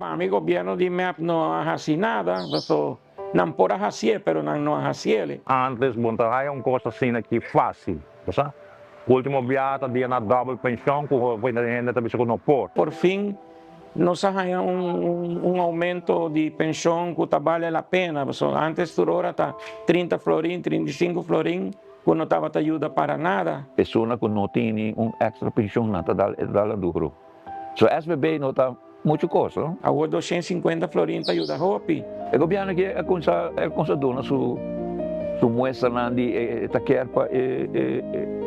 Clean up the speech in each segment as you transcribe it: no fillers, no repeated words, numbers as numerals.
Pa mi gobierno di mep no a haci nada, paso nan por a hacié pero nan no a haciele. Antes bo no ta haya un cos asina aki facil, bo sa. Ultimo biaha ta dia na double pension cu hopi hende ta bisa cu no por. Por fin nos a haya un aumento di pension cu ta bale la pena, pasobra antes tur ora ta 30 florin, 35 florin cu no tabata yuda para nada. Persona cu no tini un extra pension nan ta dal e ta dal duro. So SVB no ta mucho cos no. Awor 250 florin ta yuda hopi. E gobierno aki a cuminsa a cuminsa duna su su muestranan di e ta kier pa e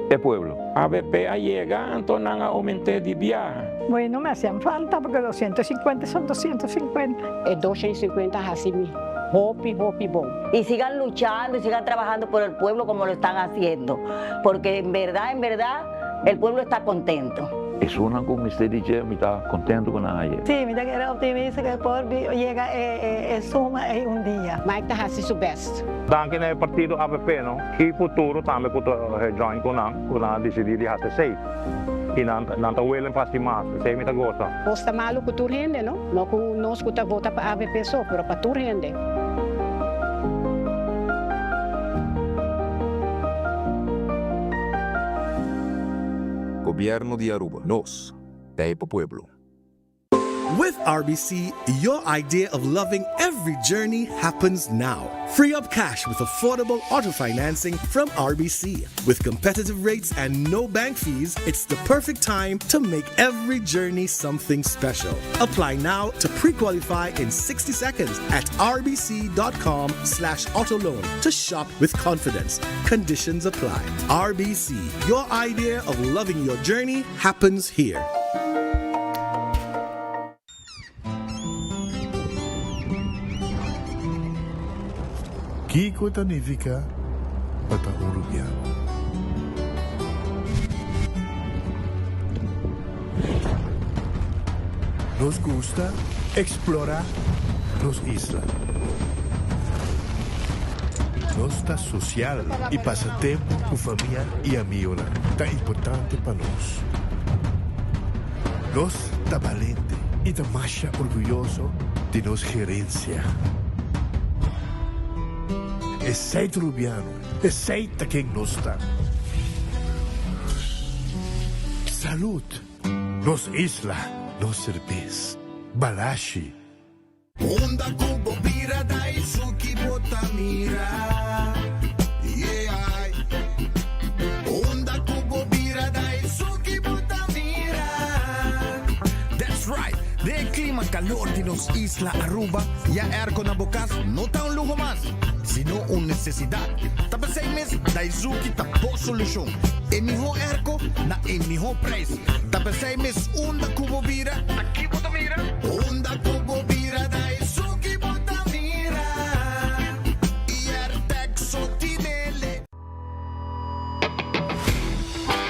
e pueblo. Avp a yega anto nan a aumente di biaha. Bueno me hacían falta porque 250 son 250. E 250 a haci mi hopi hopi bon. Y sigan luchando y sigan trabajando por el pueblo como lo están haciendo, porque en verdad, en verdad el pueblo está contento. Esunnan cu mester di dje mi ta contento cu nan haye. Sí, mi ta kere optimista cu por yega e suma ey un dia. Mike ta haci su best. Danki na e partido avp no y futuro tambe cu ta join cu nan cu nan a dicidi di haci esey y nan nan ta willing pa haci mas esey mi ta gosa. Cos ta malo cu tur hende no, no cu nos cu ta vota pa avp so, pero pa tur hende. Gobierno di Aruba. Nos ta pa pueblo. With RBC, your idea of loving every journey happens now. Free up cash with affordable auto financing from RBC. With competitive rates and no bank fees, it's the perfect time to make every journey something special. Apply now to pre-qualify in 60 seconds at rbc.com slash autoloan to shop with confidence. Conditions apply. RBC, your idea of loving your journey happens here. Kiko ta nifica pa ta un Rubiano? Nos gusta explora nos isla. Nos ta social y pasa tempo cu famia y amigonan ta importante pa nos. Nos ta balente y ta masha orguyoso di nos gerencia. Esey ta Rubiano, esey ta ken nos ta. Salud! Nos isla, nos serbes. Balashi. Unda ku bo bira Daisuki bo ta mira Yeah Unda ku bo bira Daisuki bo ta mira That's right! Den e klima kalor di nos isla Aruba, ya airco na bo kas no ta un luho mas, sino un nesesidat. Ta p'esei mes Daizuki ta bo solushon. E mihó airco na e mihó prijs. Ta p'esei mes unda ku bo bira, Ta ki bo ta mira? Unda ku bo bira Daizuki bo ta mira Airtec so tinele.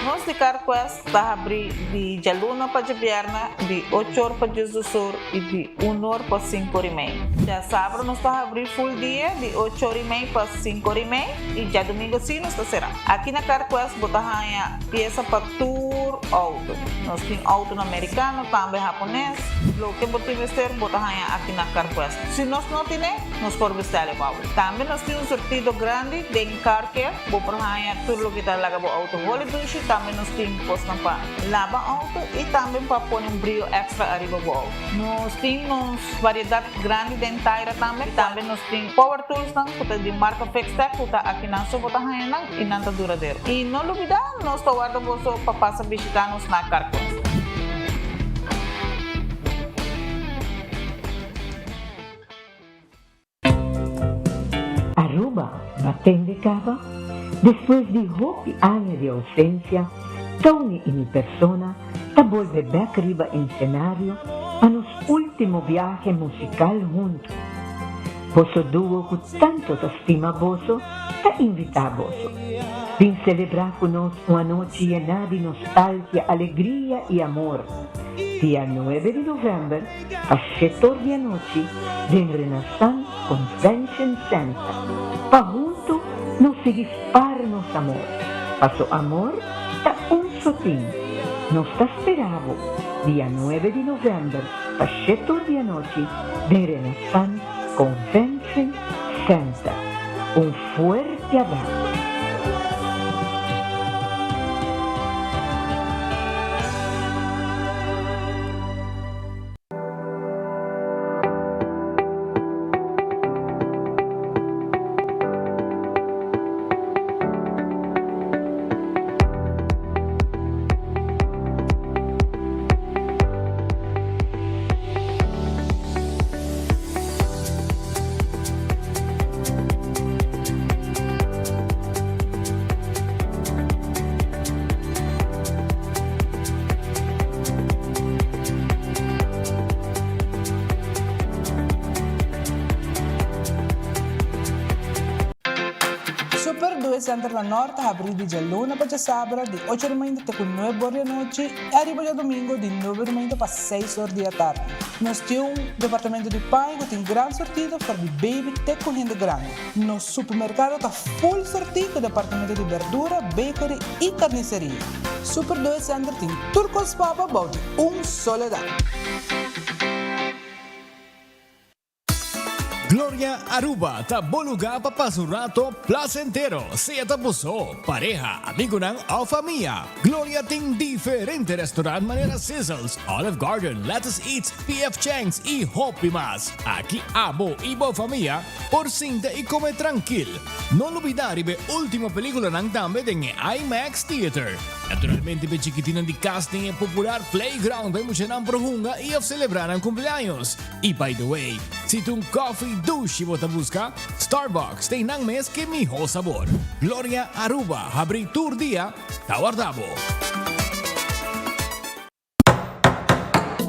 Nos di CarQuest ta habrí di djaluna pa djabièrnè di ocho or pa diesdos or i di un or pa sinku or i mei. Djasabra nos ta habrí full dia di ocho or i mei pa sinku or i mei i djadumingu sí nos ta será. Aki na CarQuest bo ta haña piesa pa tur outo. Nos tin outonan merikano, tambe hapones. Loke bo tin mester bo ta haña aki na CarQuest. Si nos no tine, nos por bestèl e pa bo. Tambe nos tin un surtido grandi den Car Care. Bo por haña tur loke ta laga bo outo holi dushi. Tambe nos tin kosnan pa laba outo i tambe pa pone un brio extra ariba bo outo. Nos tin nos variedat grandi den taira tambe. Tambe nos tin power toolsnan ku ta di marka Fixtech ku ta akinan so bo ta haña nan i nan ta duradero. I no lubida nos ta warda boso pa pasa bishita nos na Car Quest. Aruba batende caba, despues di hopi aña di ausencia, Tony y mi persona ta bolbe bek riba ensenario pa nos ultimo biahe musical hunto. Boso duo cu tanto ta stima boso ta invita boso. Bin celebra cu nos un anochi yena di nostalgia, alegria y amor. Dia nuebe di november pa shetor di anochi den Renaissance Convention Center pa hunto nos sigui spar nos amor, paso amor ta un sotin. Nos ta spera bo dia nuebe di november. pa shetor di anochi den Renaissance Convention Center. Un fuerte abraso. Super Due Center na Nort ta habrí di djaluna pa djasabra di ocho di mainta te ku nuebe or di anochi i ariba djadumingu di nuebe di mainta pa seis or di atardi. Nos tin un departamento di paña ku tin gran sortido for di baby te ku hende grandi. Nos supermerkado ta full sortí ku departamento di berdura, bakery i karniseria. Super Due Center tin tur kos papa bou di un solo dak. Gloria Aruba ta bo lugar pa pasa un rato placentero, sea ta bo so, pareha, amigonan of famia. Gloria tin diferente restaurant manera Sizzles, Olive Garden, Lettuce Eats, PF Chang's y hopi mas. Aki abo y bo famia por sinta y come trankil. No lubida riba e ultimo peliculanan tambe den e IMAX Theater. Naturalmente p'e chikitinan di cas tin e popular playground pa e muchanan por hunga y of celebra nan cumpleaños. Y by the way, si ta un coffee dushi bo ta busca, Starbucks ta einan mes ke miho sabor. Gloria Aruba habri tur dia ta warda bo.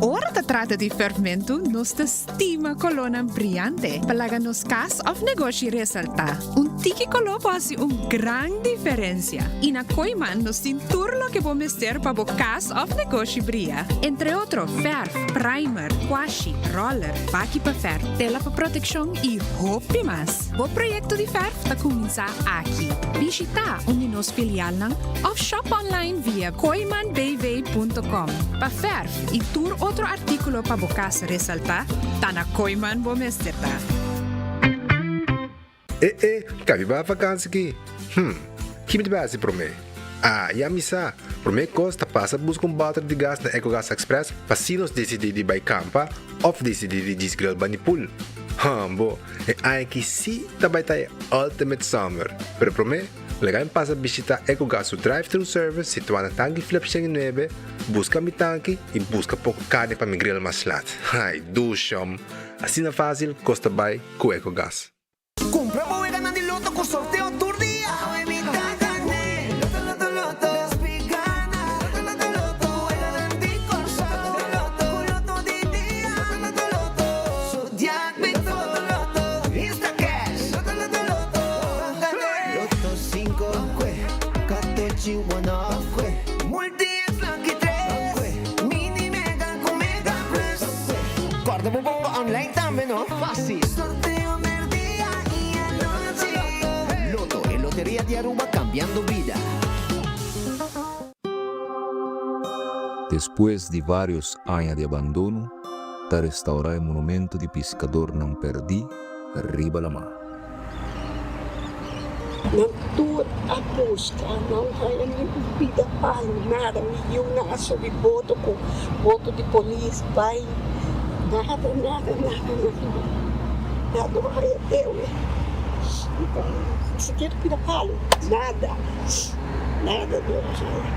Ora ta trata di ferfmentu, nos ta stima kolónan briante pa laga nos kas òf negoshi resaltá. Un tiki koló por hasi un gran diferensia. I na Kooiman nos tin tur loke bo mester pa bo kas òf negoshi bria. Entre otro fèrf, primer, kwashi, roller, baki pa fèrf, tela pa protekshon i hopi mas. Bo proyekto di fèrf ta kuminsá aki. Bishitá un di nos filialnan òf shop online via kooimanbv.com. Pa fèrf i tur otro artíkulo pa bo kas resaltá, ta na Kooiman bo mester ta. E e, ka mi bai vakansi ki? Hm, ki mi ta bai hasi promé? Ah, ya mi sa! Promé kos ta pasa buska un bòter di gas na Ecogas Express pa si nos disidí di bai kampa òf disidí di djis grill bani pool. Hòmbo, e aña aki sí ta bai ta e ultimate summer! Pero promé, laga mi pasa bishitá Ecogas su drive-thru service situá na Tanki Flip 109, buska mi tanki i buska poko karni pa mi grill mas lat. Ai, dushòm! Asina fásil kos ta bai ku Ecogas. Cumpra bo weganan di loto cu sorteo tur dia. Awe mi ta gane. Loto loto loto. Despi gana. Loto loto loto. Weganan di Corsou. Loto loto. Cu loto di dia. Loto loto loto. Zodiac Big Four. Loto loto. Instacash. Loto loto loto. Gane. Loto cinco. Catochi one off. Multi X lucky tres. Mini mega cu mega plus. Corda bo bongo online tambe no. Facil. Sorteo merdia y anochi. Lotto, e loteria di Aruba cambiando bida. Despues di varios aña di abandono, ta restaurá e monumento di piskadornan pèrdí riba lamá. Nan tur a buska, nan haña ni un pida palu, nada. Mi yiunan a subi boto ku boto di polis bai, nada, nada, nada, nada. Nan no haña dewe, ni sikiera pida palu, nada, nada no a haña.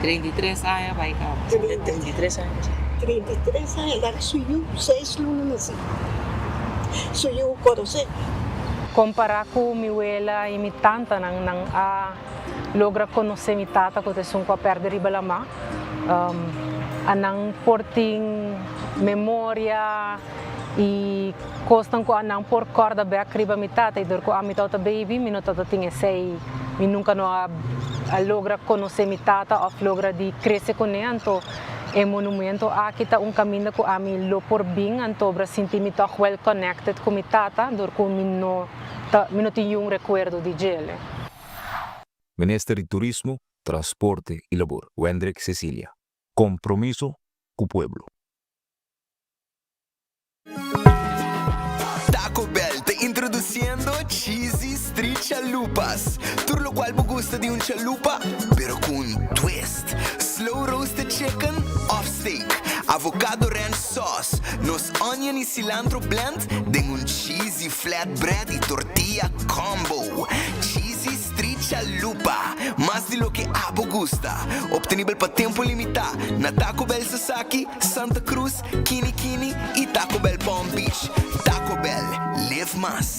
33 aña bai kaba. 33 aña. 33 aña, laga su yu seis luna nasi. Su yu konosé. Kompará ku mi wela i mi tantanan, nan a logra konosé mi tata ku ta esun ku a pèrdè riba lamá. A nan por tin memoria i kosnan ku a nan por kòrda bèk riba mi tata i dor ku ami tabata baby mi no tabata tin esei, mi nunka no a logra konosé mi tata òf logra di krese kuné anto. E monumento aki ta un caminda cu ami lo por bin antobra sinti mi toch well connected cu mi tata dor cu mi no ta mi no tin yun recuerdo di djele. Minister di Turismo, Transporte y Labor, Wendrick Cecilia. Compromiso cu pueblo. Introduciendo Cheesy Street Chalupas. Tur locual bo gusta di un chalupa, pero cu un twist. Slow roasted chicken of steak, avocado ranch sauce, nos onion y cilantro blend den un cheesy flatbread y tortilla combo. Cheesy Street Chalupa, mas di loke abo gusta. Obtenibel pa tempo limita na Taco Bell Sasaki, Santa Cruz, Kini Kini y Taco Bell Palm Beach. Taco Bell, live mas.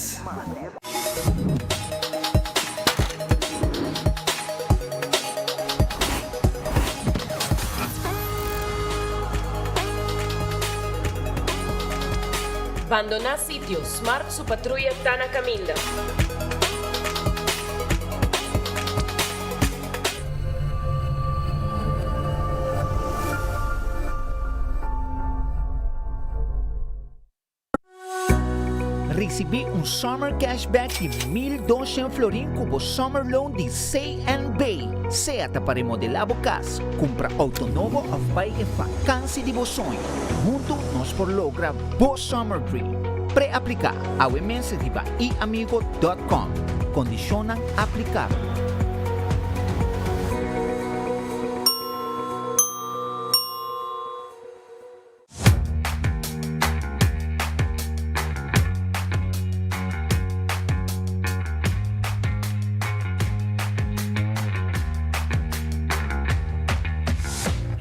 Bandoná sitio, Smart su patruya ta na kaminda. Risibí un Summer Cashback di 1200 florin ku bo Summer Loan di CNB. Sea ta pa remodelá bo kas, kumpra outo nobo òf bai e vakansi di bo soño. Huntu nos por logra bo Summer Dream. Pre-apliká awe mes riba iamigo dòt kòm. Kondishonnan aplikabel.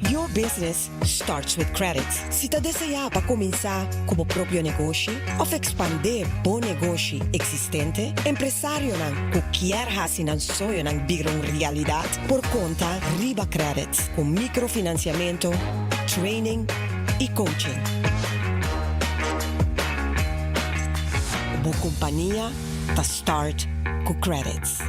Your business starts with credit. Si ta deseá pa kuminsá ku bo propio negoshi òf ekspandé bo negoshi eksistente, empresarionan ku kier hasi nan soñonan bira un realidat por konta riba Credit ku mikrofinansiamentu, training i coaching. Bo kompania ta start ku Credits.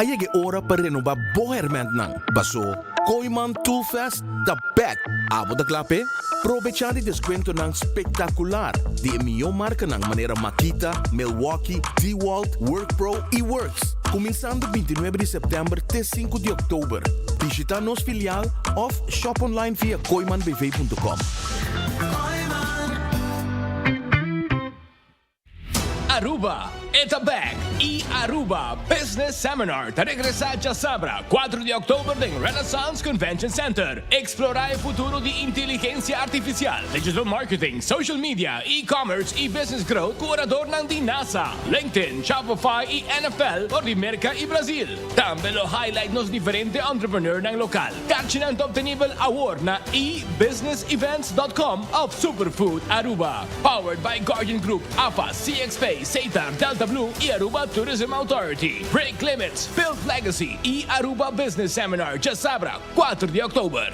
A yega e ora pa renoba bo hermentnan, paso Kooyman Toolfest ta bek! Abo ta kla p'e? Probecha di deskuentonan spektakular di e mihó markanan manera Makita, Milwaukee, DeWalt, WorkPro i Worx. Kuminsando 29 di sèptèmber te 5 di òktober. Bishita nos filial òf shop online via kooymanbv.com. Aruba, e ta bek! E Aruba Business Seminar ta regresa djasabra, 4 di oktober den Renaissance Convention Center. Explora e futuro di inteligencia artificial, digital marketing, social media, e-commerce y business growth cu oradornan di NASA, LinkedIn, Shopify y NFL for di Merca y Brazil. Tambe lo highlight nos diferente entrepreneurnan local. Karchinan ta obtenibel awor na ebusinessevents.com of Superfood Aruba. Powered by Guardian Group, AFA, CXP, Setar, Delta Blue y Aruba Tourism Authority. Break Limits, Build Legacy y Aruba Business Seminar djasabra, 4 di oktober.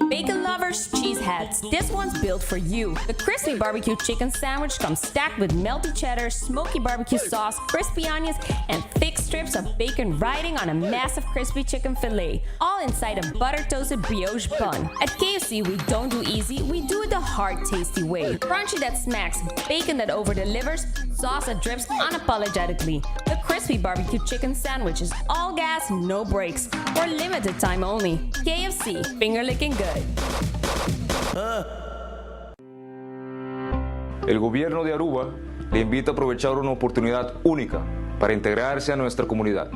Bacon lovers, cheeseheads, this one's built for you. The crispy barbecue chicken sandwich comes stacked with melty cheddar, smoky barbecue sauce, crispy onions, and thick strips of bacon riding on a massive crispy chicken fillet, all inside a butter toasted brioche bun. At KFC, we don't do easy, we do it the hard, tasty way. Crunchy that smacks, bacon that over delivers, sauce that drips unapologetically. The crispy barbecue chicken sandwich is all gas, no brakes, for limited time only. KFC, finger licking good. El gobierno de Aruba le invita a aprovechar una oportunidad única para integrarse a nuestra comunidad,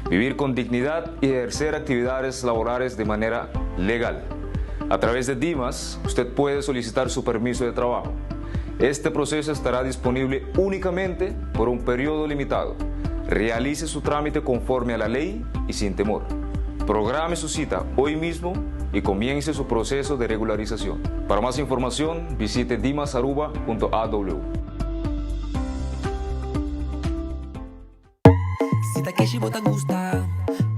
vivir con dignidad y ejercer actividades laborales de manera legal. A través de DIMAS, usted puede solicitar su permiso de trabajo. Este proceso estará disponible únicamente por un periodo limitado. Realice su trámite conforme a la ley y sin temor. Programe su cita hoy mismo y comience su proceso de regularización. Para más información, visite dimasaruba.aw. keshi bo ta gusta.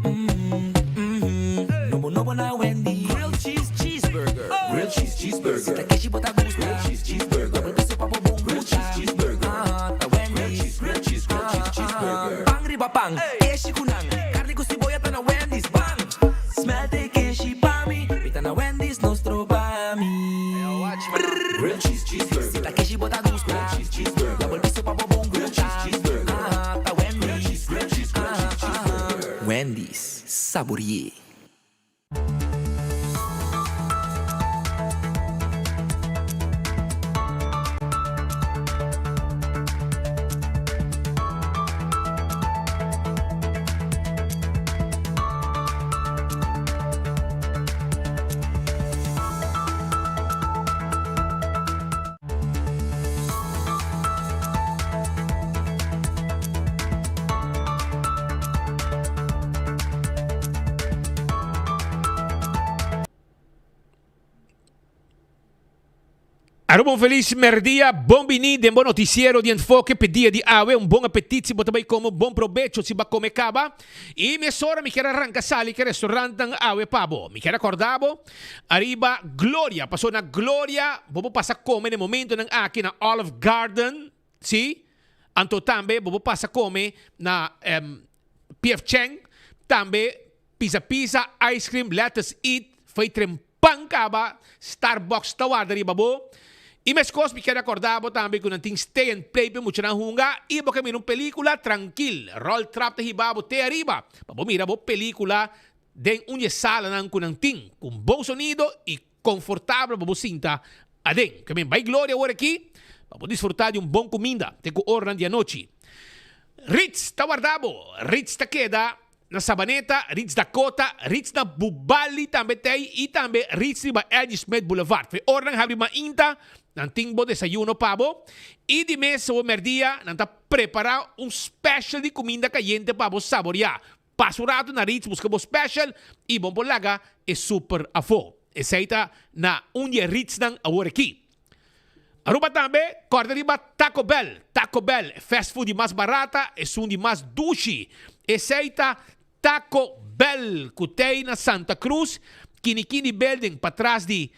Mm, mm, nobo nobo na Wendy's. Grilled cheese cheeseburger. Grilled cheese cheeseburger. Si ta keshi bo ta gusta. Grilled cheese cheeseburger. Double piso pa bo bon Grilled cheese cheeseburger. Ah, ta Wendy's. Grilled cheese, grilled cheese, cheeseburger. Pan riba pan, keshi ku nan. Carni ku siboya ta na Wendy's. Bam! Smelt e keshi pa mi. Mi ta na Wendy's, no stroba mi. Grilled cheese cheeseburger. Si ta keshi bo ta gusta. Grilled cheese cheeseburger. Double piso pa bo bon Grilled cheese cheeseburger. Ah, ta Wendy's. Grilled cheese, grilled cheese, cheeseburger. Wendy's, sabore'é. Aruba un feliz merdia, bon bini den bo noticiero di Enfoke p'e dia di awe. Un bon apetit si bo ta bay come, un bon probecho si bo a come caba. Y mesora mi kier a ranca sali ke restaurantnan awe pa bo. Mi kier a corda bo Ariba Gloria, paso na Gloria bo por pasa come na e momentonan aki na Olive Garden, si, anto tambe bo por pasa come na PF Chang, tambe Pizza Pizza, Ice Cream, Lettuce Eat, Fei Trempan caba, Starbucks ta warda riba bo. Y mescos mi kier acorda bo tambe cu nan tin Stay and Play pa e muchanan hunga y bo ke mira un pelicula trankil, Roll Trap ta hiba bo te ariba pa bo mira bo pelicula Den un di e salanan ku nan tin ku un bon sonido i konfortabel pa bo sinta aden. Ke men bai Gloria awor aki pa bo disfrutá di un bon kuminda te ku oranan di anochi. Ritz ta warda bo. Ritz ta keda na Sabaneta, Ritz Dakota, Ritz na Bubali tambe t'ei i tambe Ritz riba Eddie Smith Boulevard. Fe oranan habri mainta nan tin bo desayuno pa bo i di mes bo mèrdia nan ta prepará un special di kuminda kayente pa bo saboriá. Pasa un rato na Ritz buska bo special y bo por laga e super afo. Esey ta na un di e Ritznan awor aki. Aruba tambe corda riba Taco Bell. Taco Bell, e fast food di mas barata, esun di mas dushi. Esey ta Taco Bell cu t'ey na Santa Cruz, Kinikini Building patras di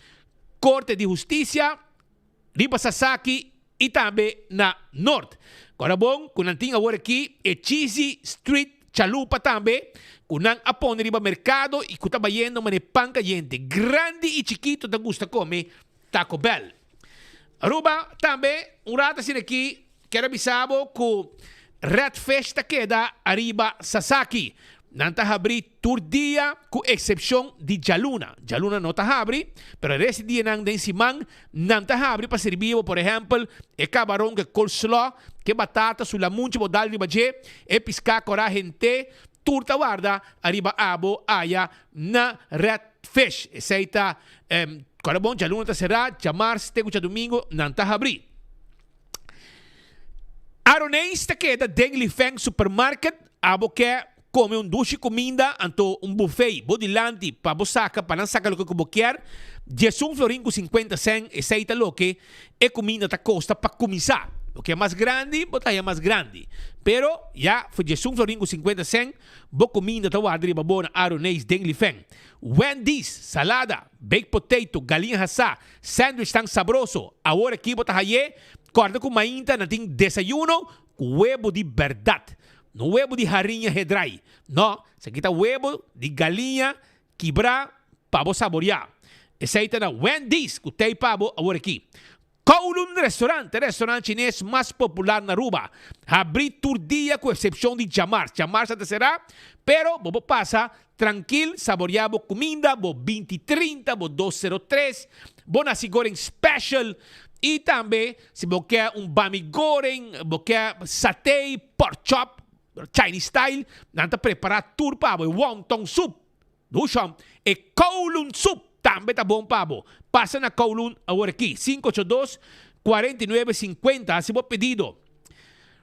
Corte di Husticia. Riba Sasaki y tambe na Noord. Kora bon cu nan tin awor aki e Cheesy Street Chalupa tambe cu nan a pone riba mercado y cu ta bayendo mane pan cayente. Grandi y chikito ta gusta come Taco Bell. Aruba tambe un rato asina aki Kier a bisa bo ku Red Fish ta keda ariba Sasaki. Nan ta habri tur dia ku eksepshon di djaluna. Djaluna no ta habri, pero e rest di dianan den siman nan ta habri pa sirbi bo, por ehèmpel, e kabaron ku e coleslaw, ku e batata su lamunchi bo dal riba dje, e piská kòrá hent'é, tur ta warda ariba abo aya na Red Fish. Esei ta kòrda bon, djaluna ta será, djamars te ku djadumingu nan ta habri. Aroneis ta keda den Lifeng Supermarket. Abo ke kome un dushi kuminda, anto un buffet bo dilanti pa bo saka, pa nan saka loke ku bo kier. Diesun florin ku sinkuenta sen, esei ta loke e kuminda ta kosta pa kuminsá. Bo ke mas grandi, bo ta haña mas grandi. Pero ya for diesun florin ku sinkuenta sen, bo kuminda ta warda riba bo na Aroneis den Lifeng. Wendy's, salada, baked potato, galiña hasá, Sandwich tan sabroso, awor aki bo ta haye, corda cu mainta nan tin desayuno cu webo di berdad, no webo di hariña hedrai, no, esaki ta webo di galiña kibra pa bo saboria. Esey ta na Wendy's cu tey pa bo awor aki. Kowloon Restaurant, e restaurant chines mas popular na Aruba, habri tur dia cu excepcion di djamars, djamars a ta cera, pero bo por pasa Trankil, saboreá bo kuminda, bo 20 30, bo 203, bo nasi goreng special i tambe si bo ke un bami goreng, bo ke satay, pork chop, Chinese style, nan ta prepará tur pa bo, e wonton soup, dushon, e kowloon soup tambe ta bon pa bo. Pasa na Kowloon awor aki, 582 49 50, hasi bo pedido.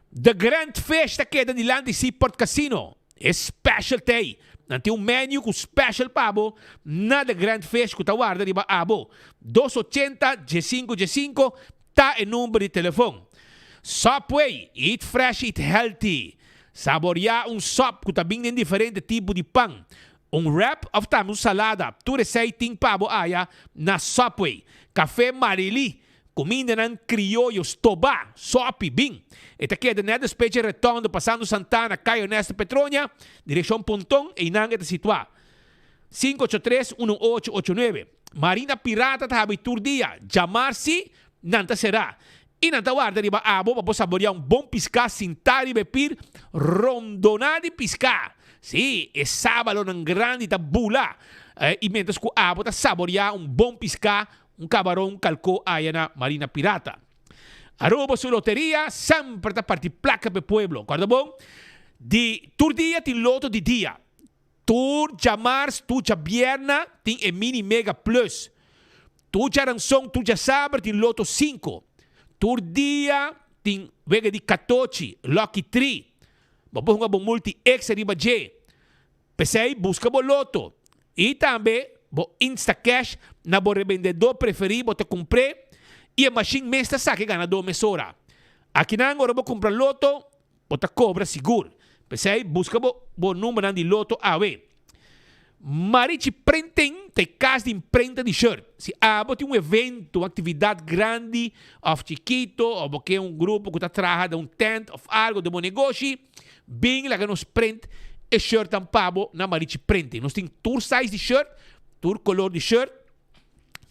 The Grand Fish ta keda dilanti Seaport Casino. E special t'ei. Nan tin un menu cu special pa bo na The Grand Fish cu ta warda riba abo. Dos ochenta diesinco diesinco ta e number di telefon. Subway, eat fresh eat healthy. Saboreá un sòp ku ta bin den diferente tipo di pan, un wrap òf tambe un salada. Tur esei tin pa bo aya na Subway. Café Marily, kumindanan krioyo stobá, sòpi, bin. E ta keda nèt despues dje retondo pasando Santana, Kaya Ernesto Petronia, direkshon Ponton, einan e ta situá. 583 1889. Marina Pirata ta habri tur dia, djamar si nan ta será. I nan ta warda riba abo pa bo saboreá un bon piská sintá riba e pir rondoná di piská. Sí, e sábalonan grandi ta bula i miéntras ku abo ta saboreá un bon piská, un kabaron, un kalkó aya na Marina Pirata. Aruba su loteria semper ta parti plaka pa e pueblo. Kòrda bon, di tur dia tin loto di dia. Tur djamars, tur djabierna tin e Mini Mega Plus. Tur djaranson, tur djasaber tin Loto sinku. Tur dia tin wega di katochi, Lucky Tree. Bo por hunga bo multi extra riba dje. P'esei buska bo loto i tambe bo Instacash na bo rebendedó preferí bo ta kumpr'é i e mashin mes ta saka e ganadó mesora. Akinan ora bo kumpra loto Bo ta cobra sigur. P'esei busca bo bo numbernan di loto awe. Marichi Printing ta e cas di imprenta di shirt. Si abo tin un evento, un actividad grandi of chikito of bo ke un grupo cu ta traha den un tent of algo den bo negoshi, bin laga nos print e shirtnan pa bo na Marichi Printing. Nos tin tur size di shirt, tur color di shirt.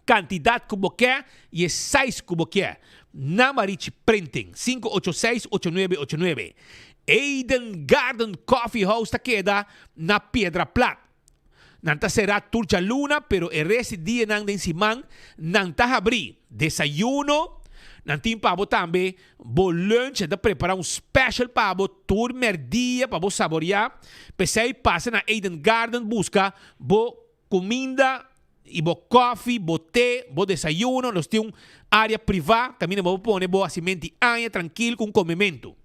Kantidat ku bo ke i e size ku bo ke. Na Marichi Printing, 586 8989. Eden Garden Coffee House ta keda na Piedra Plat. Nan ta será tur djaluna pero e rest di dianan den siman nan ta habrí. Desayuno, nan tin pa bo tambe bo lunch, nan ta prepará un special pa bo tur mèrdia pa bo saboriá. P'esei pasa na Eden Garden buska bo Kuminda i bo kòfi, bo te, bo desayuno, nos tin un área privá kaminda bo por pone bo hasimenti aña trankil ku un komementu.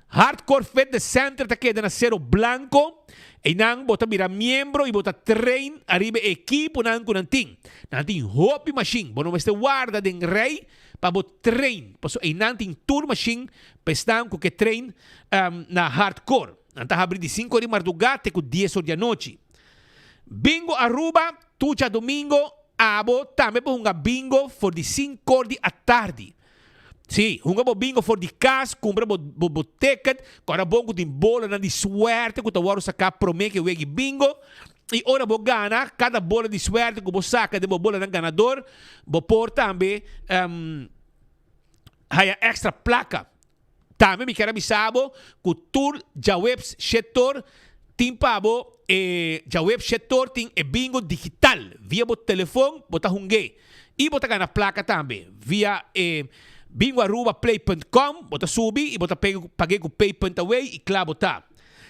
Hardcore Fitness Center ta keda na Sero Blanco, einan bo ta bira miembro i bo ta train ariba e ekiponan ku nan tin. Nan tin hopi mashin, bo no mester warda den rei pa bo train, pasobra einan tin tur mashin pa esnan ku ke train na Hardcore. Nan ta habri di sinku or di mardugá te ku dies or di anochi. Bingo Aruba, tur djadomingo abo tambe por hunga bingo for di sinkor di atardi. Sí, hunga bo bingo for di kas, kumpra bo bo bo ticket, kòrda bon ku tin bolanan di suerte ku ta wòrdu saká promé ku e wega di bingo. I ora bo gana, kada bola di suerte ku bo saka den bo bolanan ganador, bo por tambe haya èkstra plaka. Tambe mi kier a bisa bo ku tur djaweps shetor tin pa bo e djaweps shetor tin e bingo digital via bo telefon bo ta hung'é i bo ta gana plaka tambe via e bingoarubaplay punt com bo ta subi i bo ta pag'é ku pay punt away i kla bo ta.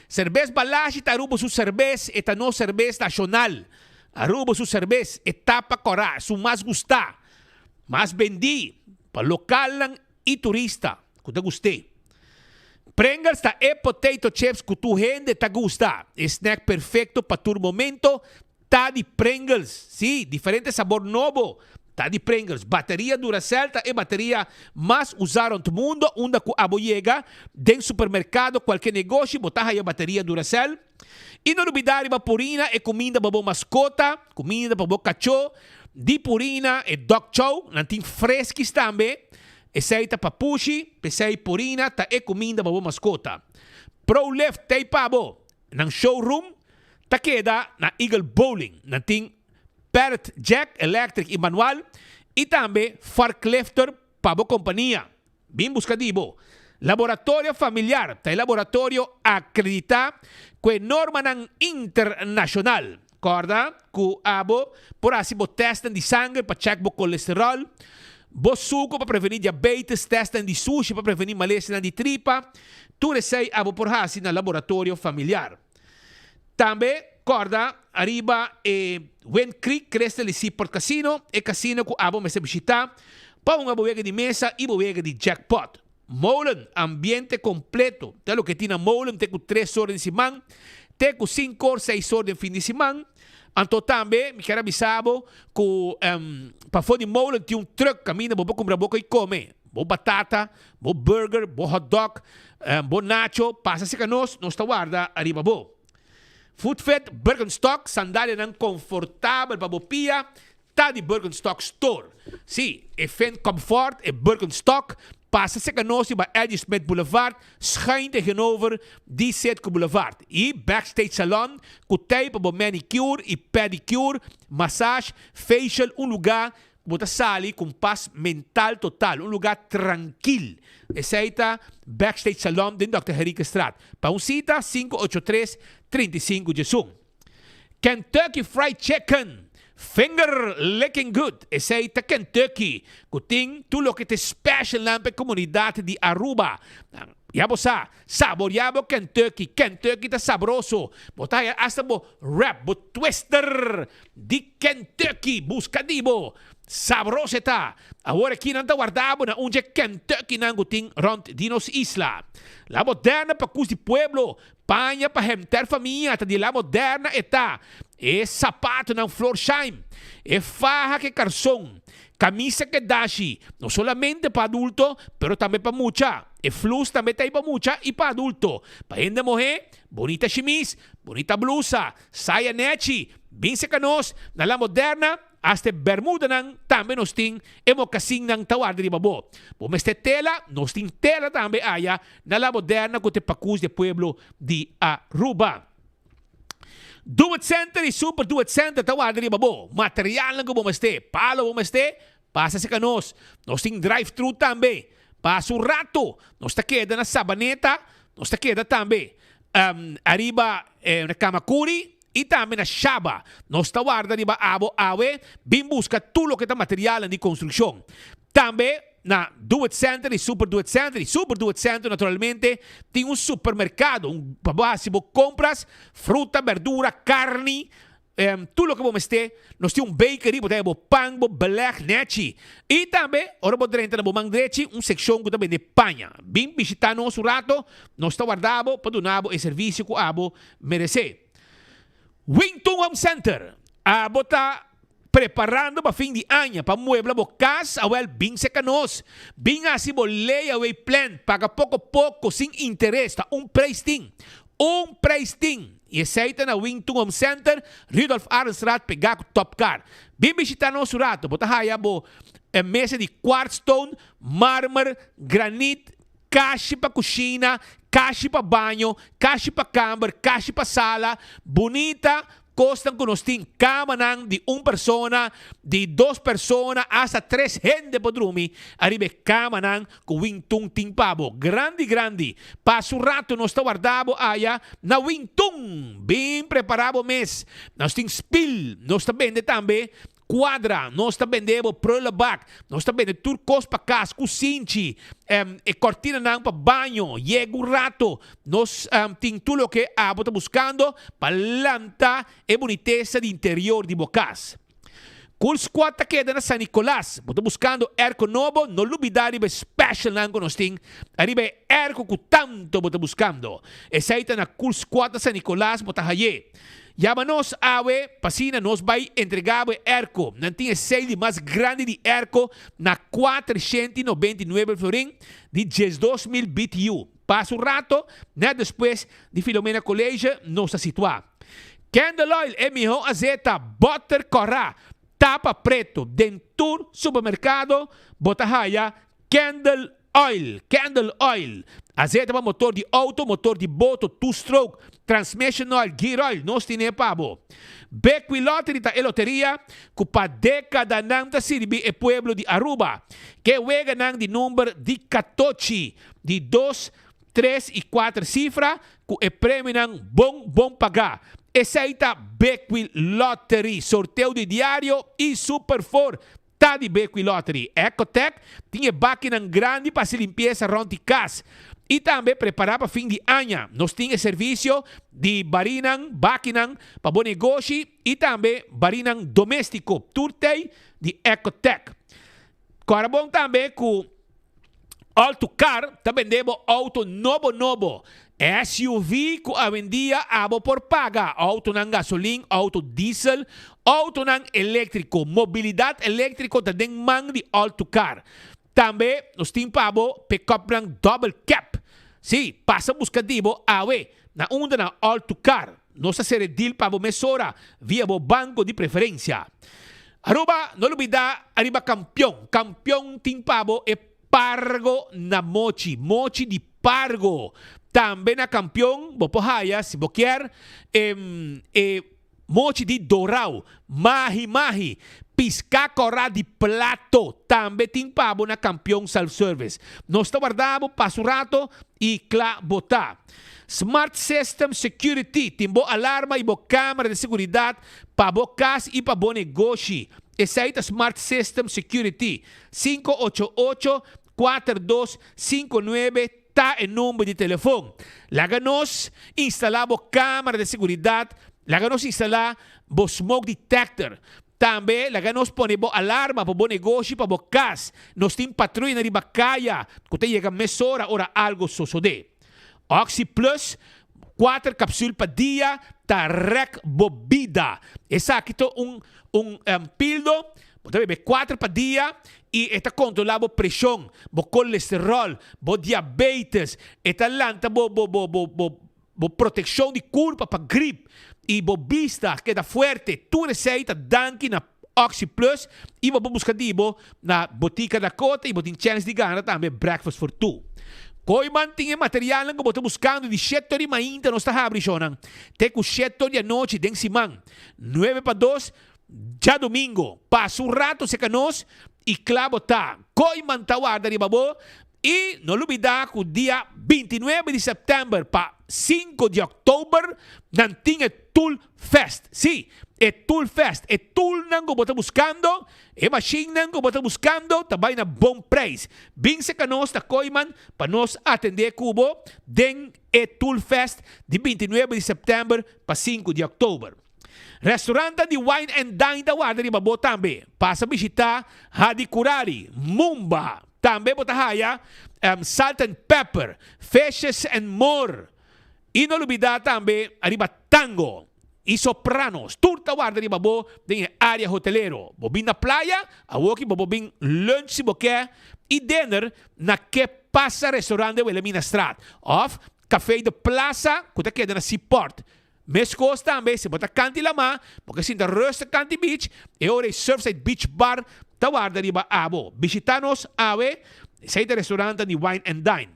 Serbes Balashi ta Aruba su serbes e ta nos serbes nashonal Aruba su serbes e tapa kòrá esun mas gustá mas bendí pa lokalnan i turista ku ta gust'é. Pringles ta e potato chips ku tur hende ta gusta. E snack perfekto pa tur momento ta di Pringles. Sí, diferente sabor nobo ta di Pringles. Bateria Duracell ta e bateria mas usá rònt mundo. Unda ku abo yega den supermerkado, kualke negoshi, bo ta haya bateria Duracell. I no lubidá riba Purina, e kuminda pa bo maskota, kuminda pa bo kachó. Di Purina, e dog chow, nan tin freskis tambe. Esei ta pa pushi, p'esei Purina ta e kuminda pa bo maskota. Prolift t'ei pa bo. Nan showroom ta keda na Eagle Bowling. Nan tin pallet jack, electric i manual, i tambe forklifter pa bo kompania. Bin buska di bo. Laboratorio Familiar ta e laboratorio akreditá ku e normanan internashonal. Kòrda ku abo por hasi bo tèstnan di sanger pa chèk bo kolesteròl, bo suku pa prevení diabetes, tèstnan di sushi pa prevení malesianan di tripa. Tur esei abo por hasi na Laboratorio Familiar. Tambe kòrda ariba e Wind Creek Crystal i Seaport Casino, e casino ku abo mester bishitá pa hunga bo wega di mesa i bo wega di jackpot. Molen, ambiente kompleto ta loke tin na Molen te ku tres or den siman, te ku sinku or, seis or den fin di siman. Anto tambe mi kier a bisa bo ku pafó di Molen tin un truck kaminda bo por kumpra boko i kome. Bo batata, bo burger, bo hotdog, bo nacho, pasa serka nos, nos ta warda ariba bo. Footfit Birkenstock, sandalianan konfortabel pa bo pia, ta di Birkenstock Store. Sí, e fin comfort, e Birkenstock, pasa serka nos riba Eddie Smith Boulevard, schuin tegenover di Citgo Boulevard. I Backstage Salon, ku tei pa bo manicure i pedicure, massage, facial, un lugá ku bo ta sali ku un pas mental total, un lugá trankil. Esei ta Backstage Salon den Dòkter Henriquezstraat. Pa un sita, 583 35 diesun. Kentucky Fried Chicken, Finger licking good, esei ta Kentucky, cu tin tur loke ta specialnan pa e comunidad di Aruba. Ya bo sa, saborea bo Kentucky, Kentucky ta sabroso, bo ta haya hasta bo wrap, bo twister di Kentucky, busca di bo, sabroso e ta. Awor aki nan ta warda bo na un dje Kentuckynan cu tin rond di nos isla. La moderna pa cus di pueblo, Paña pa henter famia ta di la moderna e ta, e sapatonan Florsheim, e faha ke karson, kamisa ke dashi, no solamente pa adulto, pero tambe pa mucha. E flus tambe ta ei pa mucha i pa adulto. Pa hende muhé, bonita shimis, bonita blusa, saya nechi, bin seka nos na la moderna. Hasta e bermudanan tambe nos tin, e mokasinnan ta warda riba bo. Bo mester tela, nos tin tela tambe aya na La Moderna ku ta e pakus di e pueblo di Aruba. Do It Center i Super Do It Center ta warda riba bo. Materialnan ku bo mester, palo bo mester, pasa serka nos. Nos tin drive thru tambe. Pasa un rato, nos ta keda na Sabaneta, nos ta keda tambe ariba na Kamakuri. I tambe na Shaba. Nos ta warda riba abo awe bin buska tur loke ta materialnan di konstrukshon. Tambe na Do It Center i Super Do It Center. I Super Do It Center naturalmente tin un supermerkado un pa bo hasi bo kompras, fruta, berdura, karni, tur loke bo mester. Nos tin un bakery, bo ta haya bo pan, bo beleg nechi. I tambe ora bo drenta na bo man drechi un sekshon ku ta bende paña. Bin bishita nos un rato, nos ta warda bo pa duna bo e servisio ku abo meresé. Wington Home Center, Abo ta preparando pa fin di aña pa muebla bo kas? Awel, bin serka nos. Bin hasi bo layaway plan, paga poko poko, sin interes, ta un prijs tin. Un prijs tin! I esei ta na Wington Home Center, Rudolf Arendstraat, pegá ku Top Car. Bin bishita nos un rato, bo ta haya bo mesa di quartzstone, marmer, granit, Kashi pa kushina, kashi pa baño, kashi pa kamber, kashi pa sala, bunita kosnan ku nos tin, kamanan di un persona, di dos persona, asta tres hende por drumi ariba e kamanan ku Wintun tin pa bo. Grandi grandi! Pasa un ratu nos ta warda bo aya na Wintun! Bin prepara bo mes! Nos tin spil, nos ta bende tambe Cuadra, nos ta bende bo prullenbak, nos ta bende tur cos pa cas, cusinchi, e cortinanan pa baño, yega un rato, nos tin tur loke abo ta buscando pa lanta e bunitesa di interior di bo cas. Cool Squad ta keda na San Nicolas, bo ta buscando airco nobo, no lubida riba e specialnan cu nos tin ariba e airco cu tanto bo ta buscando. Esey ta na Cool Squad na San Nicolas bo ta haye. Yama nos awe pa asina nos bai entrega bo e airco. Nan tin e sale di mas grandi di airco na 499 florin di 12,000 BTU. Pasa un rato, net despues di Filomena College nos ta situa. Candle oil e miho azeta, boter kora, tapa preto. Den tur supermercado bo ta haya Candle oil, candle oil, azeta pa motor di auto, motor di boto, two stroke, transmission oil, gear oil, nos tine pa bo. Bequi Lottery ta e loteria cu pa decadanan ta sirbi e pueblo di Aruba. Ke weganan di number di catochi, di dos, tres y cuater cifra cu e premionan bon bon paga. Esey ta Bequi Lottery, sorteo di diario y Super Four Ta di Bequi Lottery. Ecotec tin e bakinan grandi pa hasi limpiesa rond di kas i tambe prepará pa fin di aña. Nos tin e servisio di barinan, bakinan pa bo negoshi i tambe barinan doméstiko. Tur tei di Ecotec. Kòrda bon tambe ku Alto Car ta bende bo auto nobo nobo, SUV cu awendia abo por paga, autonan gasolin, auto diesel, autonan electrico. Mobilidad electrico ta den man di Alto Car. Tambe nos tin pa bo pick-upnan double cab. Sí, pasa buska di bo awe na unda na All to Car. Nos ta sere deal pa bo mesora via bo banco di preferencia. Aruba, no lubida ariba Campeon. Campeon tin pa bo e pargo na mochi, mochi di pargo. Tambe na Campeon bo por haya, si bo kier, e e mochi di dorao, mahi mahi, pisca cora di plato. Tambe tin pa bo na Campeon Self Service. Nos ta warda bo pa su rato y cla bo ta. Smart System Security tin bo alarma y bo camera di seguridad pa bo cas y pa bo negoshi. Esey ta Smart System Security. 588 4259 ta e number di telefon. Laga nos instala bo camera di seguridad, laga nos instala bo smoke detector. Tambe laga nos pone bo alarma pa bo negoshi, pa bo cas. Nos tin patruya riba caya cu ta yega mesora ora algo sosode. Oxi Plus, kuater capsule pa dia ta rek bo bida. Esaki ta un un pildo, bo ta bebe kuater pa dia y e ta controla bo presion, bo colesterol, bo diabetes, e ta lanta bo bo bo bo bo bo proteccion di curpa pa grip y bo bista keda fuerte. Tur esey ta danki na Oxi Plus y bo por busca di bo na Botica Dakota y bo tin chens di gana tambe Breakfast for Two. Kooiman tin e materialnan cu bo ta buscando di shete or di mainta nos ta habri shownan te cu shete or di anochi den siman nuebe pa dos djadomingo. Pasa un rato cerca nos y cla bo ta. Kooiman ta warda riba bo y no lubida cu dia 29 di september pa 5 di october nan tin e Tool Fest. Sí, e Tool Fest. E toolnan ku bo ta buskando, e mashinnan ku bo ta buskando ta bai na bon preis. Bin serka nos na Kooiman pa nos atendé ku bo den e Tool Fest di 29 di sèptèmber pa 5 di òktober. Restaurantnan di Wine and Dine ta warda riba bo tambe. Pasa bishitá Hadi Kurari, Mumba. Tambe bo ta haya Salt and Pepper, Fishes and More. I no lubidá tambe ariba Tango i Sopranos. Tur ta warda riba bo den e área hotelero. Bo bin na playa, awoki bo por bin lunch si bo ke i dinner na Ke Pasa Restaurant den Wilhelminastraat òf Café de Plaza ku ta keda na Seaport. Meskos tambe si bo ta kanti lamá, bo ke sinta rustig kanti beach, e ora ei Surfside Beach Bar ta warda riba abo. Bishitá nos awe, esei ta restaurantnan di Wine and Dine.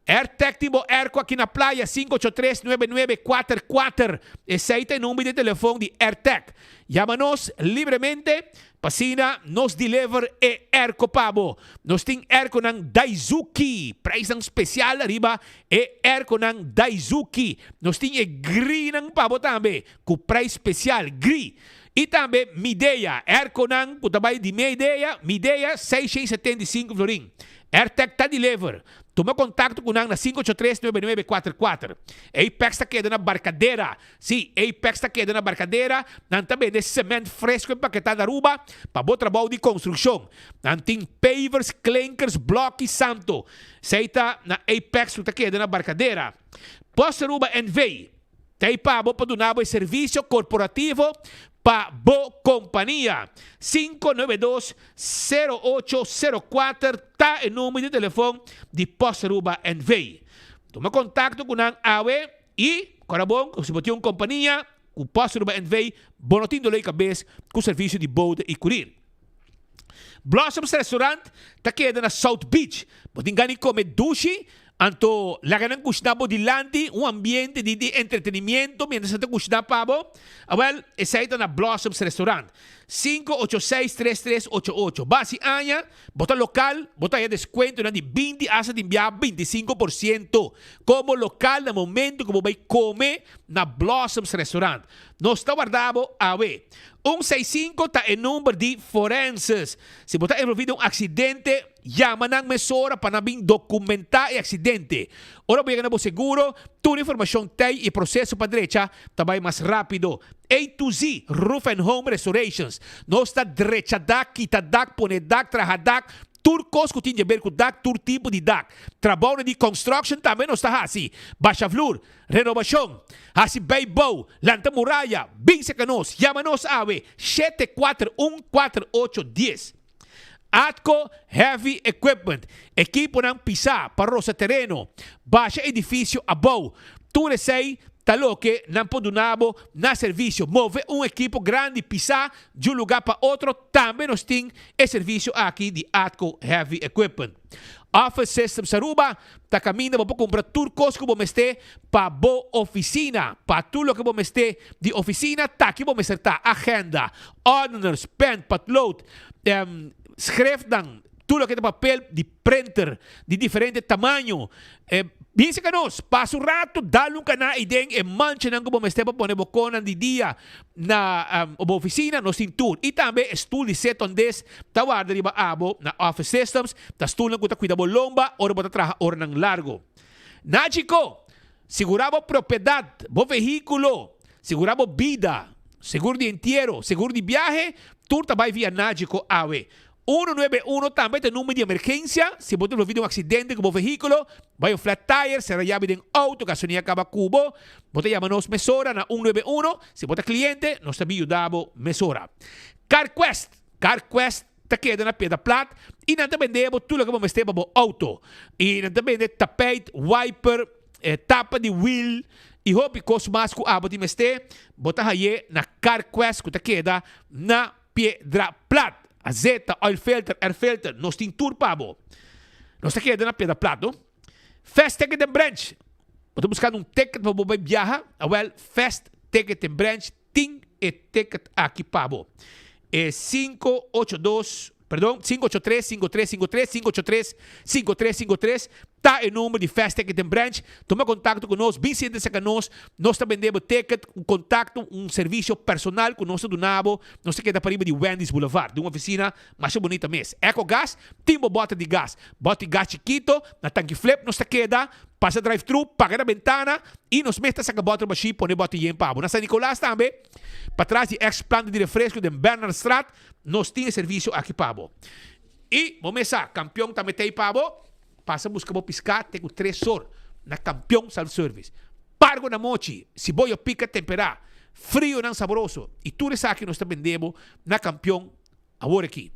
Airtec tin bo airco aki na Playa, 583-9944. Esei ta e number di telefon di Airtec. Yama nos libremente pa asina nos deliver e airco pa bo. Nos tin airconan Daizuki, prijsnan special ariba e airconan Daizuki. Nos tin e grinan pa bo tambe cu prijs special, gri. Y tambe Midea, airconan cu ta bay di Midea, Midea 675 florin. Airtec ta deliver. Tuma kontakto ku nan na 583 9944. Apex ta keda na Barcadera. Sí, Apex ta keda na Barcadera. Nan ta bende sement fresco empaketá na Aruba pa bo trabou di konstrukshon. Nan tin pavers, klinkers, blòki, santo. Esei ta na Apex ku ta keda na Barcadera. Post Aruba NV. Ta ei pa bo pa duna bo e servisio korporativo pa bo kompania. 592-0804 ta e number di telefon di Post Aruba NV. Tuma kontakto ku nan awe i kòrda bon ku si bo tin un kompania ku Post Aruba NV bo no tin doló di kabes ku servisio di bode i kurir. Blossoms Restaurant ta keda na South Beach. Bo tin gana di kome dushi? Anto laga nan kushná bo dilanti un ambiente di di entretenimiento mientras nan ta kushná pa bo. Awel, esei ta na Blossoms Restaurant. 586-3388. Basi aña, bo ta lokal, bo ta haya deskuentonan di 20 hasta tin bia 25% komo lokal na momento ku bo bai kome na Blossoms Restaurant. Nos ta warda bo awe. Un seis sinku ta e number di forenses. Si bo ta envolví den un aksidente, yama nan mesora pa nan bin dokumentá e aksidente. Ora bo yega na bo seguro, tur informashon tei i e proseso pa drecha ta bai mas rápido. A to Z Roof and Home Restorations. Nos ta drecha dak, kita dak, pone dak, traha dak, Tur kos ku tin djaber ku dak, tur tipo di dak. Trabounan di construction tambe nos ta hasi. Basha vloer, renobashon, hasi bijbouw, lanta muraya, bin seka nos, yama nos awe, 741 48 dies. Atco Heavy Equipment, ekiponan pisá pa rosa tereno, basha edifisio abou, tur esei ta loke nan por duna bo na servisio. Move un ekipo grandi pisá di un lugá pa otro, tambe nos tin e servisio aki di Atco Heavy Equipment. Office Systems Aruba ta kaminda bo por kumpra tur kos ku bo mester pa bo ofisina. Pa tur loke bo mester di ofisina, ta aki bo mester ta, agenda, ordeners, pen, potlood, schriftnan, tur loke ta papel di printer di diferente tamaño. Bin cerca nos, pasa un rato, dal un cana y den e manchanan cu bo mester pa pone bo conan di dia na bo oficina, nos tin tur. Y tambe e stoel di seton des ta warda riba abo na Office Systems, ta stoelnan cu ta cuida bo lomba ora bo ta traha oranan largo. Nachico, sigura bo propiedad, bo vehiculo, sigura bo bida, seguro di entiero, seguro di biahe, tur ta bay via Nachico awe. Uno nuebe uno tambe ta number di emergencia, si bo ta envolvi den un accidente cu bo vehiculo, bay un flat tire, cera yabi den auto, gasolina caba cu bo, bo ta yama nos mesora na un nuebe uno, si bo ta cliente, nos ta bin yuda bo mesora. CarQuest, CarQuest ta keda na Piedra Plat y nan ta bende bo tur loke bo mester pa bo auto. Y nan ta bende tapijt, wiper, tapa di wiel y hopi cos mas cu abo tin mester, bo ta haye na CarQuest cu ta keda na Piedra Plat, azeta, oil filter, air filter, nos tin tur pa bo. Nos ta keda na Piedra Plat, no? Fast Ticket and Branch, bo ta buskando un ticket pa bo bai biaha? Awel, Fast Ticket and Branch tin e ticket aki pa bo. E 582, perdon, 583 5353, 583 5353 ta e number di Fast Ticket and Branch. Tuma kontakto ku nos, bin sinta serka nos, nos ta bende bo ticket, un kontakto, un servisio personal ku nos ta duna bo. Nos ta keda pariba di Wendy's Boulevard, den un ofisina masha bunita mes. Ecogas tin bo boter di gas, boter di gas chikito, na Tanki Flip nos ta keda, pasa drive thru, paga na bentana y nos mes ta saka boter bashi pone boter yen pa bo. Na San Nicolas tambe, patras di ex planta di refresco den Bernardstraat, nos tin e servisio aki pa bo. Y bo mes sa, Kampion tambe ta ey pa bo. Pasa buska bo piská te ku tres sor na Kampion Self Service. Pargo na mochi, siboyo pika temperá, frionan saboroso i tur esaki nos ta bende bo na Kampion awor aki.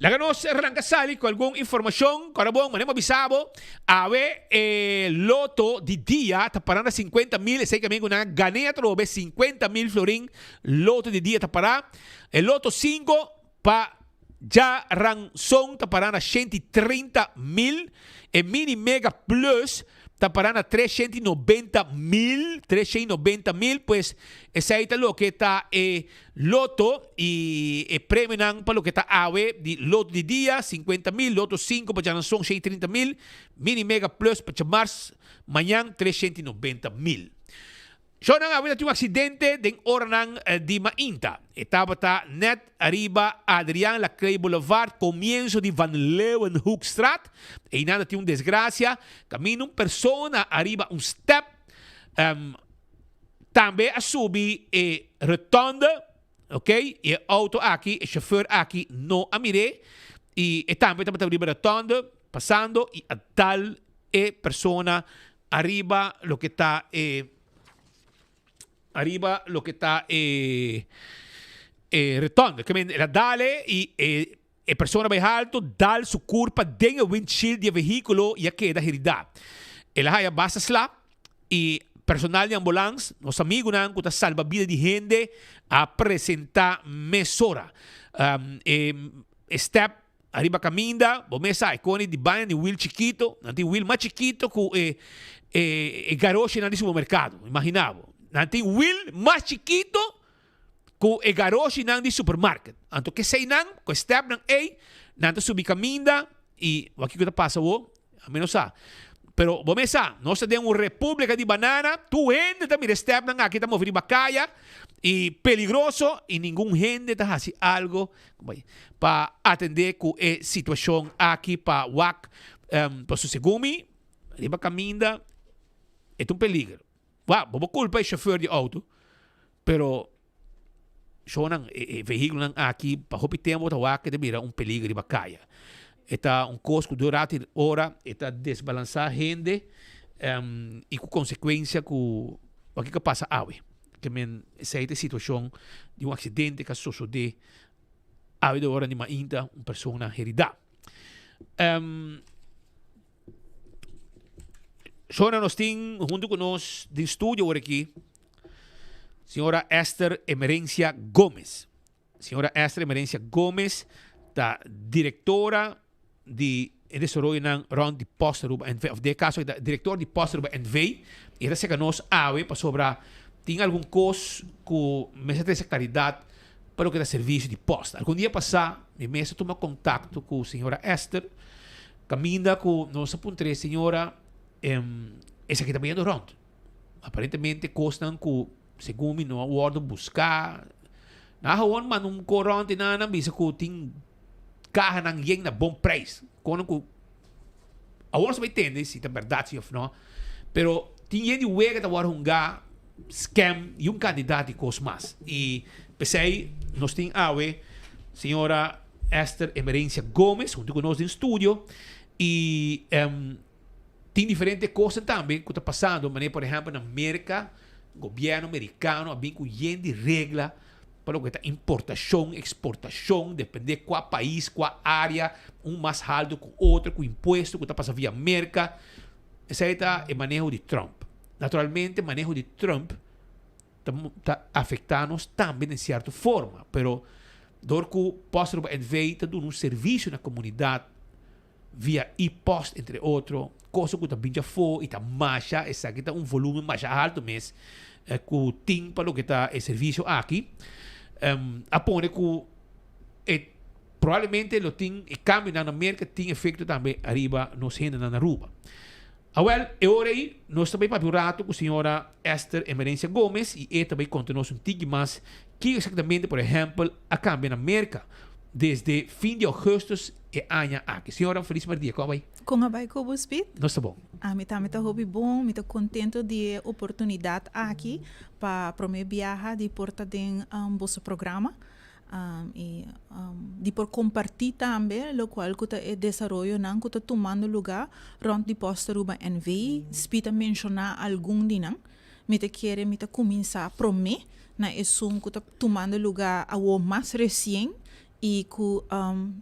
Laga nos ranka sali ku algun informashon. Kòrda bon, manera mi a bisa bo, awe e loto di dia ta pará na 50 mil, esei kaminda ku nan a gané atrobe 50 mil florin loto di dia ta pará. E loto 5 pa djaranson ta pará na 130 mil. E mini mega plus ta pará na 390 mil, 390 mil. Pues esei ta loke ta e loto i e premionan pa loke ta awe di loto di dia, 50 mil, loto 5 pa djaranson 130 mil, mini mega plus pa djamars mañan 390 mil. Shownan, awe tin un aksidente den oranan di mainta. E tabata net ariba Adriaan Laclé Boulevard, komienso di Van Leeuwenhoekstraat. Einan tin un desgrasia. Kaminda un persona ariba un step tambe a subi e rotonde, ok? E auto aki, e chauffeur aki no a mir'é. I e tambe tabata riba rotonde, pasando i a dal e persona ariba loke ta e rotonde. Ke men el a dale i e persona bai alto, dal su kurpa den e windshield di e vehíkulo i a keda heridá. El a haya basta sla i personal di ambulans, nos amigunan ku ta salba bida di hende, a presentá mesora. E step ariba kaminda, bo mes sa, e koni di baña di wiel chikito, nan tin wiel mas chikito ku e garoshinan di supermerkado, imagina bo. Nan tin wiel mas chikito ku e garoshinan di supermarket. Anto keseinan, ku e stepnan ei, nan ta subi kaminda i wak kiko ta pasa awor, ami no sa. Pero bo mes sa, nos ta den un repúblika di banana, tur hende ta mira e stepnan aki ta move riba kaya i peligroso i ningun hende ta hasi algo pa atendé ku e situashon aki pa wak pasobra segun mi riba kaminda e ta un peliger. Wak, bo por kulpa e shofèr di outo, pero shownan e vehíkulonan aki pa hopi tempu ta wak e ta bira un peliger riba kaya. E ta un kos ku durante ora e ta desbalansá hende i ku konsekuensia ku wak kiko a pasa awe. Ke men esei ta e situashon di un aksidente ku a sosodé awe di ora di mainta un persona heridá. Um, Shona nos tin huntu ku nos den studio ora aki señora Esther Emerencia Gomez. Señora Esther Emerencia Gomez ta directora di e desaroyonan rond di Post Aruba NV, of den e caso ta director di Post Aruba NV, y e ta seca nos awe pasobra tin algun cos cu mester trece claridad pa loke ta servicio di post. Algun dia pasa mi mes a tuma contacto cu señora Esther caminda cu nos a puntr'e, señora, esaki ta bayendo rond. Aparentemente cosnan cu Segun mi no a wordo busca. Nan a gewoon manda un corant y nan a bisa cu tin cahanan yen na bon prijs. Cono cu awor nos ta bay tende si ta berdad si of no. Pero tin yen di wega ta wordo hunga, scam y un cantidad di cos mas. Y pesey nos tin awe señora Esther Emerencia Gomez hunto cu nos den studio y Tin diferente cosnan tambe cu ta pasando, manera por ehempel na Merca, gobierno Mericano a bin cu yen di regla pa loke ta importacion, exportacion, depende cua pais, cua area, un mas halto cu otro, cu impuesto cu ta pasa via Merca. Esey ta e maneho di Trump. Naturalmente maneho di Trump ta ta afecta nos tambe den cierto forma, pero door cu Post Aruba NV ta duna un servicio na comunidad, via e-post entre otro, cosa cu ta bin djafo y ta masha, esaki ta un volumen masha alto mes cu tin pa loke ta e servicio aki, a pone cu e probablemente lo tin e cambionan na Merca tin efecto tambe ariba nos hendenan na Aruba. Awel, e ora ey nos ta bay papia un rato cu señora Esther Emerencia Gomez y e ta bay conta nos un tiki mas kico exactamente por ehempel a cambia na Merca desde fin di augustus e aña aki. Señora, un feliz merdia. Con a bay? Con a bay cu bo, Speed? Nos ta bon. Ami tambe ta hopi bon. Mi ta contento di e oportunidad aki pa prome biaha di por ta den boso programa. Y di por comparti tambe locual cu ta e desaroyonan cu ta tumando luga rond di Post Aruba NV. Spi ta menciona algun di nan. Mi ta kere mi ta cuminsa prome na esun cu ta tumando luga awo mas recien y cu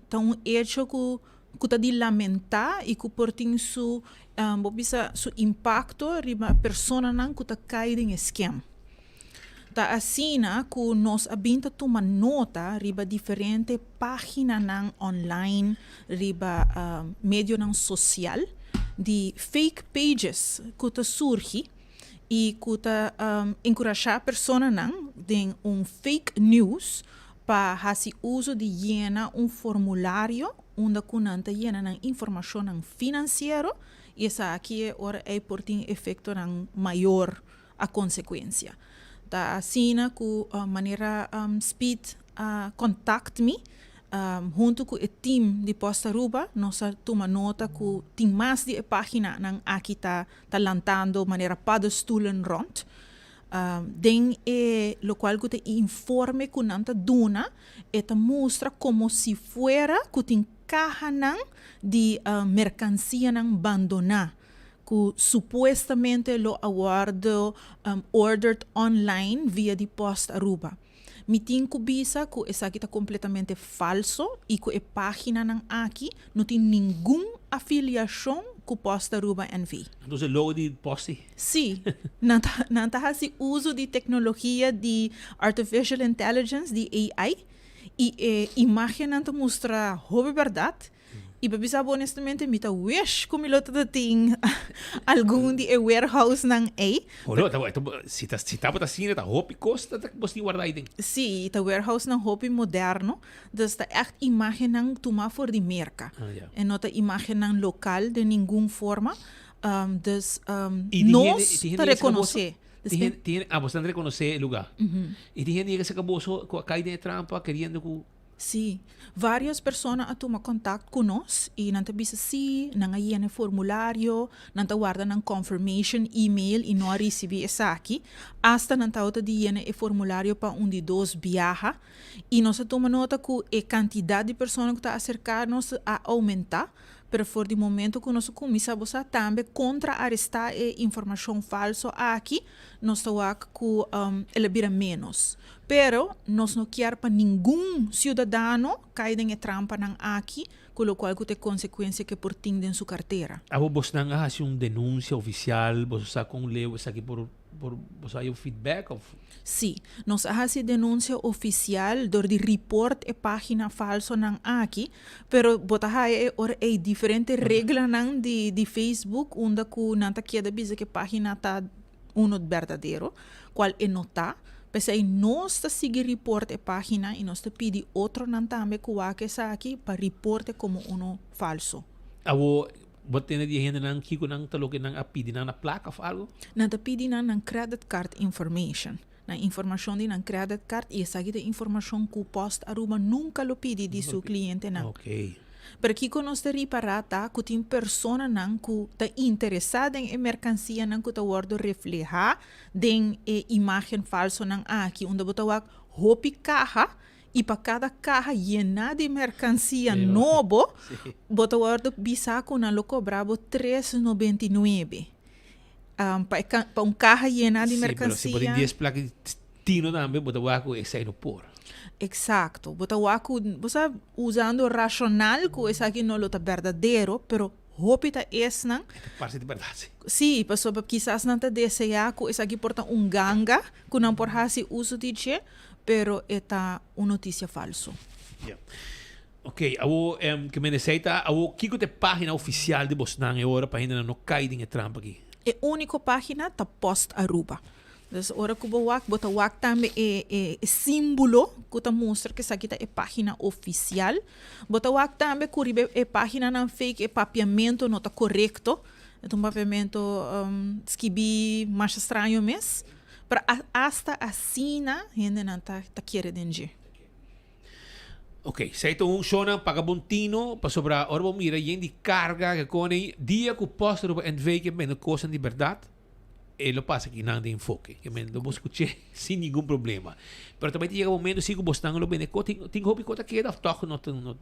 ta un hecho cu cu ta di lamenta y cu por tin su bo bisa su impacto riba personanan cu ta cay den e scam. Ta asina ku nos a bin ta tuma nota riba diferente páginanan online riba medionan sosial di fake pages ku ta surgi i ku ta enkurashá personanan den un fake news pa hasi uso di yena un formulario unda ku nan ta yena nan informashonnan finansiero i esaki e ora ei por tin efektonan mayor a konsekuensia. Ta asina ku manera Speed a kontakt mi huntu ku e team di Post Aruba nos a tuma nota ku tin mas di e paginanan aki ta ta lantando manera paddenstoelen rond. Den e lokual ku ta e informe ku nan ta duna e ta mustra komo si fuera ku tin kahanan di merkansianan bandoná. ku supuestamente lo a wòrdu ordered online via di Post Aruba. Mi tin ku bisa ku esaki ta kompletamente falso i ku e páginanan aki no tin ningun afiliashon ku Post Aruba NV. Entonces e logo di Post si? Si. Nan ta nan ta hasi uso di teknologia di artificial intelligence, di AI, i e imágennan ta mustra hopi bèrdat. I pa bisa bo honestamente, mi ta wish ku mi lo ta tin algun di e warehousenan ei. Oh no, ta, si ta, si tabata asina, ta hopi kos ta bos tin warda ei den. Sí, ta warehousenan hopi moderno. Dus ta ègt imágennan tumá for di Merka. Ah, ya. E no ta imágennan lokal den ningun forma. Um, dus um, I tin hende, nos tin ta hende yega saka boso? rekonosé. Tin hende, tin hende, ah, boso ta rekonosé e lugá. I tin hende yega saka boso ku a kai den e trampa keriendo ku. Sí, varios persona a tuma kontakt ku nos i nan ta bisa sí, nan a yena e formulario, nan ta warda nan confirmation email i no a risibí esaki. Asta nan tabata di yena e formulario pa un di dos biaha. I nos a tuma nota ku e kantidat di persona ku ta aserká nos a oumentá. Pero for di momento ku nos a kuminsá bo sa tambe kontra-arestá e informashon falso aki, nos ta wak ku el a bira ménos. Pero nos no kier pa ningun siudadano kai den e trampanan aki, ku lokual ku ta e konsekuensia ku e por tin den su kartera. Abo bosnan a hasi un denunsia ofisial? Boso sa kon leu esaki por por boso haya un feedback of? Sí, nos a hasi denunsia ofisial dor di report e pagina falsonan aki, pero bo ta haya e ora ei diferente reglanan di di Facebook unda ku nan ta keda bisa ku e pagina ta uno berdadero, kual e no ta. P'esei nos ta sigui report e pagina i nos ta pidi otronan tambe ku wak esaki pa report e komo uno falso. Awor Bo tende di e hendenan kiko nan ta loke nan a pidi nan na plaka of algo? Nan ta pidi nan nan credit card information, nan informacion di nan credit card y esaki ta informacion cu Post Aruba nunca lo pidi di su clientenan. Ok. Pero kiko nos ta ripara ta cu tin personanan cu ta interesa den e mercancianan cu ta wordo refleha den e imagen falsonan aki unda bo ta wak hopi caha I pa kada kaha yená di merkansia nobo, bo ta wòrdu bisá ku nan lo kobra bo tres 99. Pa e pa un kaha yená di merkansia. Sí, pero si bo tin dies plaka di tino tambe, bo ta wak ku esei no por. Eksakto. Bo ta wak ku, bo sa, usando rashonal ku esaki no lo ta berdadero, pero hopi ta esnan. E ta parse di bèrdat, sí. Sí, pasobra kisas nan ta deseá ku esaki por ta un ganga ku nan por hasi uso di dje. Pero e ta un noticia falso. Ya. Ok, awo ke men esei ta, awo kiko ta e pagina oficial di bosnan e ora pa hendenan no kai den e trampa aki? E unico pagina ta Post Aruba. Dus ora ku bo wak, bo ta wak tambe e e simbolo ku ta mustra ku esaki ta e pagina oficial. Bo ta wak tambe ku riba e paginanan fake e papiamento no ta korekto. E ta un papiamento skibí masha straño mes. Pero hasta asina hendenan ta ta kere den dje. Ok, sei ta un shownan paga bon tino pasobra ora bo mira yen di carga ke kone dia ku post riba NV ke bende kosan di berdad e lo pasa ki nan den enfoke ke men lo bo skuché sin ningun problema pero tambe ta yega momento si ku bosnan lo bende ko tin tin hopi ko ta keda of tog no ta no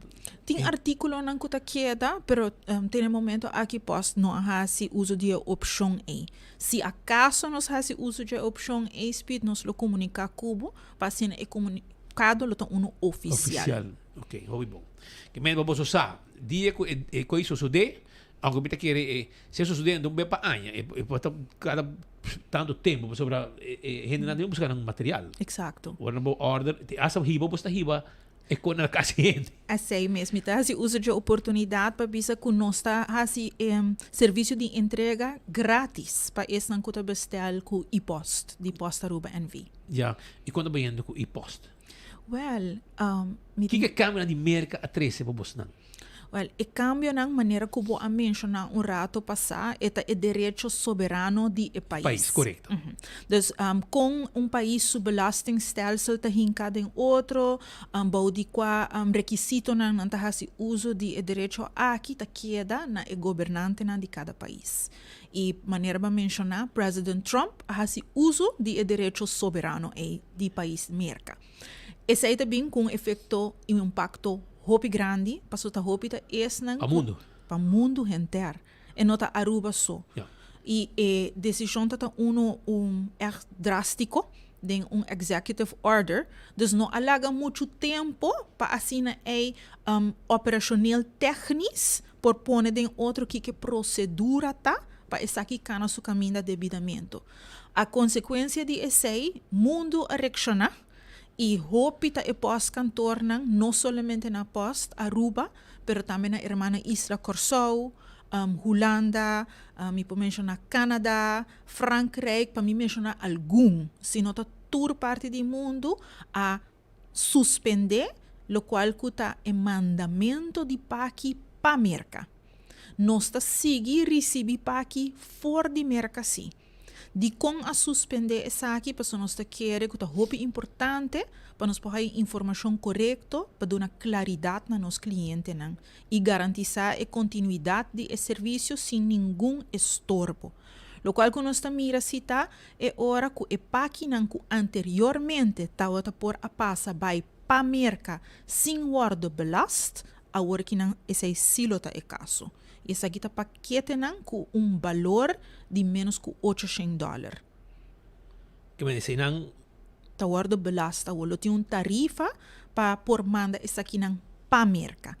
Tin artíkulonan ku ta keda pero te na e momento aki post no a hasi uso di e opshon ei. Si akaso nos hasi uso dje opshon ei Speed nos lo komuniká ku bo pa asina e komunikado lo ta unu ofisial. Ofisial, ok, hopi bon. Ke men pa boso sa, dia ku e e koi sosodé, aunke mi ta kere e si e sosodé anto un bes pa aña, e e por ta kada tantu tempu pasobra e e hendenan tin buska nan material. Eksakto. Ora nan bo order, hasta hiba bo sta hiba E kon na kasi hende. Esei mes. Mi ta hasi uso dje oportunidat pa bisa ku nos ta hasi e servisio di entrega gratis pa esnan ku ta bestel ku e-post di Post Aruba NV. Ya. I kon ta bayendo ku e-post? Wèl, mi tin. Kiko e kambionan di Merka a trese pa bosnan? Wèl, e kambionan, manera ku bo a menshoná un rato pasá, e ta e derecho soberano di e pais. Pais, korekto. Dus, kon un pais su belastingstelsel ta hinká den otro, bou di kua rekisitonan nan ta hasi uso di e derecho aki ta keda na e gobernantenan di kada pais. I manera bo a menshoná, President Trump a hasi uso di e derecho soberano ei di pais Merka. Esei ta bin ku un efekto i un impakto hopi grandi, pasobra ta hopi ta esnan Pa mundu. Pa mundu henter. E no ta Aruba so. Ja. I e desishon ta ta unu un ègt drástiko den un executive order. Dus no a laga muchu tempu pa asina ei operashoneel tèknis por pone den otro kiko e prosedura ta pa esaki kana su kaminda debidamento. A konsekuensia di esei, mundu a reakshoná i hopi ta e pòstkantornan, no solamente na Pòst Aruba, pero tambe na hermana isla Kòrsou, Hulanda, mi por menshoná Canada, Frankrijk, pa mi menshoná algun, si no ta tur parti di mundu a suspendé lokual ku ta e mandamentu di paki pa Merka. Nos ta sigui risibí paki for di Merka sí. Dikon a suspendé esaki? Pasobra nos ta kere ku ta hopi importante pa nos por haña informashon korekto pa duna klaridat na nos klientenan i garantisá e kontinuidat di e servisio sin ningun estorbo. Lokual ku nos ta mira si ta e ora ku e pakinan ku anteriormente tabata por a pasa bai pa Merka sin wòrdu belast. Awor kinan esei sí lo ta e kaso. I esaki ta paketenan ku un balor di ménos ku 800 dòler. Ke men eseinan. Ta wòrdu belast awor. Lo tin un tarifa pa por manda esakinan pa Merka.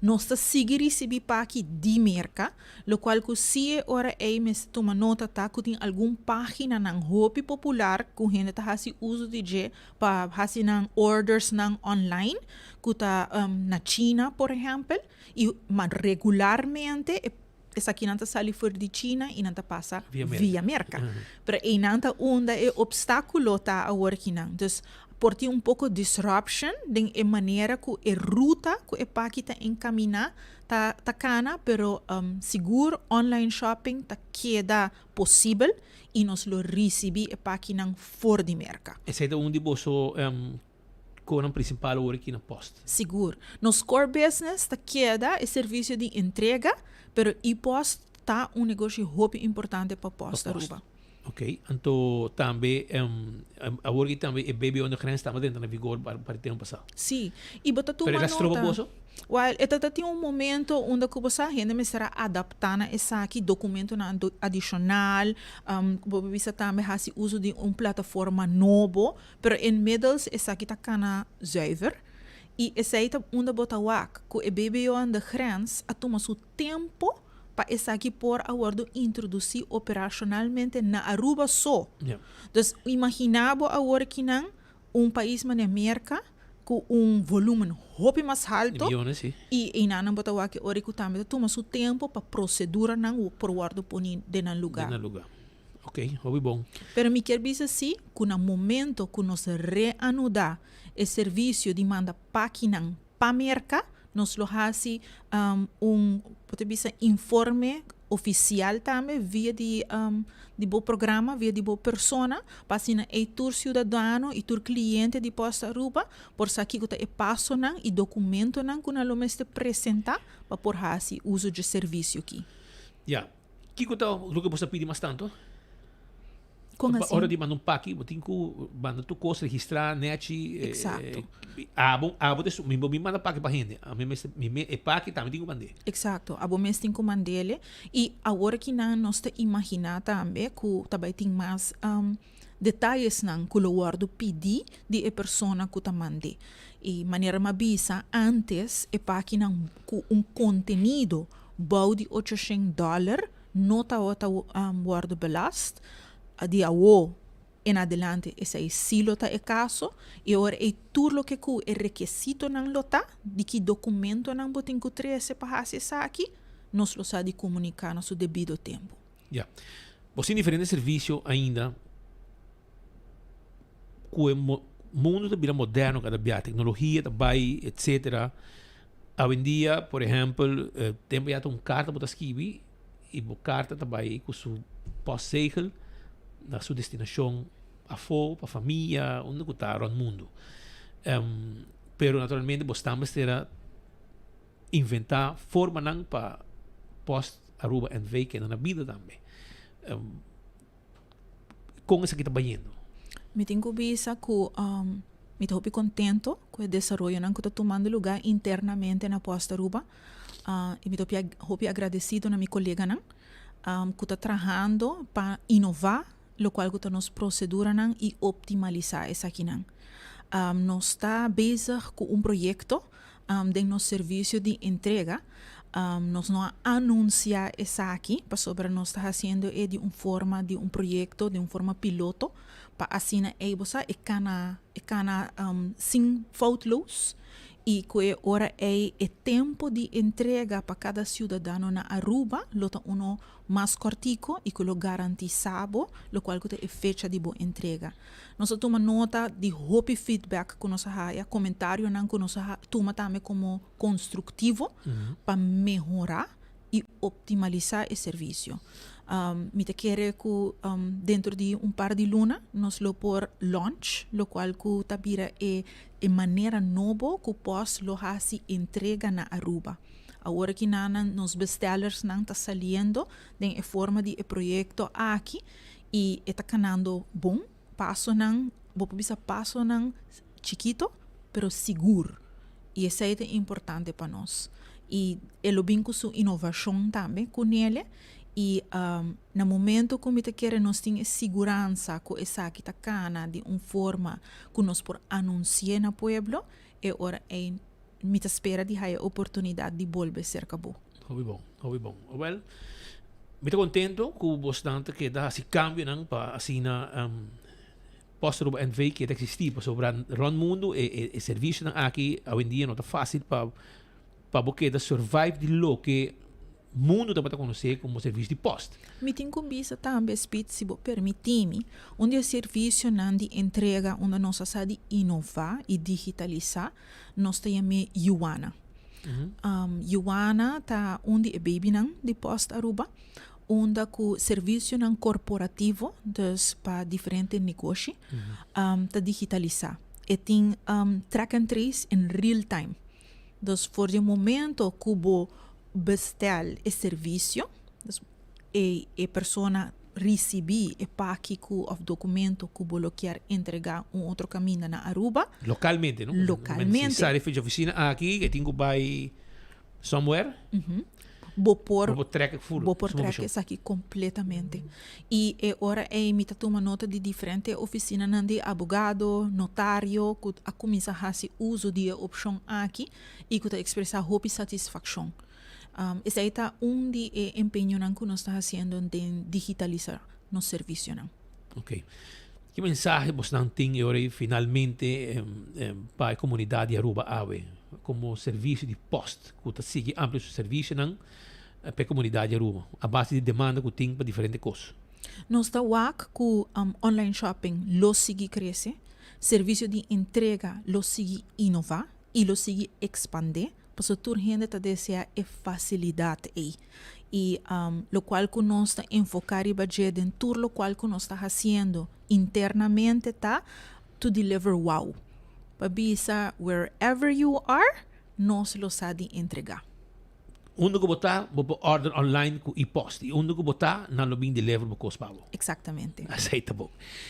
Nos ta sigui risibí paki di Merka, lokual ku si e ora ei mester tuma nota ta ku tin algun páginanan hopi popular ku hende ta hasi uso di dje pa hasi nan ordersnan online ku ta na China por ehèmpel i ma regularmente e esakinan ta sali for di China i nan ta pasa via Merka. Pero einan ta unda e opstákulo ta awor kinan. Dus por tin un poko disruption den e manera ku e ruta ku e paki ta enkaminá ta ta kana, pero sigur online shopping ta keda posibel i nos lo risibí e pakinan for di Merka. Esei ta un di boso konan prinsipal awor aki na Post. Sigur. Nos core business ta keda e servisio di entrega, pero e-post ta un negoshi hopi importante pa Post Aruba. Ok, anto tambe awor aki tambe e BBO na grens tambe ta entra na vigor pa e tempo pasá. Sí, i bo ta tuma nota. Pero e ta stroba boso? Wel, e ta ta tin un momento unda ku bo sa hende mester a adaptá na esaki, dokumentonan adishonal, bo por bisa tambe hasi uso di un plataforma nobo, pero inmiddels esaki ta kana zuiver. I esei ta unda bo ta wak ku e BBO aan de grens a tuma su tempo pa esaki por a wordo introduci operacionalmente na Aruba so. Dus imagina bo awor kinan un pais manera Merca cu un volumen hopi mas halto y eynan bo ta wak e ora cu tambe ta tuma su tempo pa proceduranan por wordo poni den nan lugar. Den nan lugar. Ok, hopi bon. Pero mi kier bisa si cu na momento cu nos reanuda e servicio di manda pakinan Pa Merca nos lo haci un, bo ta bisa, informe oficial tambe via di di bo programa, via di bo persona, pa asina ey tur ciudadano y tur cliente di Post Aruba por sa kico ta e pasonan y documentonan cu nan lo mester presenta pa por haci uso dje servicio aki. Ya. Kico ta loke bo sa pidi mas tanto? Kon asina? Ora di manda un paki, bo tin ku manda tur kos registrá nèchi. Eksakto. Abo, abo ta esun, mi bo mi manda paki pa hende. Ami mester, mi me, e paki tambe tin ku mand'é. Eksakto, abo mes tin ku mand'é. I awor kinan nos ta imaginá tambe ku ta bai tin mas detayesnan ku lo wòrdu pidí di e persona ku ta mand'é. I manera mi a bisa ántes e pakinan ku un kontenido bou di ochoshen dòler no tabata wòrdu belast, di awo en adelante esei sí lo ta e kaso, i ora ei tur loke ku e rekesitonan lo ta, di ki dokumentonan bo tin ku trese pa hasi esaki, nos lo sa di komuniká na su debido tempu. Ya. Bo tin diferente servisio ainda ku e mundu ta bira moderno kada bia, teknologia ta bai etsetera. Awendia, por ehèmpel, tempu ya ta un karta bo ta skibi i bo karta ta bai ku su postzegel na su destinashon afó, pa famia, unda ku ta rònt mundu. Pero naturalmente bo stan mester a inventá formanan pa Post Aruba NV keda na bida tambe. Kon esaki ta bayendo? Mi tin ku bisa ku mi ta hopi kontento ku e desaroyonan ku ta tumando lugá internamente na Post Aruba. I mi ta hopi hopi agradesido na mi koleganan ku ta trahando pa inová lokual ku ta nos proseduranan i optimalisá esakinan. Nos ta bezig ku un proyekto den nos servisio di entrega. Nos no a anunsiá esaki pasobra nos ta hasiendo e di un forma di un proyekto, di un forma piloto, pa asina ei bo sa e kana e kana sin foutloos i ku e ora ei e tempu di entrega pa kada siudadano na Aruba lo ta uno mas kòrtiku i ku lo garantisá bo lokual ku ta e fecha di bo entrega. Nos a tuma nota di hopi feedback ku nos a haya, komentarionan ku nos a tuma tambe komo konstruktivo pa mehorá i optimalisá e servisio. Mi ta kere ku dentro di un par di luna nos lo por launch lokual ku ta bira e e manera nobo ku pòst lo hasi entrega na Aruba. Awor aki nan nos bestellersnan ta saliendo den e forma di e proyekto aki i e ta kanando bon. Pasonan, bo por bisa pasonan chikito, pero sigur. I esei ta importante pa nos. I e lo bin ku su inovashon tambe ku nele. I na momento ku mi ta kere nos tin e siguransa ku esaki ta kana di un forma ku nos por anunsi'é na pueblo, e ora ei mi ta spera di haya oportunidat di bolbe serka bo. Hopi bon, hopi bon. Awel, mi ta kontento ku bosnan ta keda hasi kambionan pa asina Post Aruba NV keda eksistí, pasobra rònt mundu e e servisionan aki awendia no ta fásil pa pa bo keda survive di loke mundu tabata konosé komo servisio di pòst. Mi tin ku bisa tambe, Speed, si bo permití mi, un di e servisionan di entrega unda nos a sa di inová i digitalisá, nos ta yam'é Yuana. Yuana ta un di e babynan di Post Aruba, unda ku servisionan korporativo, dus pa diferente negoshi, ta digitalisá. E tin track and trace in real time. Dus for di e momento ku bo bestel e servisio, dus e e persona risibí e paki ku òf dokumento ku bo lo kier entregá un otro kaminda na Aruba. Lokalmente, no? Lokalmente. Si sali for di ofisina aki, e tin ku bai somewhere. Bo por Bo por trek full bo por trek esaki completamente. Y e ora ey mi ta tuma nota di diferente oficinanan di abogado, notario cu a cuminsa haci uzo di e opcion aki y cu ta expresa hopi satisfaccion. Esey ta un di e empeñonan cu nos ta haciendo den digitalisa nos servicionan. Ok. Ki mensahe bosnan tin e ora ei finalmente pa e komunidat di Aruba awe komo servisio di pòst ku ta sigui amplia su servisionan pa e komunidat di Aruba a base di demanda ku tin pa diferente kos? Nos ta wak ku online shopping lo sigui krese, servisio di entrega lo sigui inová i lo sigui ekspandé. Pasobra tur hende ta desea e facilidad ey. Y locual cu nos ta enfoca riba dje den tur locual cu nos ta haciendo internamente ta to deliver wow. Pa bisa wherever you are, nos lo sa di entrega. Unda cu bo ta, bo por order online cu e-post. Y unda cu bo ta, nan lo bin deliver bo cos pa bo. Exactamente. Esey ta bon.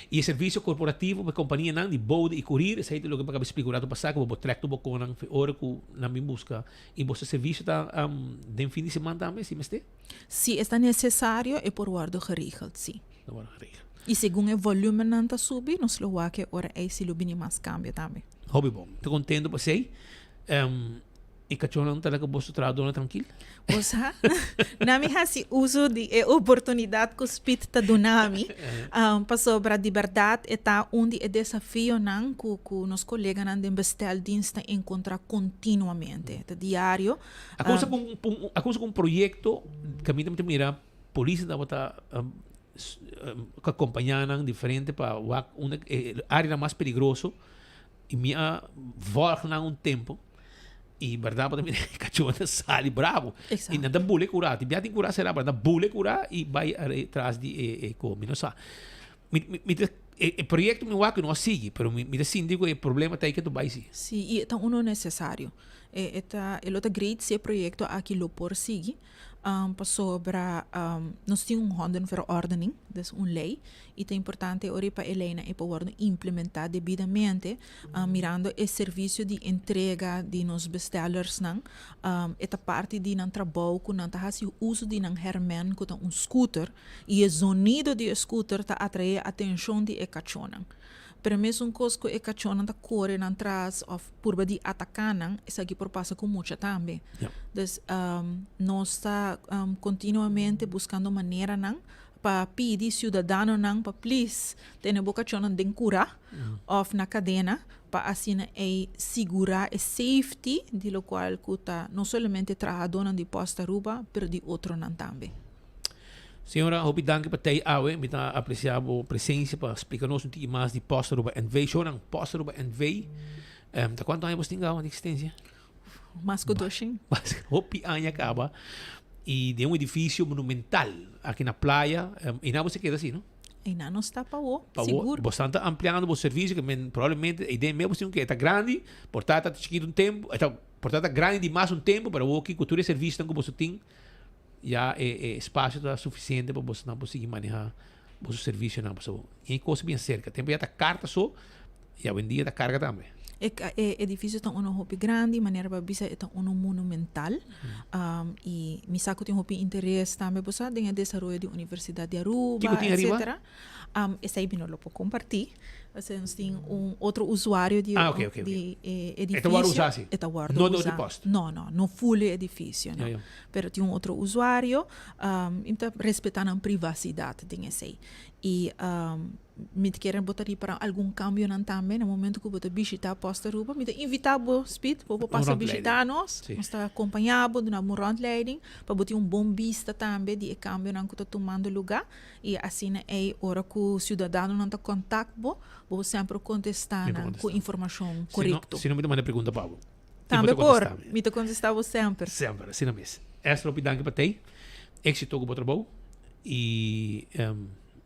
Y e servicio corporativo pa e companianan di bode y courier, esey ta loke bo acaba splica un rato pasa, cu bo por trek tur bo conan fe ora cu nan bin busca. Y boso servicio ta den fin di siman tambe, si mester? Si e ta necesario, e por wordo geregeld, si. Ta wordo geregeld. Y segun e volumennan ta subi, nos lo wak e ora ey si lo bini mas cambio tambe. Hopi bon. Ta contento pa esey. E kachónan ta laga boso trahadónan trankil? Bo sa, na mi hasi uso di e oportunidat ku Speed ta duna mi, pasobra di bèrdat e ta un di e desafionan ku ku nos koleganan den besteldienst ta enkontrá kontinuamente. Ta diario. A kumsa ku un a kumsa ku un proyekto kaminda mi ta mira polis tabata akompañá nan diferente pa wak unda e áreanan mas peligroso. I mi a volg nan un tempo i berdad bo ta mira e cachorro ta sali bravo. I nan ta bule cura. Tin bia tin cura sera pero nan ta bule cura i bai tras di e e co. Mi no sa. Mi mi mi ta e e proyecto mi wak no a sigui pero mi mi ta sinti cu e problema ta ei ke ta bai si. Si i e ta uno necesario. E e ta e lo ta great si e proyecto aki lo por sigui. Pasobra nos tin un hondenverordening, dus un ley, y ta importante ora pa e leynan e por wordo implementa debidamente, mirando e servicio di entrega di nos bestellersnan, e ta parti di nan trabou cu nan ta haci uso di nan herment cu ta un scooter, y e zonido di e scooter ta atrae atencion di e cachonan. Pero mesun cos cu e cachonan ta core nan tras of purba di ataká nan, esaki por pasa ku mucha tambe. Dus nos ta kontinuamente buskando maneranan pa pidi siudadanonan pa plis tene bo kachónan den kurá òf na kadena pa asina ei sigurá e safety di lokual ku ta no solamente trahadónan di Post Aruba pero di otronan tambe. Señora, hopi danki pa tei awe. Mi ta aprecia bo presencia pa splica nos un tiki mas di Post Aruba NV. Shownan, Post Aruba NV, ta cuanto aña bos tin gaba di existencia? Mas cu doshin. Mas, hopi aña caba. Y den un edificio monumental aki na playa. Y nan bo se keda asi, no? Y nan nos ta pa wo, sigur. Bo stan ta ampliando bo servicio, que men probablemente e idea mes bo tin que ta grandi, por ta ta chiquito un tempo, ta por ta ta grandi di mas un tempo, pero awo aki cu tur e servicionan cu boso tin, Ya e e espacio ta suficiente pa bosonan por sigui maneha boso servicionan pasobra e cos bien cerca. Tempo ya ta carta so y awendia ta carga tambe. E e edifisio ta uno hopi grandi, manera bo a bisa e ta uno monumental. I mi sa ku tin hopi interes tambe bo sa den e desaroyo di Universidat di Aruba, Kiko tin ariba? etcetera. Esei mi no lo por kompartí. Pasobra nos tin un otro usuario di Ah, oké, oké, oké. di e E ta wòrdu edifisio. usá si? E ta wòrdu No dor di usá. pòst? No, no, no full e edifisio, no. Ja, ja. Pero tin un otro usuario. I ta respetá nan privasidat den esei. I Mi ta kere bo ta ripara algun kambionan tambe na momento ku bo ta bishita Post Aruba. Mi ta invita bo, Speed, bo por pasa bishita nos. Nos ta akompañá bo, duna bo un rondleiding pa bo tin un bon bista tambe di e kambionan ku ta tumando lugá. I asina ei ora ku siudadanonan ta kontak bo, bo por semper kontestá nan ku informashon korekto. Si no mi ta manda pregunta pa bo. Tambe por. Mi ta kontestá bo semper. Semper, asina mes. Esther, hopi danki pa tei. Éksito ku bo trabou i.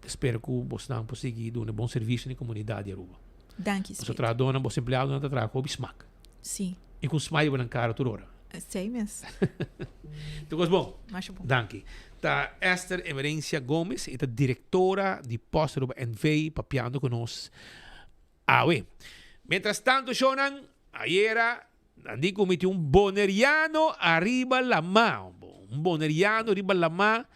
Spera ku bosnan por sigui duna bon servisio na e komunidat di Aruba. Danki, Boso Speed. trahadónan, boso empleadonan ta traha ku hopi smak. Sí. I ku un smile riba nan kara tur ora. Esei mes. Tur kos bon? Masha bon. Danki. Ta Esther Emerencia Gomez, e ta direktora di Post Aruba NV. papiando ku nos awe. Mientras tanto, shownan, ayera nan di ku mi tin un boneriano ariba lamá. Un boneriano riba lamá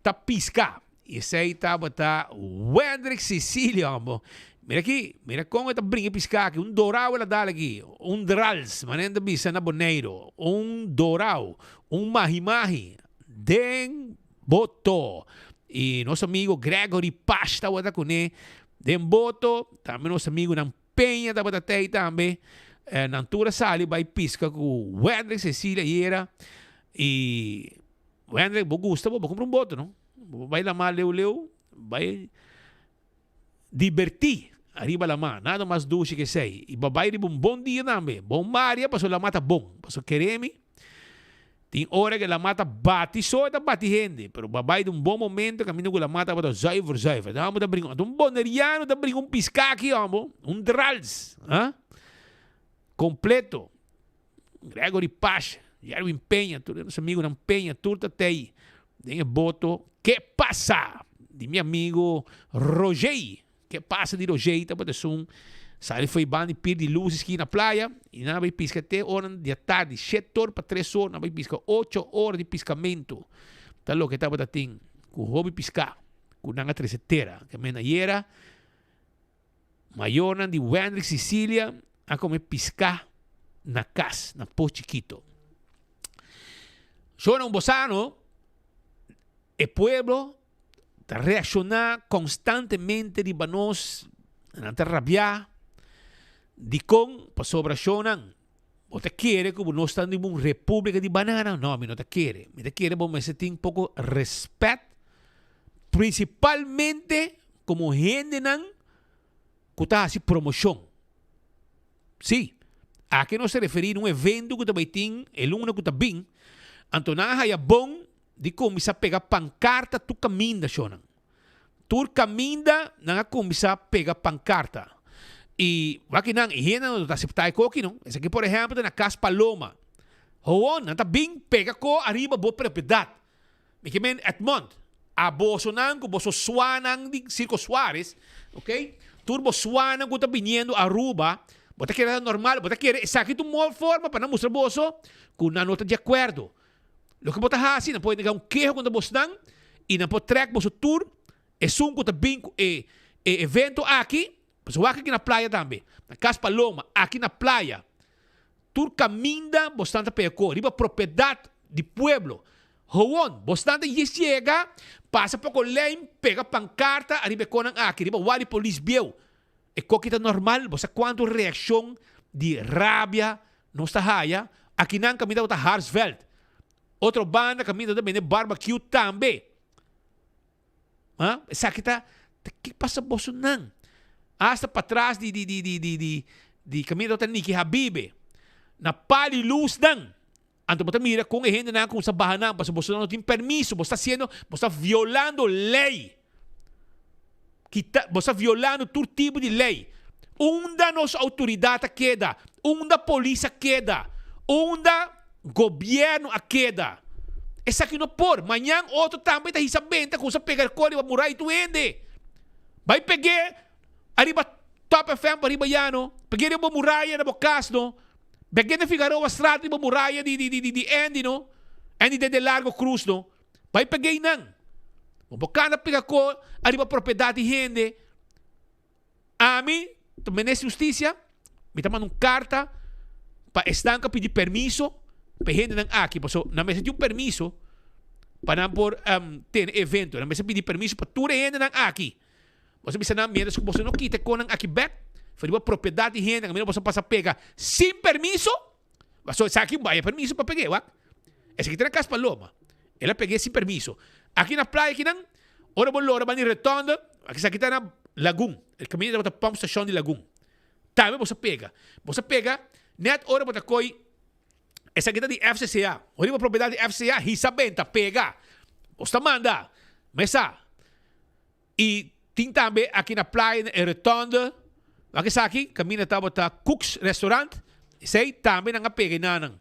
ta pisca. Y esey tabata Wendrick Cecilio, hombo. Mira aki, mira con e ta bringa e pisca aki. Un dorao el a dal aki. Un drals, manera nan ta bisa na Boneiro. Un dorao, un mahi-mahi den boto. Y nos amigo Gregory Pash tabata cune den boto. Tambe nos amigonan Peña tabata tey tambe. Nan tur a sali bay pisca cu Wendrick Cecilia ayera. Y Wendrick, bo gusta bo, bo cumpra un boto no. Bo bai lamá leu leu, bai dibertí ariba lamá. Nada mas dushi ke esei. I bo bai riba un bon dia tambe. Bon maria pasobra lamá ta bon. Pasobra kere mi, tin ora ke lamá ta bati so e ta bati hende. Pero bo a bai den un bon momento kaminda ku lamá tabata zuiver zuiver. Ta hòmber ta bringa. Un boneriano ta bringa un piská aki hòmber. Un drals. Ha? Kompleto. Gregory Pash, Jerwin Peña, tur nos amigunan Peña, tur ta tei den e boto. Ke pasa? Di mi amigo Roger. Ke pasa di Roger tabata esun sali fo'i banda di Pir di Luz ski na playa i nan a bai piska te ora di atardi, shete or pa tres or, nan a bai piska ocho ora di piskamentu. Ta loke tabata tin ku hopi piská ku nan a trese tera. Ke men ayera Mayornan di Wendrick Cicilia a come piská na kas, na Pos Chikito. Shona un bosano, e pueblo ta reakshoná konstantemente riba nos, nan ta rabiá. Dikon? Pasobra shonnan, bo ta kere ku nos ta riba un repúblika di banana? No, mi no ta kere. Mi ta kere bo mester tin poko rèspèt, prinsipalmente Como hendenan cu ta haci promocion. Sí, aki nos ta referi na un evento cu ta bay tin e luna cu ta bin, anto nan a haya bon di cuminsa pega pancarta tur caminda, shownan. Tur caminda nan a cuminsa pega pancarta. Y wak nan, e hendenan no ta acepta e koki no. Esaki por ehempel ta na Cas Paloma. Howon, nan ta bin pega ko ariba bo propiedad. Mi ke men Edmond, a bosonan ku boso swanan di Circo Suarez, ok, tur bo swanan ku ta biniendo Aruba, bo ta kere ta normal, bo ta kere esaki ta un modo forma pa nan mustra boso ku nan no ta di akuerdo. Loke bo ta hasi, nan por entrega un keho kontra bosnan i nan por trek boso tur esun ku ta bin ku e e evento aki, pasobra wak aki na playa tambe, na Cas Paloma, aki na playa, Tur caminda bosnan ta pega co riba propiedad di pueblo. Gewoon, bosnan ta yis yega, pasa poco lijm, pega pancarta ariba e conan aki, riba wal di polis bieu. E coki ta normal? Bo sa cuanto reaccion di rabia nos ta haya? Akinan caminda bo ta Harsveld. Otro banda caminda ta bende barbecue tambe. Ha? Esaki ta, ta ki pasa boso nan? Hasta patras di di di di di di di kaminda ta Niki Habibe. Na pali luz nan. Anto bo ta mira kon e hendenan kumsa baha nan pasobra boso no tin permiso. Bo sta hasiendo, bo sta violando lei. Kita, bo sta violando tur tipo di lei. Unda nos outoridat a keda? Unda polis a keda? Unda Gobierno a keda. Esaki no por. Mañan otro tambe ta hisa benta cu sa pega alcohol riba muray tur hende. Bay peg'e ariba. Top FM pariba ya no. Peg'é den bo muraya na bo kas no. Peg'é den Figaroa Straat riba muraya di di di di Andy no. Andy den den Largo Cruz no. Bai peg'é einan. Bo por kana pega ko ariba propiedat di hende. Ami ta minister di hustisia, mi ta manda un karta pa esnan ku a pidi permiso pa e hendenan aki, pasobra nan mester tin un permiso pa nan por tene e evento, nan mester pidi permiso pa tur e hendenan aki. Boso bisa nan, mientras ku boso no kita e konan aki bèk for riba propiedat di hende, kaminda boso pasa pega sin permiso, pasobra esaki un baya permiso pa peg'é, wak. Esaki ta na Cas Paloma, el a peg'é sin permiso. Aki na playa akinan, ora bo lora banda di rotonde, esaki ta na Lagun, e kaminda tabata pump station di Lagun. Tambe boso a pega. Boso a pega net ora bo ta koi esaki ta di FCCA. Ora riba propiedat di FCCA, hisa benta, pega. Boso ta manda. Mesa. I tin tambe aki na playa na e rotonde. Wak esaki, kaminda tabata Cooks Restaurant. Esei tambe nan a pega e nanan.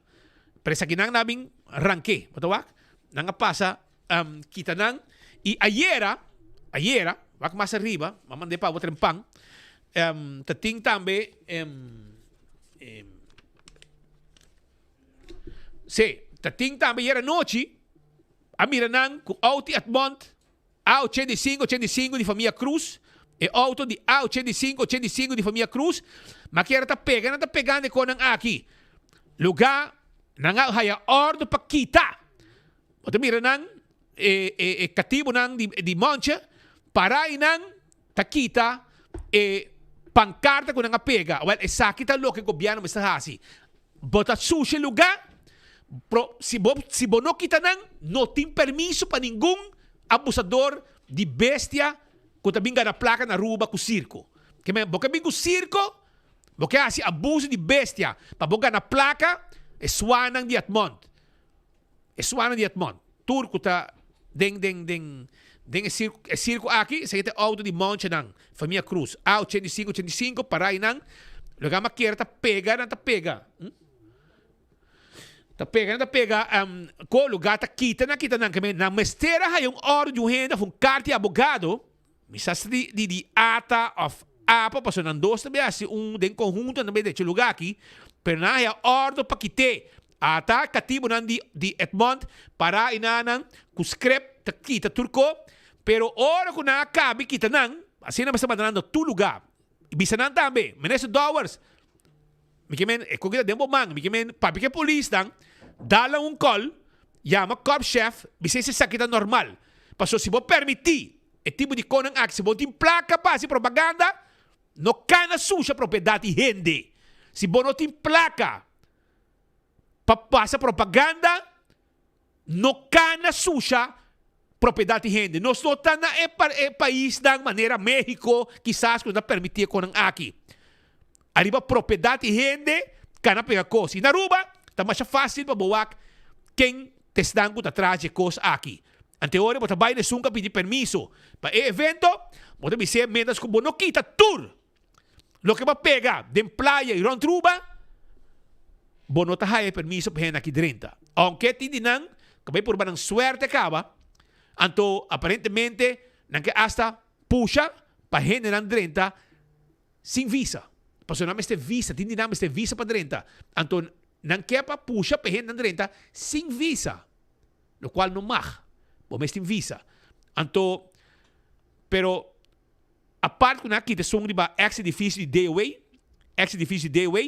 Pero esakinan nan a bin ranke. Bo ta wak? Nan a pasa kita nan. I ayera, ayera, wak mas ariba, m'a mand'é pa bo trempan, ta tin tambe, sí, ta tin tambe ayera anochi, a mira nan ku Auti Edmond A 85 85 di famia Cruz, e auto di A 85 85 di famia Cruz, ma kier ta pega, nan ta pegando e konan aki. Luga nan a haya ordo pa kita. Bo ta mira nan, e, e, e katibonan di, di Monche, para i nan ta kita e pankarta ku nan a pega. Wel, esaki ta loke gobièrnu mester hasi. Bo ta susha e lugá, pero si bo, si bo no kita nan, no tin permiso pa ningun abusador di bestia ku ta bin gana plaka na Aruba ku sirko. Ke men, bo ke bin ku sirko, bo ke hasi abuso di bestia pa bo gana plaka, e swanan di Edmond. E swanan di Edmond. Tur ku ta den den den den e sirko e sirko aki, esaki ta e outo di Monchenan, famia Cruz. A 85 85 para einan, loke a makier ta pega nan ta pega. Hm? Ta pega nan ta pega um, ko lugar ta kita nan kita nan ke men nan mester a haya un ordo di un hende of un karta di abogado, mi sa si di di di ata of apa pasobra nan dos ta bin hasi un den konhunto nan ta bin decha lugar aki, pero nan a haya ordo pa kit'é. Ata katibunan di di Edmond para i nan ku skrep ta kita tur ko, pero ora ku nan a kabi kita nan, asina mester manda nan na tur lugá. I bisa nan tambe, Minister Dowers, mi ke men e ku kita den bo man, mi ke men papia ku e polisnan, dal nan un kòl, yama korpschef, bisa si esaki ta normal. Pasobra si bo permití e tipo di konan aki, si bo tin plaka pa hasi propaganda, no kana susha propiedat di hende. Si bo no tin plaka pa pasa propaganda no cana susha propiedad di hende. Nos no ta na e e paisnan manera Mexico kisas cu ta permiti e conan aki. Ariba propiedad di hende cana pega cos. Y na Aruba ta masha facil pa bo wak ken ta esnan cu ta tras di e cos aki. Anteora bo ta bay na esun cu a pidi permiso pa e evento, bo ta bis'e mientras cu bo no kita tur Loke bo a pega den playa i rònt Ruba, bo no ta haya e permiso pa hende aki drenta. Ounke tin di nan ku bai purba nan suerte kaba, anto aparentemente nan ke asta pusha pa hendenan drenta sin visa. Pasobra nan mester visa, tin di nan mester visa pa drenta. Anto nan ke pa pusha pa e hendenan drenta sin visa, lokual no mag. Bo mester tin visa. Anto, pero. Apart ku nan a kita esun riba ex edifisio di DOA, ex edifisio di DOA,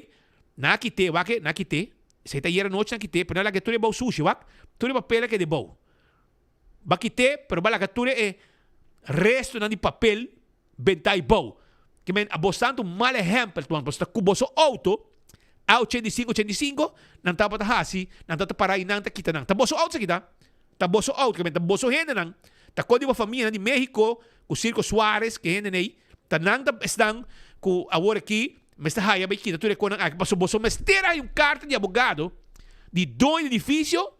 nan a kit'é, wak e, nan a kit'é, esei ta ayera nochi nan a kit'é, pero nan a laga tur e bou sushi, wak, tur e papel a keda e bou. Bo a kit'é, pero bo a laga tur e restonan di papel bentá e bou. Ke men, abos tantu un mal ehèmpel, tuan, pasobra ku boso outo, A 85, 85, nan tabata hasi, nan tabata pará i nan ta kita nan. Ta boso outo sa kita. Ta boso outo, ke men ta boso hendenan, ta kon di bo famianan di Mexico ku Circo Suarez, ke hendenan ei, ta nan ta esnan ku awor aki mester haya bai kita tur e konan aki, pasobra boso mester haya un karta di abogado di doño di edifisio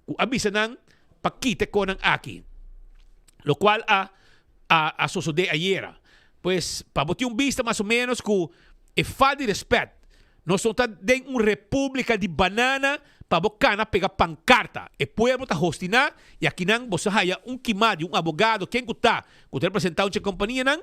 ku a bisa nan pa kita e konan aki, lokual a a sosode ayera. Pues, pa bo tin un bista mas o menos ku e falta di respet. Nos no ta den un república di banana pa bo cana pega pancarta. E pueblo ta hostiná y akinan bo sa haya un kimá di un abogado ken cu ta cu ta representá un dje companianan.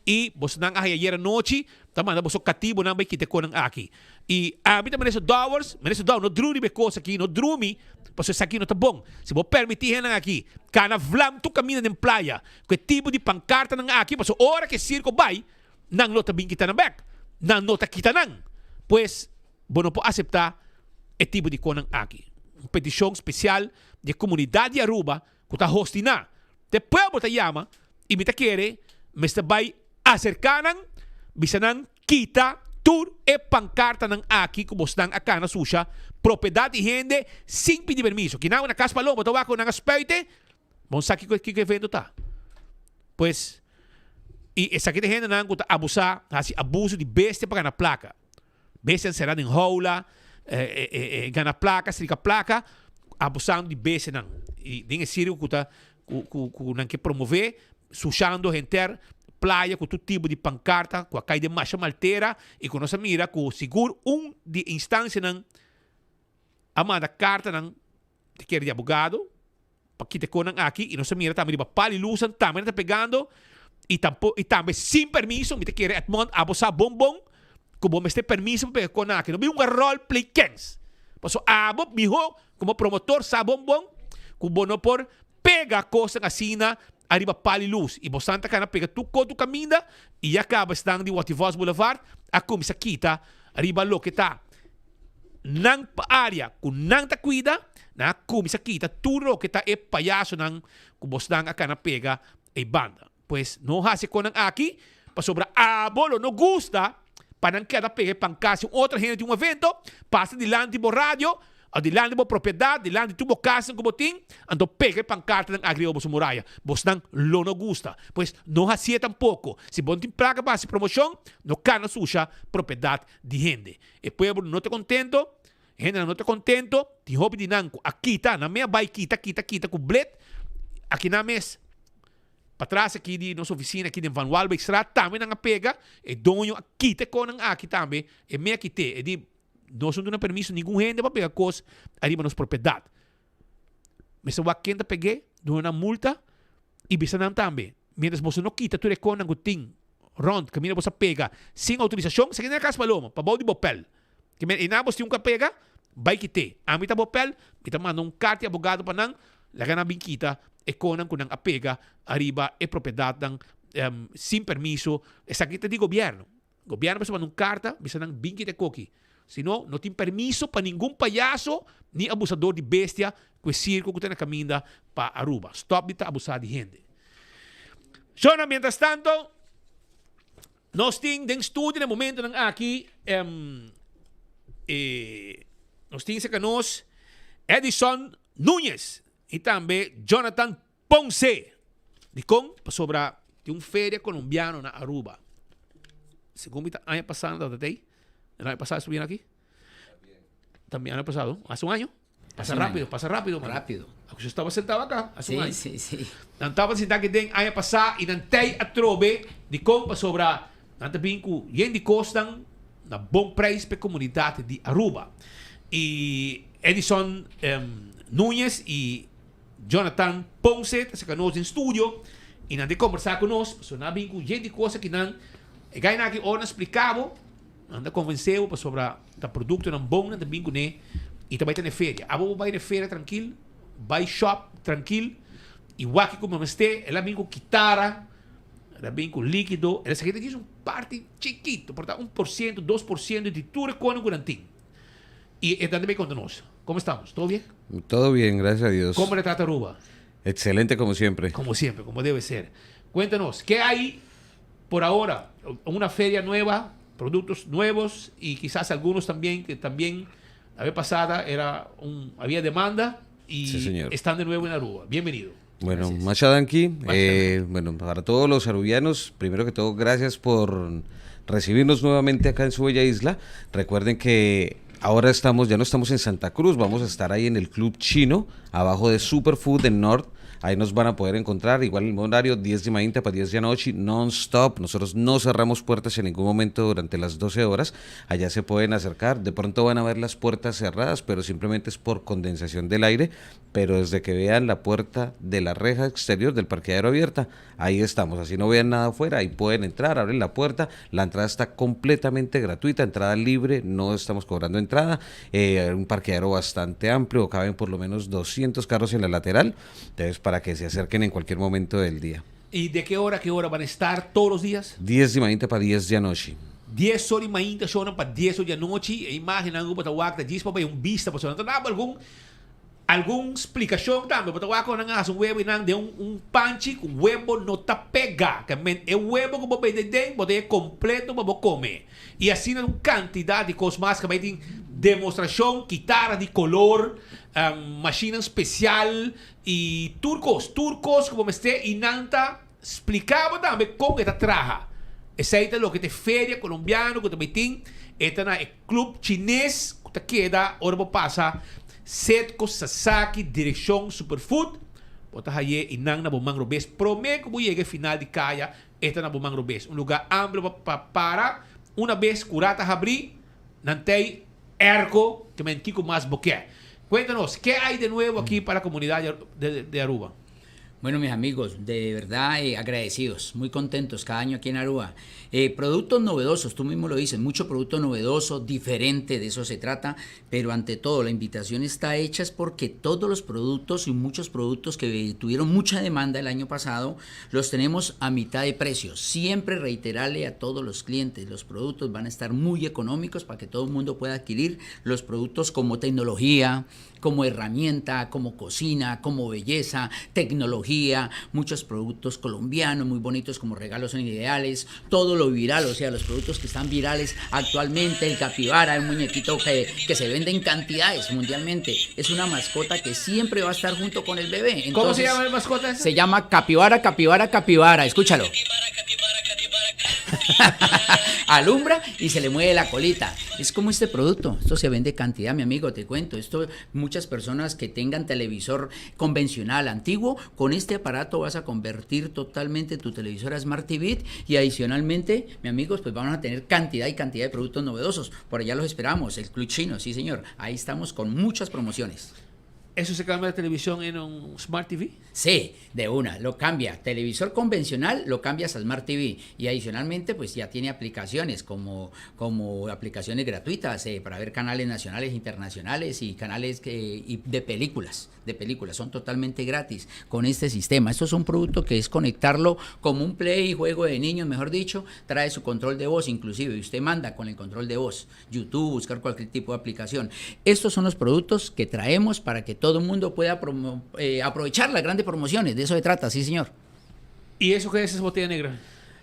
i bosonan a haya ayera nochi ta manda boso katibonan bai kita e konan aki. I ami ta Minister Dowers, Minister Dowers no drumi riba e kos aki, no drumi pasobra esaki no ta bon. Si bo permiti hendenan aki kana vlam tur kaminda den playa ku e tipo di pankartanan aki pasobra ora ku e sirko bai nan lo ta bin kita nan bek, nan no ta kita nan. Pues bo no por asepta e tipo di konan aki. Un petishon spesial di e komunidat di Aruba ku ta hostiná te pueblo ta yama i mi ta kere mester bai aserká nan bisa nan kita tur e pankartanan aki ku bosnan a kana susha propiedat di hende sin pidi permiso. Kinan na Kas Paloma ta wak ku nan a spuite, bo no sa kiko kiko evento ta. Pues i esaki ta hendenan ku ta abusá hasi abuso di bestia pa gana plaka. Bestianan será den houla, gana plaka, strika plaka, abusando di bestianan. I den e sirko ku ta ku ku ku nan ke promové, sushando henter playa ku tur tipo di pankarta ku a kai den masha maltera i ku nos a mira ku sigur un di e instansianan a manda kartanan di kere di abogado pa kita e konan aki i nos a mira tambe riba pal i lusnan tambe nan ta pegando i tampo i tambe sin permiso mi ta kere Edmond abo sa bon bon ku bo mester permiso pa pega e konan aki no bin hunga rol play kens paso abo miho komo promotor sa bon bon ku bo no por pega kosnan asina ariba pal i lus i bosan ta kana pega tur ko tur kaminda i ya kaba esnan di Wativos Boulevard a kuminsa kita riba loke ta nan área ku nan ta kuida, nan a kuminsá kita tur loke ta e payasonan ku bosnan a kana pega ei banda. Pues no hasi e konan aki, pasobra abo lo no gusta pa nan keda pega e panka si un otro hende tin un evento, pasa dilanti bo radio, òf dilanti bo propiedat, dilanti tur bo kasnan ku bo tin, anto pega e pankartanan aki riba boso muraya. Bosnan lo no gusta. Pues no hasié tampoko. Si bo no tin plaka pa hasi promoshon, no kana susha propiedat di hende. E pueblo no ta contento, hendenan no ta contento, tin hopi di nan cu a kita, nan mes a bay kita, kita, kita cu blet, aki nan mes, patras aki di nos oficina aki den Van Walbeekstraat, tambe nan a pega, e doño a kita e conan aki tambe, e mes a kite, e di, nos no duna permiso ningun hende pa pega cos ariba nos propiedad. Mester wak ken ta peg'é, duna nan multa i bisa nan tambe, mientras boso no kita tur e konan ku tin rònt kaminda boso a pega sin outorisashon, esaki na Kas Paloma, pabou di Bopel. Ke men einan bos tin un ku a pega, bai kit'é. Ami ta Bopel, mi ta manda un karta di abogado pa nan, laga nan bin kita e konan ku nan a pega ariba e propiedatnan sin permiso. Esaki ta di gobièrnu. Gobierno mester manda un carta bisa nan bin kita e koki. Si no, no tin permiso pa ningun payaso ni abusador di bestia cu e circo cu ta na caminda pa Aruba. Stop di ta abusa di hende. Shona, mientras tanto, nos tin den studio na e momentonan aki e nos tin cerca nos Edison Nuñez y tambe Jonathan Ponce! Dikon? Pasobra tin un feria colombiano na Aruba. Segun mi ta aña pasado tabata tei. El aña pasado estuvieron aquí. También año pasado. Hace un año. Pasa rápido, pasa rápido. Man. Rápido. Yo estaba sentado acá hace un año. Sí, sí. Nan tabata sentá aki den aña pasá i nan tei atrobe. Dikon? Pasobra nan ta bin ku yen di kosnan na bon prijs pa e komunidat di Aruba. I Edison Nuñez i Jonathan Ponce ta saka nos den studio y nan ta combersa cu nos, pasobra nan a bin cu yen di cos aki nan, e gainan aki ora nan splica bo, nan ta convence bo pasobra ta productonan bon nan ta bin cune y ta bay ta na e feria. Abo bo bay na e feria trankil, bay shop trankil y wak kico bo mester, el a bin cu kitara, el a bin cu likido, el a esaki ta djis un parti chikito, por ta 1%, 2% di tur e conan cu nan tin. Y e ta bay conta nos. ¿Cómo estamos? ¿Todo bien? Todo bien, gracias a Dios. ¿Cómo le trata Aruba? Excelente como siempre. Como siempre, como debe ser. Cuéntanos, ¿qué hay por ahora? Una feria nueva, productos nuevos y quizás algunos también que también la vez pasada era un, había demanda y Sí, señor. están de nuevo en Aruba. Bienvenido. Bueno, Masha Danki, eh, bueno, para todos los arubianos, primero que todo, gracias por recibirnos nuevamente acá en su bella isla. Recuerden que ahora estamos, ya no estamos en Santa Cruz, vamos a estar ahí en el Club Chino, abajo de Superfood en North. Ahí nos van a poder encontrar, igual el mismo horario, 10 di mainta pa 10 di anochi, non-stop. Nosotros no cerramos puertas en ningún momento durante las 12 horas. Allá se pueden acercar. De pronto van a ver las puertas cerradas, pero simplemente es por condensación del aire. Pero desde que vean la puerta de la reja exterior del parqueadero abierta, ahí estamos. Así no vean nada afuera, ahí pueden entrar, abren la puerta. La entrada está completamente gratuita, entrada libre, no estamos cobrando entrada. Un parqueadero bastante amplio, caben por lo menos 200 carros en la lateral. Entonces, para que se acerquen en cualquier momento del día. ¿Y de qué hora a qué hora van a estar todos los días? 10 di mainta pa 10 di anochi. 10 or di mainta shownan pa 10 or di anochi. E imagennan ku bo ta wak ta djis pa bay un bista pasobra nan ta daba algun algun splikashon tambe. Bo ta wak ku nan a hasi un webo i nan den un un panchi ku webo no ta pega. Ke men e webo ku bo bende den bo ta e kompleto pa bo kome. I asina un kantidat di kos mas ku bay tin demostrashon, kitara di kolor, mashinnan spesial i tur kos. Tur kos ku bo mester i nan ta splika bo tambe kon e ta traha. Esei ta loke ta e feria kolombiano ku ta bay tin. E ta na e club chines ku ta keda ora bo pasa Setco Sasaki direkshon Superfood. Bo ta haye i nan na bo man robes prome ku bo yega e final di kaya. E ta na bo man robes. Un lugá amplio pa pa para. Una bes ku rat a habrí, nan tei erko ke men kiko mas bo ke. Cuéntanos, ¿qué hay de nuevo aquí para la comunidad de de Aruba? Bueno, mis amigos, de verdad eh, agradecidos, muy contentos cada año aquí en Aruba. Eh, productos novedosos, tú mismo lo dices, mucho producto novedoso, diferente, de eso se trata, pero ante todo la invitación está hecha es porque todos los productos y muchos productos que tuvieron mucha demanda el año pasado, los tenemos a mitad de precio. Siempre reiterarle a todos los clientes, los productos van a estar muy económicos para que todo el mundo pueda adquirir los productos como tecnología, como herramienta, como cocina, como belleza, tecnología, muchos productos colombianos muy bonitos como regalos son ideales, todo lo viral, o sea, los productos que están virales actualmente, el capibara, un muñequito que, que se vende en cantidades mundialmente, es una mascota que siempre va a estar junto con el bebé. ¿Cómo se llama la mascota esa? Se llama capibara, capibara, capibara, escúchalo. Alumbra y se le mueve la colita. Es como este producto. Esto se vende cantidad, mi amigo, te cuento. Esto, muchas personas que tengan televisor convencional antiguo, con este aparato vas a convertir totalmente tu televisor a Smart TV y adicionalmente, mi amigos, pues van a tener cantidad y cantidad de productos novedosos. Por allá los esperamos, el Club Chino, sí señor. Ahí estamos con muchas promociones. ¿Eso se cambia la televisión en un Smart TV? Sí, de una, lo cambia. Televisor convencional lo cambias a Smart TV y adicionalmente pues ya tiene aplicaciones como, como aplicaciones gratuitas eh, para ver canales nacionales, internacionales y canales que, y de películas, de películas, son totalmente gratis con este sistema. Esto es un producto que es conectarlo como un play, juego de niños, mejor dicho, trae su control de voz inclusive y usted manda con el control de voz, YouTube, buscar cualquier tipo de aplicación. Estos son los productos que traemos para que todo el mundo pueda eh, aprovechar las grandes promociones. De eso se trata, sí, señor. ¿Y eso qué es esa botella negra?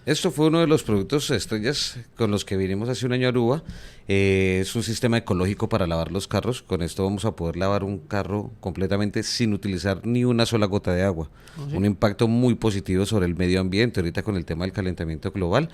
Esto fue uno de los productos estrellas con los que vinimos hace un año a Aruba. Eh, es un sistema ecológico para lavar los carros. Con esto vamos a poder lavar un carro completamente sin utilizar ni una sola gota de agua. ¿Oh, sí? Un impacto muy positivo sobre el medio ambiente ahorita con el tema del calentamiento global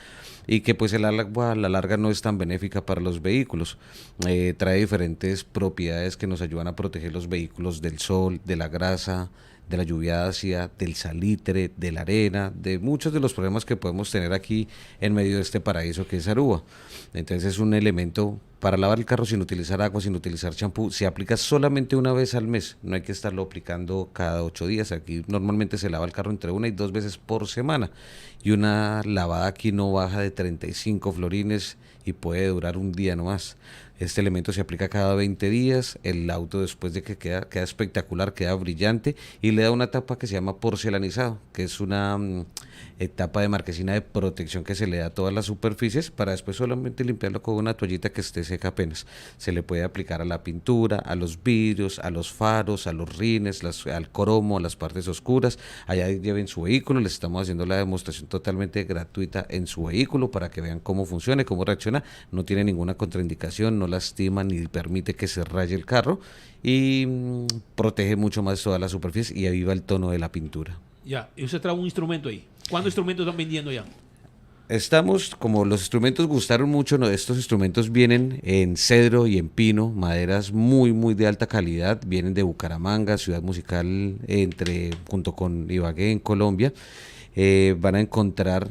y que pues el agua a la larga no es tan benéfica para los vehículos. Eh, trae diferentes propiedades que nos ayudan a proteger los vehículos del sol, de la grasa, de la lluvia ácida, del salitre, de la arena, de muchos de los problemas que podemos tener aquí en medio de este paraíso que es Aruba. Entonces es un elemento para lavar el carro sin utilizar agua, sin utilizar champú. Se aplica solamente una vez al mes, no hay que estarlo aplicando cada ocho días. Aquí normalmente se lava el carro entre una y dos veces por semana. Y una lavada aquí no baja de 35 florines y puede durar un día nomás. Este elemento se aplica cada 20 días, el auto después de que queda, queda espectacular, queda brillante y le da una etapa que se llama porcelanizado, que es una mm, etapa de marquesina de protección que se le da a todas las superficies para después solamente limpiarlo con una toallita que esté seca apenas. Se le puede aplicar a la pintura, a los vidrios, a los faros, a los rines, al cromo, a las partes oscuras. Allá lleven su vehículo, les estamos haciendo la demostración totalmente gratuita en su vehículo para que vean cómo funciona y cómo reacciona. No tiene ninguna contraindicación, no lastima ni permite que se raye el carro y mm, protege mucho más toda la superficie y aviva el tono de la pintura. Ya, y usted trae un instrumento ahí. ¿Cuántos instrumentos están vendiendo ya? Estamos, como los instrumentos gustaron mucho, no, estos instrumentos vienen en cedro y en pino, maderas muy, muy de alta calidad, vienen de Bucaramanga, ciudad musical entre, junto con Ibagué en Colombia. Van a encontrar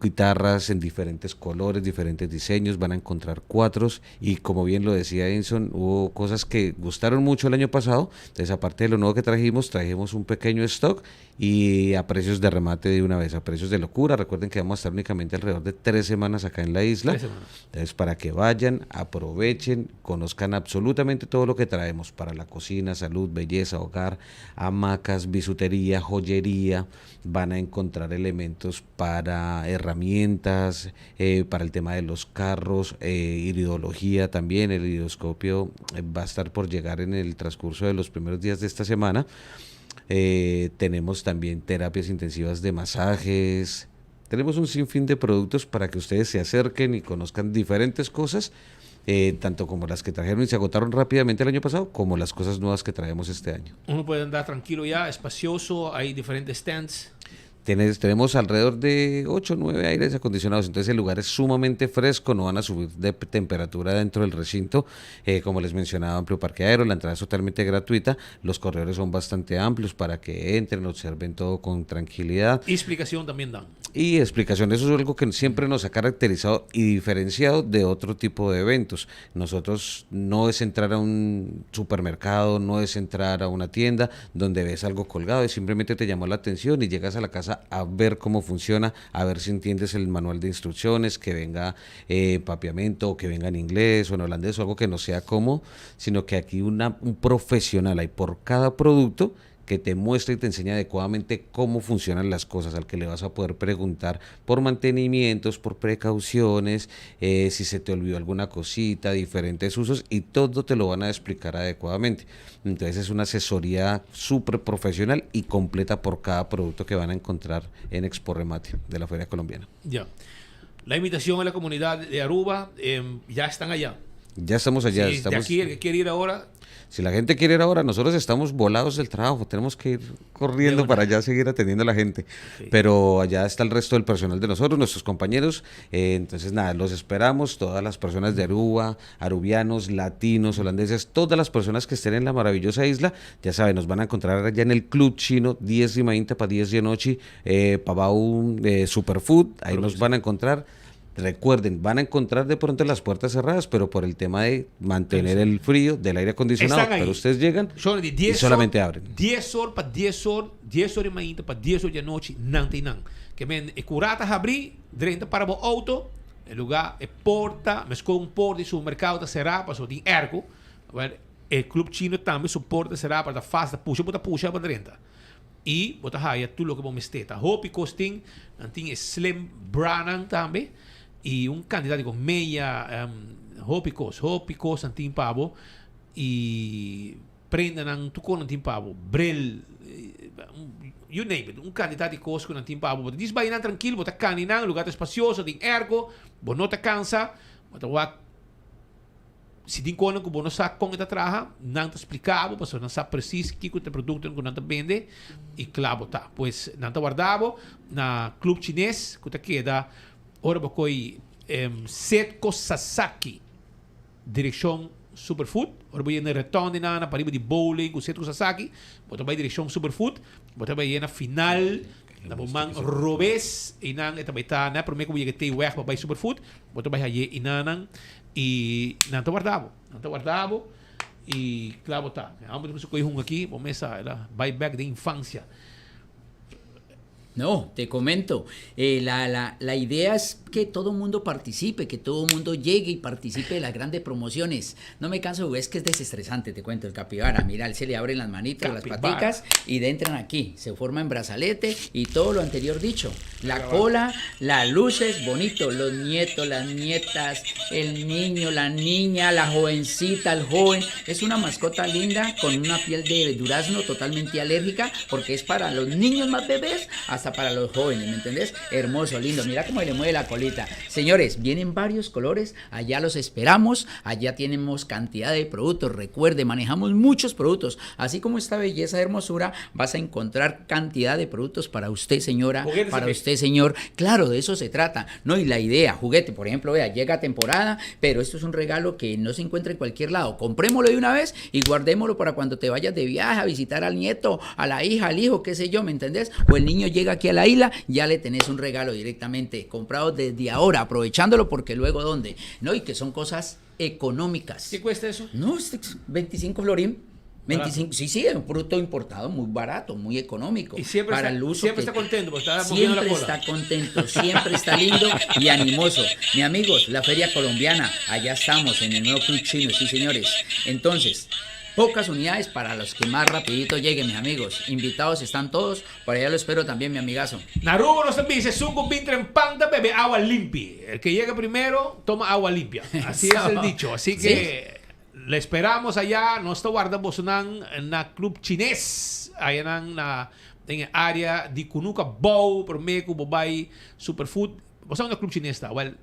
guitarras en diferentes colores, diferentes diseños, van a encontrar cuatros y como bien lo decía Edinson, hubo cosas que gustaron mucho el año pasado, entonces aparte de lo nuevo que trajimos, trajimos un pequeño stock y a precios de remate de una vez, a precios de locura. Recuerden que vamos a estar únicamente alrededor de 3 semanas acá en la isla. 3 semanas. Entonces para que vayan, aprovechen, conozcan absolutamente todo lo que traemos para la cocina, salud, belleza, hogar, hamacas, bisutería, joyería. Van a encontrar elementos para herramientas, para el tema de los carros, iridología también. El iridoscopio va a estar por llegar en el transcurso de los primeros días de esta semana. Tenemos también terapias intensivas de masajes. Tenemos un sinfín de productos para que ustedes se acerquen y conozcan diferentes cosas, tanto como las que trajeron y se agotaron rápidamente el año pasado, como las cosas nuevas que traemos este año. Uno puede andar tranquilo ya, espacioso, hay diferentes stands. Tenemos alrededor de 8 o 9 aires acondicionados, entonces el lugar es sumamente fresco, no van a subir de temperatura dentro del recinto. Como les mencionaba, amplio parqueadero, la entrada es totalmente gratuita, los corredores son bastante amplios para que entren, observen todo con tranquilidad. Y explicación también dan. Y explicación, eso es algo que siempre nos ha caracterizado y diferenciado de otro tipo de eventos. Nosotros no es entrar a un supermercado, no es entrar a una tienda donde ves algo colgado y simplemente te llamó la atención y llegas a la casa a ver cómo funciona, a ver si entiendes el manual de instrucciones, que venga papiamento, o que venga en inglés o en holandés o algo que no sea cómodo, sino que aquí un profesional hay por cada producto que te muestra y te enseña adecuadamente cómo funcionan las cosas, al que le vas a poder preguntar por mantenimientos, por precauciones, si se te olvidó alguna cosita, diferentes usos, y todo te lo van a explicar adecuadamente. Entonces es una asesoría súper profesional y completa por cada producto que van a encontrar en Expo Remate de la Feria Colombiana. Ya. La invitación a la comunidad de Aruba, ya están allá. Ya estamos allá. Sí, de estamos aquí, el que quiere ir ahora. Si la gente quiere ir ahora, nosotros estamos volados del trabajo, tenemos que ir corriendo De una. para allá a seguir atendiendo a la gente. Pero allá está el resto del personal de nosotros, nuestros compañeros. Entonces, nada, los esperamos, todas las personas de Aruba, arubianos, latinos, holandeses, todas las personas que estén en la maravillosa isla, ya saben, nos van a encontrar allá en el Club Chino, 10 y mainta pa' 10 de noche, pa' Bau Superfood, ahí Claro nos que sí. van a encontrar. Recuerden, van a encontrar de pronto las puertas cerradas, pero por el tema de mantener el frío del aire acondicionado. Están ahí. Pero ustedes llegan Son de y 10 solamente horas, abren. 10 horas pa' 10 horas, 10 horas y media pa' 10 horas de noche, nan y nan. Que men, e curata abrí, drenta para bo auto, el lugar e porta, me escoge un porta y su mercado está cerrado, pasó de ergo. Bueno, el club chino también su porta cerrada para fácil, puxa, bota puxa pa drenta. Y bota haya tú lo que vos me esteta. Hopi costing, nantin slim branan también. Y un candidato con meia, hopi cos, hopi cos antin pavo y prendan an tu con antin pavo, bril, you name it, un candidato de cos con antin pavo. But dis bainan tranquilo, bota caninan, lugar espacioso, din ergo, bo no te cansa, bota wa si din kono ku bono sa con ita traha, nan te explicabo, paso nan sa precies kiko te producto ku nan te vende y clavo ta. Pues nan te guardabo na Club Chinés ku te queda ora bokoi Setco Sasaki, dirección Superfood. Ora voy en el retorno de nana, para ir de bowling con Setco Sasaki. Bota vai dirección Superfood. Bota vai na final, na bomang robes e nan eta vai ta na prome ko yega te weg bij Superfood. Bota vai haye e nanan e nan te guardabo, nan te guardabo e claro ta. Vamos a coger un aquí, vamos a ela buy back de infancia. No, te comento, la idea es que todo mundo participe, que todo mundo llegue y participe de las grandes promociones. No me canso, es que es desestresante, te cuento, el capibara. Mira, él se le abren las manitas, las Capibara. paticas y entran aquí. Se forma en brazalete y todo lo anterior dicho. La Capibara. cola, las luces, bonito, los nietos, las nietas, el niño, la niña, la jovencita, el joven. Es una mascota linda con una piel de durazno totalmente alérgica porque es para los niños más bebés hasta hasta para los jóvenes, ¿me entendés? Hermoso, lindo. Mira cómo le mueve la colita. Señores, vienen varios colores, allá los esperamos, allá tenemos cantidad de productos. Recuerde, manejamos muchos productos. Así como esta belleza, hermosura, vas a encontrar cantidad de productos para usted, señora, Juguetes para también. usted, señor. Claro, de eso se trata. No, y la idea, juguete, por ejemplo, vea, llega temporada, pero esto es un regalo que no se encuentra en cualquier lado. Comprémoslo de una vez y guardémoslo para cuando te vayas de viaje a visitar al nieto, a la hija, al hijo, qué sé yo, ¿me entendés? O el niño llega aquí a la isla, ya le tenés un regalo directamente comprado desde ahora, aprovechándolo porque luego dónde, ¿no? Y que son cosas económicas. ¿Qué cuesta eso? No, es 25 florín. 25, sí, sí, es un producto importado muy barato, muy económico. Y siempre para está, el uso siempre que- está contento porque está moviendo la Siempre cola. está contento, siempre está lindo y animoso. Mi amigos, la Feria Colombiana, allá estamos en el nuevo Club Chino, sí señores. Entonces, pocas unidades para los que más rapidito lleguen, mis amigos. Invitados están todos, por allá lo espero también, mi amigazo. Na Aruba nos dice, Sungo Vintre en panda, bebe agua limpia. El que llega primero, toma agua limpia. Así es el dicho. Así que le esperamos allá. Nos ta warda bosonan na Club Chinés. Allá en na en el área de Kunuka Bow, Promeco, Bobay, Superfood. Vos na Club Chinés está. Well,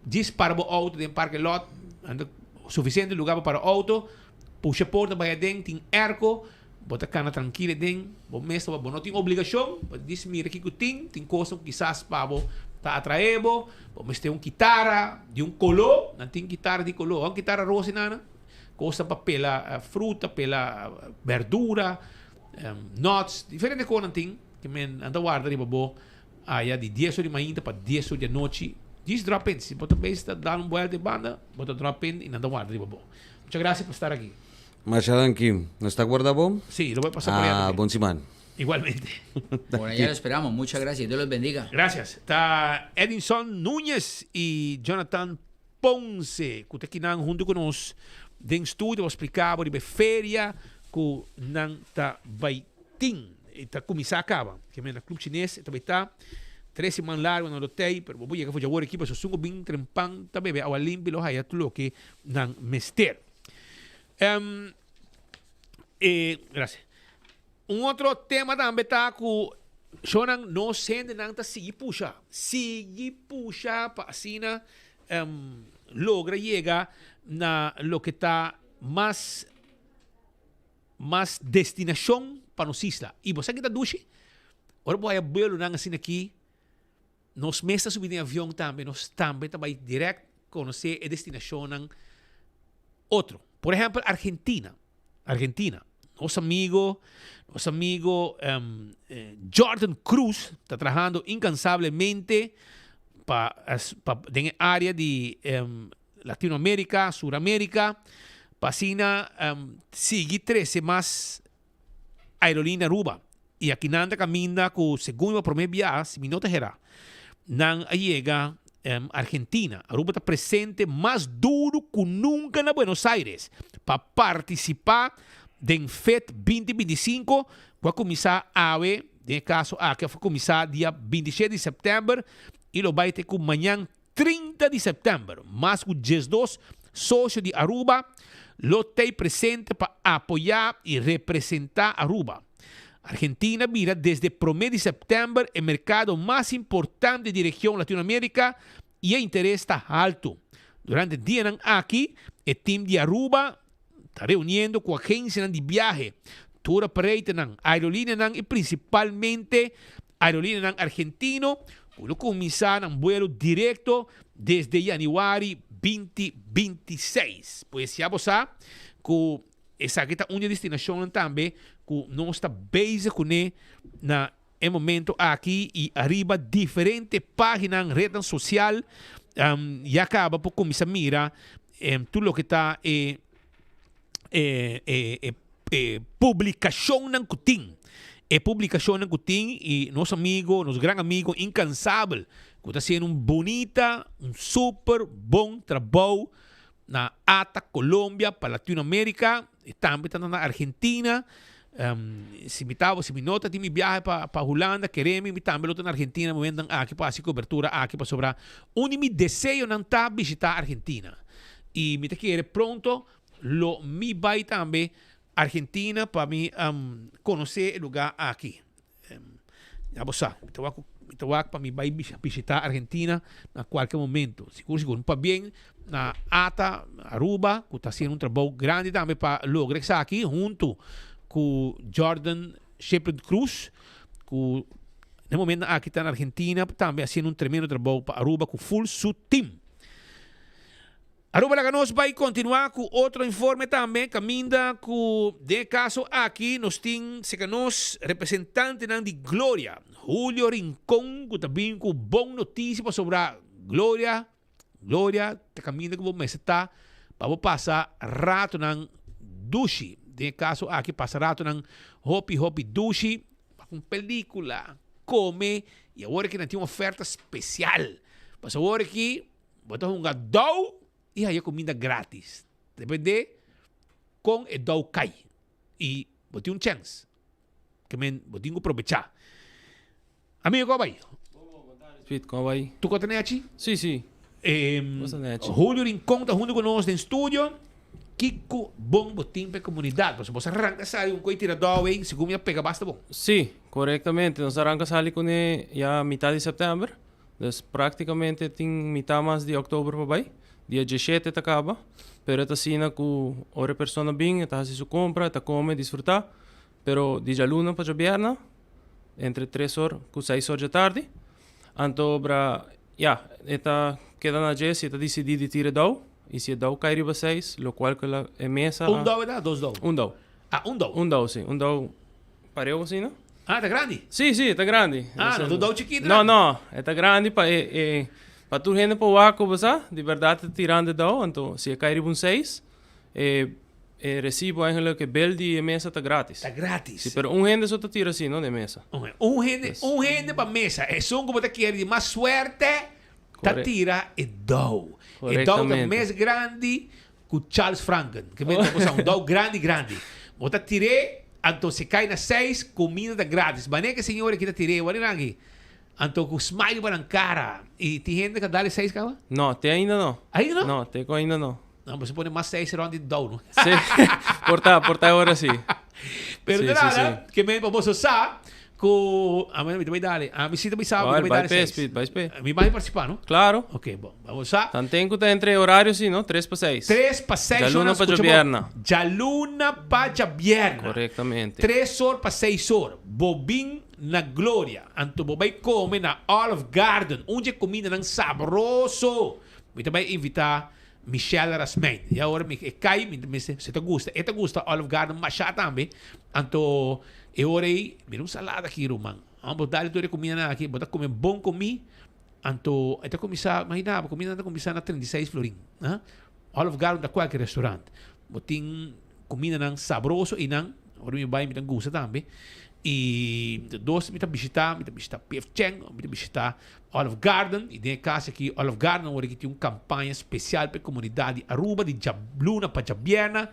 diz para o auto den parque lot, anda suficiente lugar para auto. Puxa porta vai den, tem airco, bota cana tranquila den, bo mesa, bo não tem obrigação, bo diz mira que tem, tem coisa que quizás pa bo ta atraebo, bo mes tem um guitarra de um color, não tem guitarra de color, uma guitarra rosa nana, coisa pa pela fruta, pela verdura, nuts, diferente coisa não tem, que men anda guarda riba bo, allá de 10 horas de manhã para 10 horas da noite. Diz drop in. Se bota bem, dá um vuelta de banda, bota drop in e anda guarda riba bo. Muchas gracias por estar aquí. Masha danki, ¿no está guardabo? Sí, lo voy a pasar por allá Ah, también. bon siman. Igualmente. Por allá lo esperamos, muchas gracias, Dios los bendiga. Gracias. Está Edinson Núñez y Jonathan Ponce, que están junto con nos den estudio, explicaba de feria que nan ta baitin. Está começar acaba. Que na clube chinês, também está três semanas largo no hotel, pero vou llegar a jugar equipo, so sungo bin trempan, ta bebe agua limpia, los hayat lo que nan mester. Gracias. Un otro tema tambe ta ku shonan no sende nan ta sigui pusha. Sigui pusha pa asina logra llega na lo que ta mas mas destinacion pa nos isla. Y bo sa kita dushi? Ora bo haya buelo nan asina aki, nos mes ta subi den avion tambe, nos tambe ta bay direct conoce e destinacionnan otro. Por ejemplo, Argentina. Argentina. Nos amigo, nos amigo Jordan Cruz ta trahando incansablemente pa, pa den area di Latinoamérica, Suramérica, pa asina sigui trece mas aerolínea Aruba. Y aki nan ta caminda cu segun e prome biaha, si mi no ta hera, nan a yega Argentina. Aruba ta presente mas duro cu nunca na Buenos Aires pa participa den FET 2025, cu a cuminsa awe, den caso aki a cuminsa dia 27 di september y lo bay te cu mañan 30 di september. Mas cu 12 socio di Aruba lo ta presente pa apoya y representa Aruba. Argentina bira desde prome di september e mercado mas importante di region Latinoamérica y e interes ta halto. Durante e dianan aki, e team di Aruba ta reuniendo cu agencianan di viahe, tour operatornan, aerolineanan y principalmente aerolineanan argentino, cu lo cuminsa nan vuelo directo desde januari 2026. Pues ya bo sa cu esaki ta un destinacion tambe cu nos ta bezig cune na e momento aki y ariba diferente pagina en red social ya caba por cuminsa mira tur loke ta publicacionnan cu tin. E publicacionnan cu tin y nos amigo, nos gran amigo incansabel, cu ta haciendo un bunita, un super bon trabou na ATA Colombia pa Latinoamérica, y tambe ta na Argentina. Si mi tabo, si mi no ta tin mi viahe pa Hulanda, kere mi, mi tambe lo ta na Argentina, momentonan aki pa haci cobertura aki pasobra un di mi deseonan ta bishita Argentina. Y mi ta kere pronto lo mi bay tambe Argentina pa mi conoce e lugar aki. Ya bo sa, mi ta wak mi ta wak pa mi bai bishita Argentina na kualke momento. Sigur sigur. Un pabien na ata Aruba ku ta hasiendo un trabou grandi tambe pa logra esaki huntu ku Jordan Shepard Cruz ku na e momentonan aki ta na Argentina tambe hasiendo un tremendo trabou pa Aruba ku full su team. Aruba laga nos bai continua cu otro informe tambe caminda cu den e caso aki nos tin cerca nos representantenan di Gloria, Julio Rincon cu ta bin cu bon noticia pasobra Gloria, Gloria ta caminda cu bo mester ta pa bo pasa ratonan dushi, den e caso aki pasa ratonan hopi hopi dushi, wak un pelicula, come y awor aki nan tin un oferta special pasobra awor aki. Bo ta hunga dou i haya kuminda gratis. Depende kon e dou kai. I bo tin un chèns. Ke men bo tin ku probechá. Amigo kon a bai? Piet, kon a bai? Tu kon ta nechi? Si, si. Julio Rincon ta huntu ku nos den studio. Kiko bon bo tin pa e komunidat? Pasobra bo sa ranka sali un koi tira dou ei, segun mi a pega basta bon. Si, korektamente. Nos a ranka sali kuné ya mitad di sèptèmber. Dus práktikamente tin mitá mas di òktober pa bai. Dia dieshete ta kaba. Pero e ta asina ku ora e persona bin e ta hasi su kompra, e ta kome, disfrutá. Pero di djaluna pa djabièrnè entre tres or ku seis or dje tardi. Anto bra ya e ta keda na dje si e ta disidí di tira e dou i si e dou kai riba seis lokual ku e mesa a. Un dou e ta? Dos dou? Un dou. Ah, un dou. Un dou si, un dou pareu asina. Ah, ta grandi? Sí, sí, ta grandi. Ah, no ta un dou chikitu No, no, e ta grandi pa e, e, pa tur hende por wak ku bo sa, di bèrdat ta tirando e dou, anto si e kai riba un seis, e, e resibo eigenlijk, e bel di e mesa ta gratis. Ta gratis. Sí, pero un hende so ta tira así, no, den mesa. Un, un hende, un hende pa mesa. Esun ku bo ta kere di mas suerte ta tira e dou. E dou ta mes grandi Ku Charles Franken. Ke men ta cosa un dou grandi grandi. Bo ta tir'é, anto si kai na seis, kumida ta gratis. Manera ke señor aki ta tir'é, wak nan aki. Anto ku smile riba nan kara. I tin hende ka dal e seis kaba? No, te ainda no. Ainda no? No, te ku ainda no. No, bo pone mas seis rond di dou, no? Sí, por ta, por ta e ora sí. Pero Sí, de sí, nada, sí. ke men pa boso sa ku ami mi ta bai dale. Ami si ta bai sa, mi ta Bai, bai bai dale pe, seis. Speed, bai spe. Mi bai partisipá, no? Claro. Ok, bon. Bo sa. Tanten ku ta entre horario si, no? Tres pa seis. Tres pa seis Djaluna ora, pa skucha bo. djabièrna. Djaluna pa djabièrna. Korektamente. Tres or pa seis or. Bo bin na Gloria. Anto bo bai kome na Olive Garden. Un dje kumindanan sabroso. Mi ta bai invitá Michelle Rasmijn. Ya ora mi e kai, mi mi se ta gusta. E ta gusta Olive Garden mashá tambe. Anto e ora ei, mira un salada aki ruman. Bo dal tur e kumindanan aki, bo ta kome bon komí. Anto e ta kuminsá, imaginá bo, kuminda ta kuminsá na 36 florin. Ha? Olive Garden ta kualke restaurant. Bo tin kumindanan sabroso einan, ora mi bai mi ta gusta tambe. I dos mi ta bishitá, mi ta bishitá PF Chang, mi ta bishitá Olive Garden. I den e kas aki Olive Garden awor aki tin un kampaña spesial pa e komunidat di Aruba di djaluna pa djabièrnè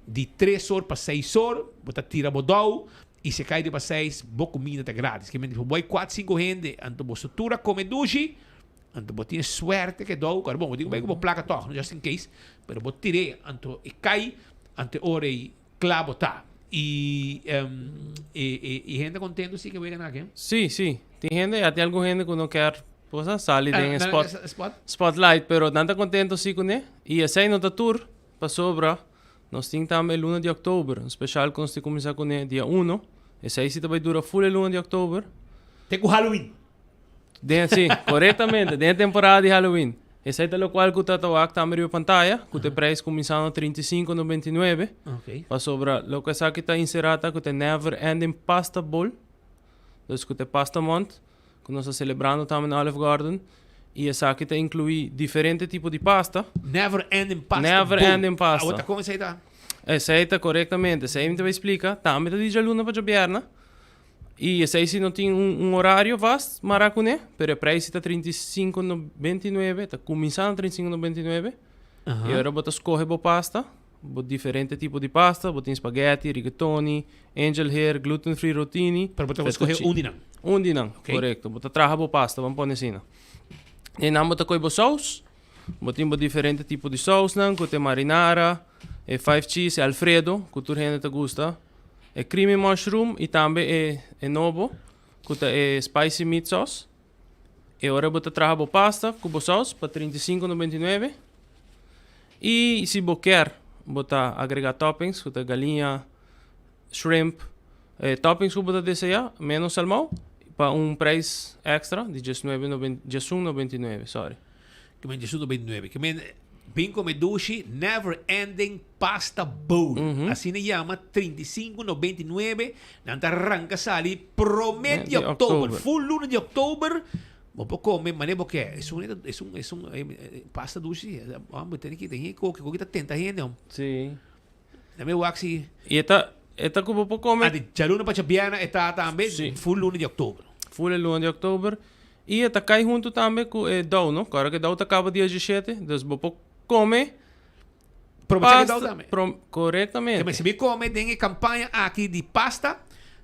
di tres or pa seis or. Bo ta tira bo dou. I si e kai riba seis, bo kuminda ta gratis. Ke menti, bo bai kuat sinku hende, anto boso tur a kome dushi, anto bo tin e suerte ke dou, kòrda bon, bo tin ku bai ku bo plaka tòg, no, just in case, pero bo tir'é, anto e kai, anto e ora ei kla bo ta. I e hende kontento si ke wega nan aki? Sí, sí. Tin hende, ya tin algun hende ku no kier, cosa, sali den e spot, spotlight, pero nan ta kontento si kuné. I esei no ta tur, pasobra Nos tin tambe e luna di òktober, un speshal ku nos tin kuminsá kuné dia uno. Esei si ta bai dura ful e luna di òktober. Te ku Halloween. Den, si, korektamente, den e temporada di Halloween. Esei ta lokual ku ta ta wak tambe riba pantaya, ku ta e preis kuminsando 35,99. Oké. Pasobra loke esaki ta inserá ta ku ta e Never Ending Pasta Bowl, dus ku ta e pasta mònt, ku nos ta selebrando tambe na Olive Garden i esaki ta inkluí diferente tipo di pasta. Never ending pasta. Never Boom. ending pasta. Awor ta kon esei ta? Esei ta korektamente. Esei mi ta bai splika. Tambe ta di djaluna pa djabièrnè. I esei si no tin un un orario vast mará kuné, pero e preis si ta 35,99, ta kuminsá na 35,99. I ora bo ta skohe bo pasta. Bo diferente tipo di pasta, bo tin spaghetti, rigatoni, angel hair, gluten free rotini. Pero bo ta scoge un di nan. Un di nan, corecto. Bo ta traha bo pasta, ban pone asina. E nan bo ta coge bo saus, bo tin bo diferente tipo di sausnan, cu ta e marinara, e five cheese, e alfredo, cu tur hende ta gusta, e creamy mushroom y tambe e nobo. ku ta e spicy meat sauce. E ora bo ta traha bo pasta ku bo saus pa 35,99. I si bo kier bo ta agrega toppings ku ta galiña, shrimp, e toppings ku bo ta desea, menos salmou, pa un prijs extra di 19,99, sorry. Ke men 19,99. Ke men bin kome dushi Never Ending Pasta Bowl. Asina yama 35,99. Nan ta ranka sali prome di oktober. Full luna di oktober bo por kome mane bo ke. Esun esun esun pasta dushi. Bo tene ki tin koki koki ta tenta hende hom. Si. Dame wak si. I e ta e ta ku bo por kome. Ah di djaluna pa djabièrnè e ta tambe full luna di oktober. Full e luna di oktober. I e ta kai huntu tambe ku e dou no. Kòrda ku e dou ta kaba dia diesshete. Dus bo por kome Probechá e dou tambe. Korektamente. Si mi kome den e kampaña aki di pasta,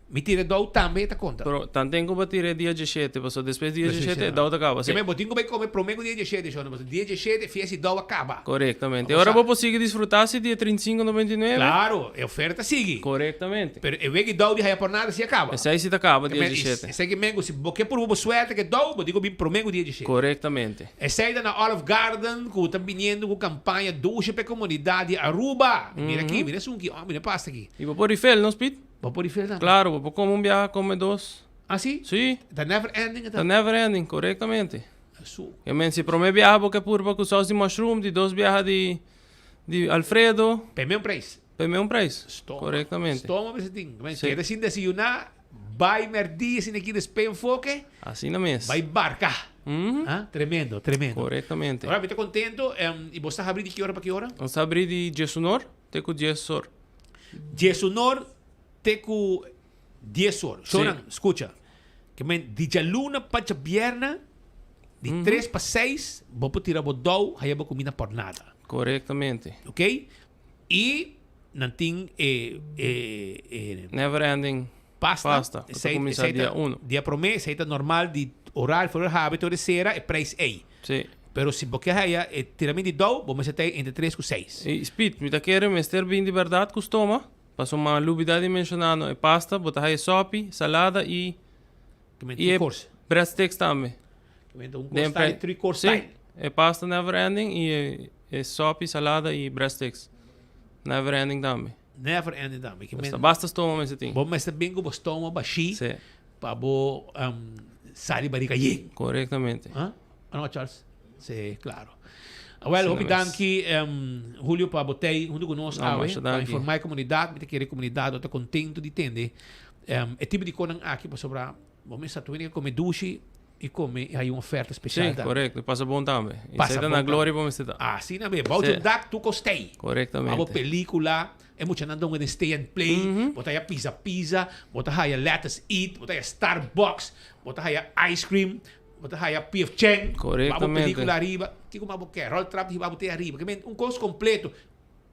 mi tira e dou tambe e ta konta. Pero tanten ku bo tira e dia diesshete, pasobra despues dia diesshete e dou ta kaba. Si bo tin ku bai kome promé ku dia diesshete, shon, pasobra dia diesshete fiesta di dou a kaba. Korektamente. E ora bo por sigui disfrutá si dia 35,99. Klaro, e oferta sigui. Korektamente. Pero e wek di dou di haya por nada si a kaba. Esei si ta kaba dia diesshete. Esei ke men ku si bo ke purba bo suerte ku e dou, bo tin ku bin promé ku dia diesshete. Korektamente. Esei ta na Olive Garden ku ta biniendo ku kampaña dushi pa e komunidat di Aruba. Mira aki, mira esun ki, oh mira e pasta aki. I bo por refill no Speed? Bo por refill tambe? Claro, bo por kome un biaha, kome dos. Ah si? Si. Ta never ending e ta? Ta never ending, korektamente. Su. Ke men si prome biaha bo ke purba ku saus di mushroom, di dos biaha di di Alfredo. Pa e meun prijs. Pa e meun prijs. Stoma. Korektamente. Stoma mester tin. Keda sin desayuná. Bai merdí esina aki despe enfoke. Asina mes. Bai barca. Ah, tremendo, tremendo. Correctamente. Ora, mi ta contento. Um, y bo sa habri di ki ora pa ki ora? Nos ta habri di diesunor te cu diesor. Diesunor te cu diesor. Sí. Shonan, scucha. Ke men di djaluna pa djabierna, di tres pa seis, bo por tira bo dou, haya bo cuminda por nada. Correctamente. Ok? Y nan tin e e e Never ending pasta. pasta. Ku ta kuminsá dia uno. Dia promé esei ta normal di oral for habi tur e sera e prijs ei. Sí. Pero si bo ke haya e tiramint di dou bo mester ta entre tres ku seis. Y Speed, mi ta kere mester bin di bèrdat ku stoma, pasobra mi a lubidá di menshoná no e pasta, bo ta haya sopi, salada y y e breadsticks tambe. Un course style, three course style. Sí, e pasta never ending y e e sopi, salada y breadsticks. Never ending tambe. Never ending tambe. Ke men, basta stoma mester tin. Bo mester bin ku bo stoma bashí Sí. pa bo um, sali barika yen. Korektamente. Huh? Ano Charles? Sí, claro. Wel, Asina hopi mes. danki um, Julio pa bo tei hunto ku nos No, awe masha pa danki. informa e komunidat. Mi ta kere e komunidat lo ta kontento di tende um, e tipo di konan aki pasobra bo mester ta wini kome dushi i kome i hay un oferta special Sí, tambe. korekto. I pasa bon tambe. I Pasa esei ta bon na tambe. gloria bo mester ta. Asina be. Bou Sí. un dak tu kostei. Korektamente. Abo pelikula, e muchanan donga den stay and play, bo ta haya pizza pizza, bo ta haya let us eat, bo ta haya Starbucks, bo ta haya ice cream, bo ta haya P.F. Chang, bo abo Korektamente. pelikula ariba, kiko mas bo ke? Roll trap di hiba bo te ariba. Ke men un kos kompleto.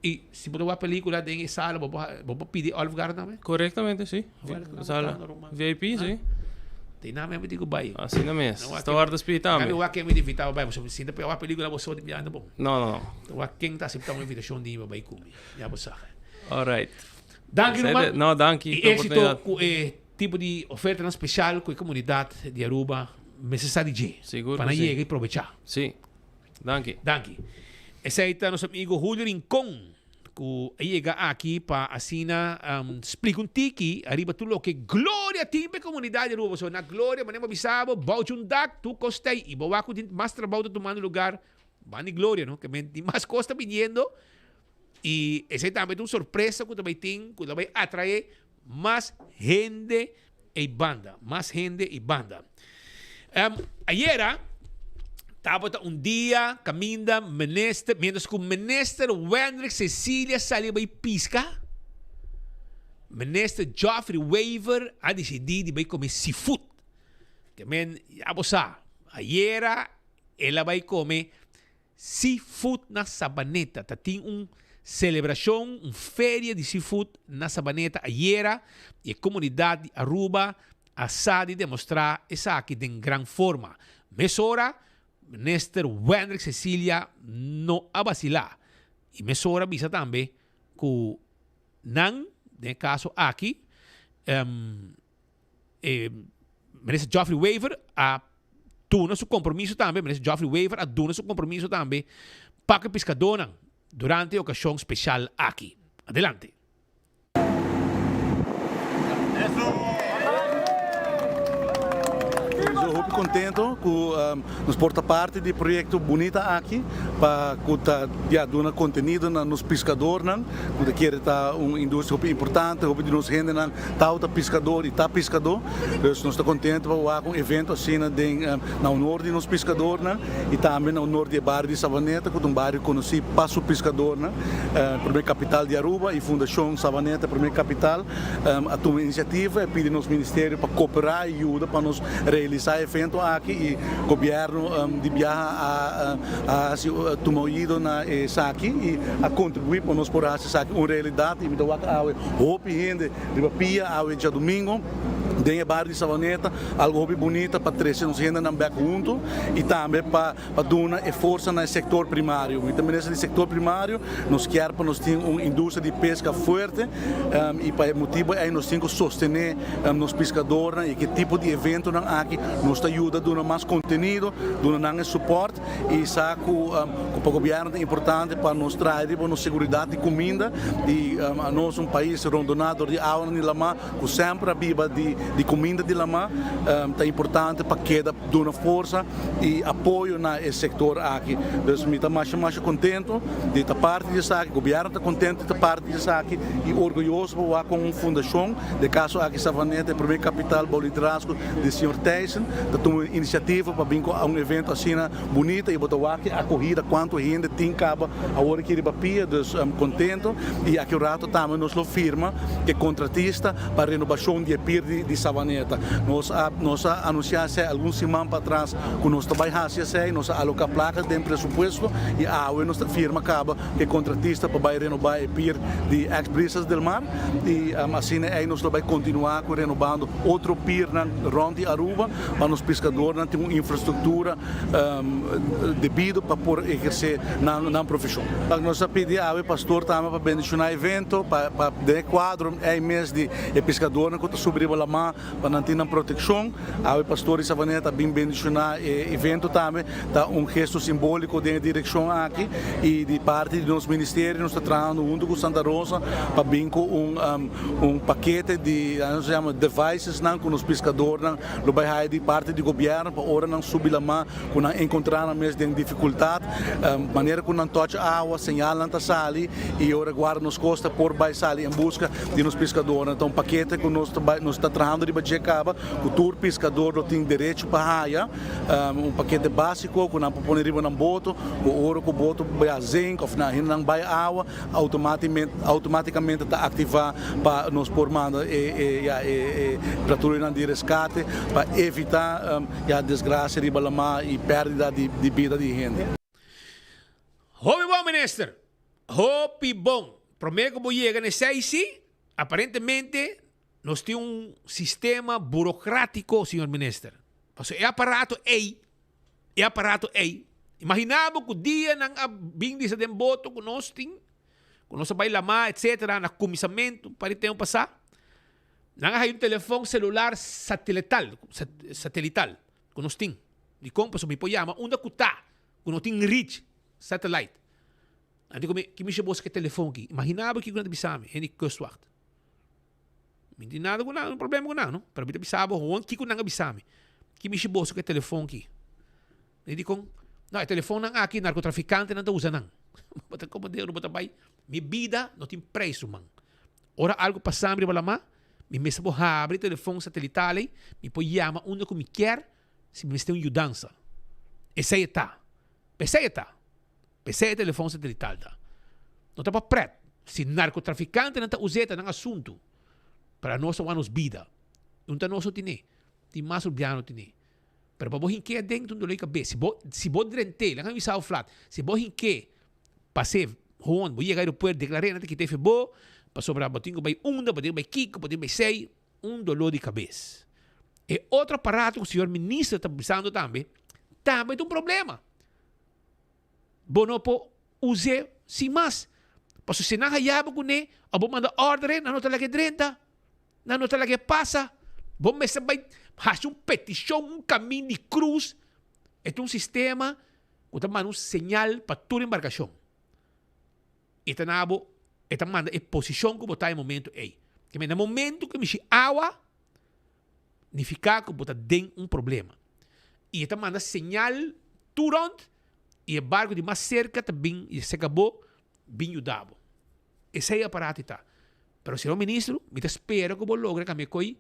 I si bo ta wak pelikula den e sala, bo por bo por pidi Olive Garden tambe? Korektamente, si. Sala VIP, si. Te na mi di ku bai. Asina mes. Ta warda spiri tambe. Nami wak ken mi ta invita bo bai, pasobra si ta wak pelikula bo so di anda bon. No, no, no. Ta wak ken ta asepta un invitashon di mi bai ku mi. Ya bo sa. Alright. Danki ruman. No, danki I pa éksito oportunidat. ku e tipo di ofertanan spesial ku e komunidat di Aruba mester sa di dje. Sigur Pa ku nan si. yega i probechá. Si. Danki. Danki. Esei ta nos amigo Julio Rincon ku a yega aki pa asina splika un tiki ariba tur loke Gloria tin pa e komunidat di Aruba. Pasobra na Gloria manera bo bisa bo, bouchi un dak, tur kos ta ei. I bo wak ku tin mas trabou ta tumando lugar banda di Gloria, no? Ke men tin mas kos ta biniendo i esei tambe ta un sorpresa ku ta bai tin ku ta bai atrae mas hende ei banda, mas hende ei banda. Ayera tabata un dia kaminda minister, mientras ku minister Wendrick Cecilia sali bai piska, minister Geoffrey Wever a disidí di bai kome seafood. Ke men, ya bo sa, ayera el a bai kome Seafood na Sabaneta. Ta tin un celebracion, un feria di seafood na Sabaneta ayera y e comunidad di Aruba a sa di demostra esaki den gran forma. Mesora Minister Wendrick Cecilia no a bacila y mesora bisa tambe cu nan, den e caso aki, e. Minister Geoffrey Wever a duna su compromiso tambe, Minister Geoffrey Wever a duna su compromiso tambe pa cu e piscadornan durante e ocasion special aki. Adelante. Nos hopi contento cu nos por ta parti di e proyecto bunita aki pa cu ta ya duna contenido na nos piscadornan cu ta kere ta un industria hopi importante, hopi di nos hendenan tawata piscador y ta piscador. Dus nos ta contento pa wak un evento asina den na honor di nos piscadornan y tambe na honor di e bario di Savaneta cu ta un bario conoci pa su piscadornan. Prome capital di Aruba y Fundacion Savaneta Prome Capital a tuma e iniciativa y a pidi nos ministerio pa coopera y yuda pa nos realisa e evento aki y gobierno di biaha a haci tuma oido na esaki y a contribui pa nos por haci esaki un realidad y mi ta wak awe hopi hende Riba pia awe djadumingo den e bario di Savaneta, algo hopi bunita pa trece nos hendenan bek hunto y tambe pa pa duna e forsa na e sector primario. Mi ta minister di sector primario, nos kier pa nos tin un industria di pesca fuerte y pa e motibo ey nos tin cu sostene nos piscadornan y ke tipo di eventonan aki nos ta yuda duna mas contenido, duna nan e support. Y sa cu cu pa gobierno ta importante pa nos traha riba nos seguridad di cuminda y anos un pais rondona dor di awanan di lama cu semper a biba di di cuminda di lama ta importante pa keda duna forsa y apoyo na e sector aki. Dus mi ta masha masha contento di ta parti di esaki, gobierno ta contento di ta parti di esaki y orguyoso pa wak con un fundacion, den caso aki Savaneta e primer capital bou liderazgo di señor Thijssen ta tuma iniciativa pa bin cu un evento asina bunita y bo ta wak e acogida cuanto hende tin caba awor aki riba pia dus contento y aki un rato tambe nos lo firma cu e contratista pa renobacion di e pier di Savaneta. Nos a nos a anuncia esey algun siman pa atras cu nos ta bay haci esey, nos a aloca placa den presupuesto y awe nos ta firma caba cu e contratista pa bay renoba e pier di ex Brisas del Mar y asina ey nos lo bay continua cu renobando Otro pirnan rond di Aruba pa nos piscadornan tin un infrastructura debido pa por eherce nan profesion. Nos a pidi awe pastor tambe pa bendiciona e evento pa den e cuadro ey mes di e piscadornan cu ta subi riba lama pa nan tin nan proteccion. Awe pastor di Savaneta a bin bendiciona e evento tambe. Ta un gesto simbolico den e direccion aki y di parti di nos ministerio nos ta trahando hunto cu Santa Rosa pa bin cu un Un pakete di nos yama devicesnan ku nos piskadornan lo bai haya di parti di gobièrnu pa ora nan subi lamá ku nan enkontrá nan mes den difikultat, manera ku nan tòch awa señalnan ta sali i ora guarda nos kosta por bai sali en buska di nos piskadornan. Ta un pakete ku nos ta bai nos ta trahando riba dje kaba ku tur piskador lo tin derecho pa haya, un pakete básiko ku nan por pone riba nan boto ku ora ku boto bai a zink òf nan hendenan bai awa. Automaticamente ta activa pa nos por manda e ya e patruyanan di rescate pa evita ya desgracia riba lama y perdida di bida di hende. Hopi bon minister, hopi bon. Prome ku bo yega na esei si, aparentemente nos tin un sistema burocratico señor minister. Pasobra e aparato ei E aparato ei. Imagina bo ku dia nan a bin bisa den boto ku nos tin, ku nos a bai lamá etcetera na kuminsamentu pa di tempu pasá, nan a haña un telefòn selular satelital, satelital ku nos tin. Dikon? Pasobra mi por yama unda ku ta ku no tin reach satellite. Nan di ku mi, ki misha bo usa ku e telefòn aki? Imagina bo kiko nan ta bisa mi, hende di kustwacht. Mi no tin nada ku nan, problema ku nan no, pero mi ta bisa bo gewoon kiko nan a bisa mi. Ki mishi boso ku e telefon ki? Mi di kon, no e telefonnan aki narkotrafikantenan ta usa nan. Bo ta komo deo bo ta bai. Mi bida no tin preis ruman. Ora algu pasa mi riba lama, mi mester por habri telefon satelital ei, mi por yama unda ku mi kier si mi mester un yudansa. Esei e ta. P'esei e ta. P'esei e telefon satelital ta. No ta pa pret. Si narcotraficantenan ta us'é ta nan asuntu. Pero anos ta wak nos bida. Un ta nos no tine. Tin mas rubiano tine. Pero pa bo hink'é aden ta un dolor di kabes. Si bo si bo drent'é, laga mi bisa bo flat, si bo hink'é pas'é hon, bo yega aeropuerto, deklar'é nan ta kit'é fe bo, pasobra bo tin ku bai unda, bo tin ku bai kiko, bo tin ku bai esei, un dolor di kabes. E otro aparato ku señor minister ta bisando tambe, tambe ta un problema. Bo no por us'é sin mas. Pasobra si nan haya bo kuné òf bo manda òrdere, nan no ta lag'é drenta, nan no ta lag'é pasa. Bo mester bai. hasi un petishon, un kamin di krus. E ta un sistema ku ta manda un señal pa tur embarkashon. E ta na bo, e ta manda e posishon ku bo ta e momento ei. Ke men na momento ku e mishi awa, nifiká ku bo ta den un problema. I e ta manda señal tur rònt i e barku di mas serka ta bin i seka bo bin yuda bo. Esei aparato i ta. Pero señor ministro, mi ta spera ku bo logra kambia e koi.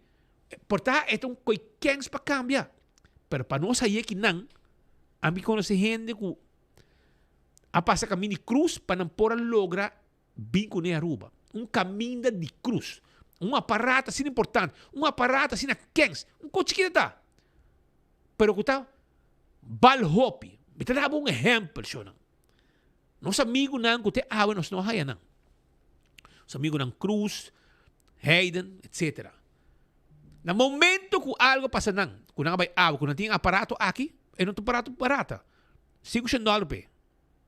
Por ta e ta un koi kens pa kambia. Pero pa nos haye kinan, ami konosé hende ku a pasa kaminda di krus pa nan por a logra bin kuné Aruba. Un kaminda di krus. Un aparato asina importante. Un aparato asina kens. Un kos chikito ta. Pero ku ta bal hopi. Mi ta daba un ehèmpel, shownan. Nos amigunan ku te awe nos no haya nan. Nos amigunan Cruz, Hayden, etcetera. Na momento ku algo pasa nan, ku nan a bai awe, ku nan tin aparato aki, e no ta un aparato barata. Sinku shen dòler p'e.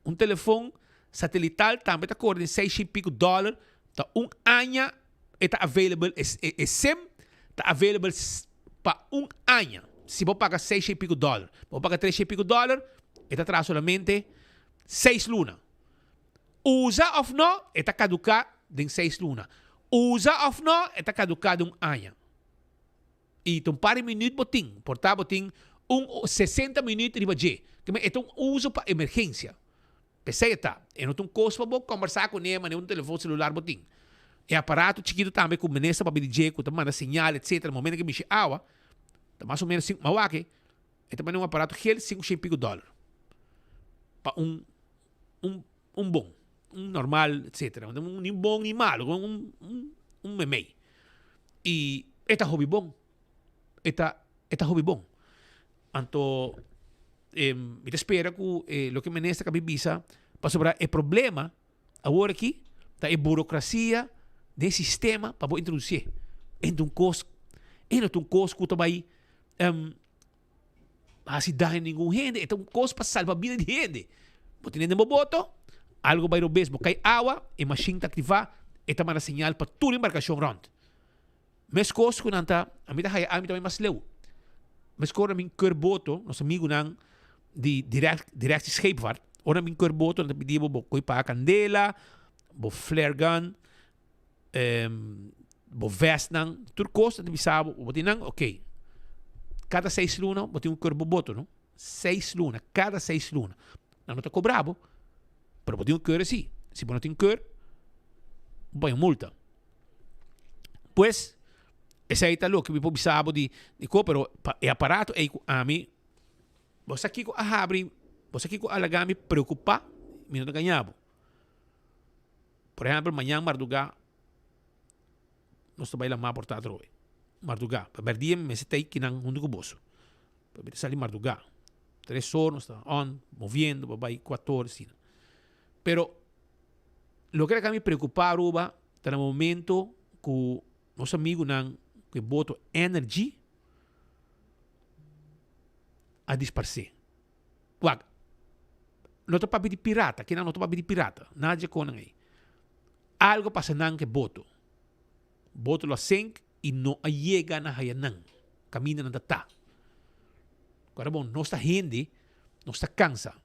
Un telefon satelital tambe ta kore den seis shen pico dòler, ta un aña e ta available, e sim ta available pa un aña. Si bo paga seis shen pico dòler. Bo paga tres shen pico dòler, e ta traha solamente seis luna. Usa òf no, e ta kaduká den seis luna. Usa òf no, e ta kaduká den un aña. I ta un par di minüt bo tin, por ta bo tin un sesenta minüt riba dje. Keme e ta un uso pa emergensia. P'esei e ta. E no ta un kos pa bo kòmbersá kuné manera un telefòn selular bo tin. E aparato chikitu tambe ku minister papia di dje ku ta manda señal etsetera momento ke mishi awa, ta mas o ménos sinku, mawak e ta manda un aparato gel sinku shen piku dòler pa un un un bon, un normal etsetera, ni bon ni malo, un un memey. I e ta hopi bon, e ta e ta hopi bon. Anto mi ta spera ku e loke minister ka bisa pasobra e problema awor aki ta e burokrasia den sistema pa bo introdusié. E no ta un kos, e no ta un kos ku ta bai hasi daño ningun hende, e ta un kos pa salba bida di hende. Bo tene den bo boto, algo bai robes, bo kai awa, e mashin ta aktivá, e ta manda señal pa tur embarkashon rònt. Meskos ku nan ta, ami ta haya ami ta bai mas leu. Meskos ora mi keur boto, nos amigunan di direct, Directie Scheepvaart, ora mi keur boto nan ta pidi bo bo koi paga kandela, bo flare gun, bo vestnan, tur kos nan ta bisa bo, bo tin nan, ok. Kada seis luna bo tin ku keur bo boto, no? Seis luna, kada seis luna. Nan no ta kobra bo, pero bo tin ku keur si. Si bo no tin keur, bo paña multa. Pues, esei ta loke mi por bisa bo di di ko, pero pa e aparato ei ku ami, bo sa kiko a habri, bo sa kiko a laga mi preokupá, mi no ta gaña bo. Por ehèmpel, mañan mardugá nos ta bai lamá por ta atrobe. Mardugá, pa mèrdia mi mester ta ei kinan huntu ku boso. Pa mi ta sali mardugá. Tres or nos ta on, moviendo pa bai kuator asina. Pero Loke ta mi preocupa Aruba ta na momento cu nos amigunan cu e boto Energy a disparce. Wak, no ta papia di pirata, kinan no ta papia di pirata, nada dje conan ey. Algo pasa nan cu e boto. Boto lo a sink y no a yega na haya nan, caminda nan ta ta. Ora bon, nos ta hende, nos ta cansa.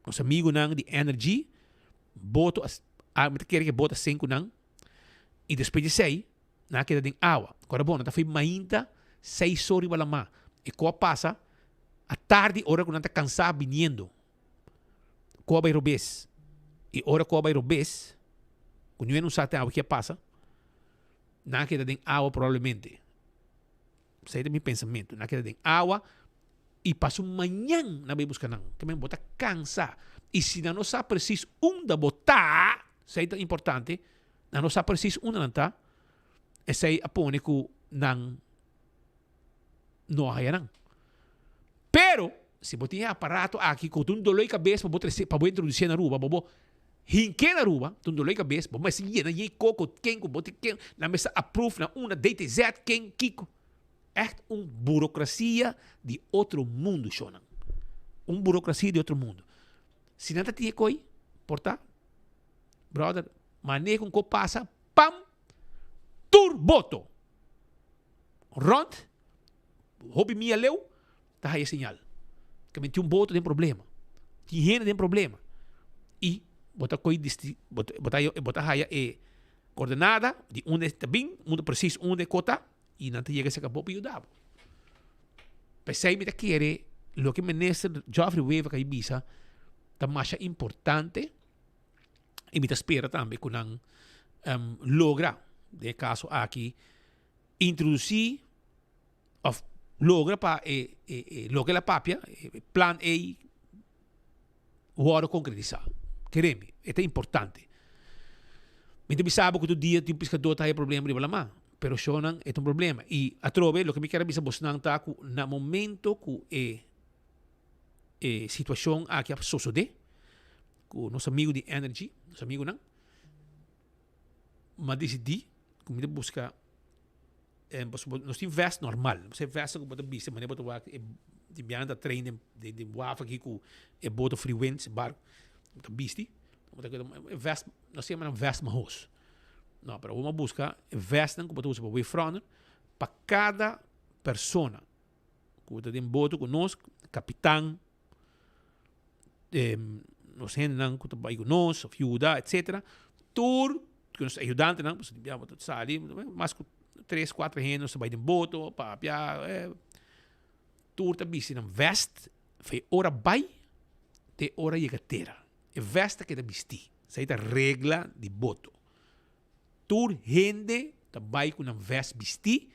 Nos amigunan di Energy, boto a, a mi ta kere ke boto a sink ku nan i despues di esei nan a keda den awa. Kòrda bon, nan ta fui mainta seis or riba lamá. E ku a pasa atardi ora ku nan ta kansá biniendo. Ku a bai robes. I ora ku a bai robes, ku niun hende no sa te awe ki a pasa, nan a keda den awa probablemente. Esei ta mi pensamentu. Nan a keda den awa i paso mañan nan bai buska nan. Ke men bo ta kansa. I si nan no sa presis unda bo ta, esei ta importante, nan no sa presis unda nan ta, esei a pone ku nan no a haya nan. Pero, si bo tin e aparato aki ku ta un doló di kabes pa bo trese, pa bo introdusié na Aruba, pa bo Hink'é na Aruba, ta un dolor di kabes, bo mester yena yen koko, ken ku bo tin ken, nan mester approve na una DTZ, ken, kiko. Echt un burokrasia di otro mundu, shownan. Un burokrasia di otro mundu. Si nan ta tin e koi, por ta, brother, manera ku un kos pasa, pam, tur boto rònt. hopi mia leu ta haya señal. Ke men tin un boto den problema. Tin hende den problema. I bo ta koi disti, bo ta, bo ta haya, bo ta haya e koordenada di unda e ta bin, unda presis unda e kota, i nan ta yega serka bo pa yuda bo. P'esei mi ta kere loke Minister Geoffrey Wever ka bisa ta masha importante i mi ta spera tambe ku nan logra den e kaso aki introdusí òf logra pa e e loke el a papia e plan ei wòrdu konkretisá. Kere mi, e ta importante. Mi ta bisa bo ku tur dia tin piskadó ta haya problema riba laman, pero shownan e ta un problema. I atrobe loke mi kier a bisa bosnan ta ku na momento ku e e situashon aki a sosodé ku nos amigu di Energy, nos amigunan, mi a disidí ku mi ta buska pasobra nos tin vest normal, e vest ku bo ta bisti manera bo ta wak e di biaha ta train den den waf aki ku e boto Freewinds, e barco, bo ta bisti, bo ta keda e vest, nos ta yama nan vest mahos. No, pero awor mi a buska e vestnan ku bo ta usa pa wave runner pa kada persona ku ta den boto ku nos, kapitan, nos hendenan ku ta bai ku nos of yuda etcetera, tur ku nos ayudantenan pasobra di bia bo ta sali mas ku tres kuater hende nos ta bai den boto papia tur ta bisti nan vest for e ora bai te ora yega tera e vest ta keda bisti esei ta regla di boto tur hende ta bai ku nan vest bisti.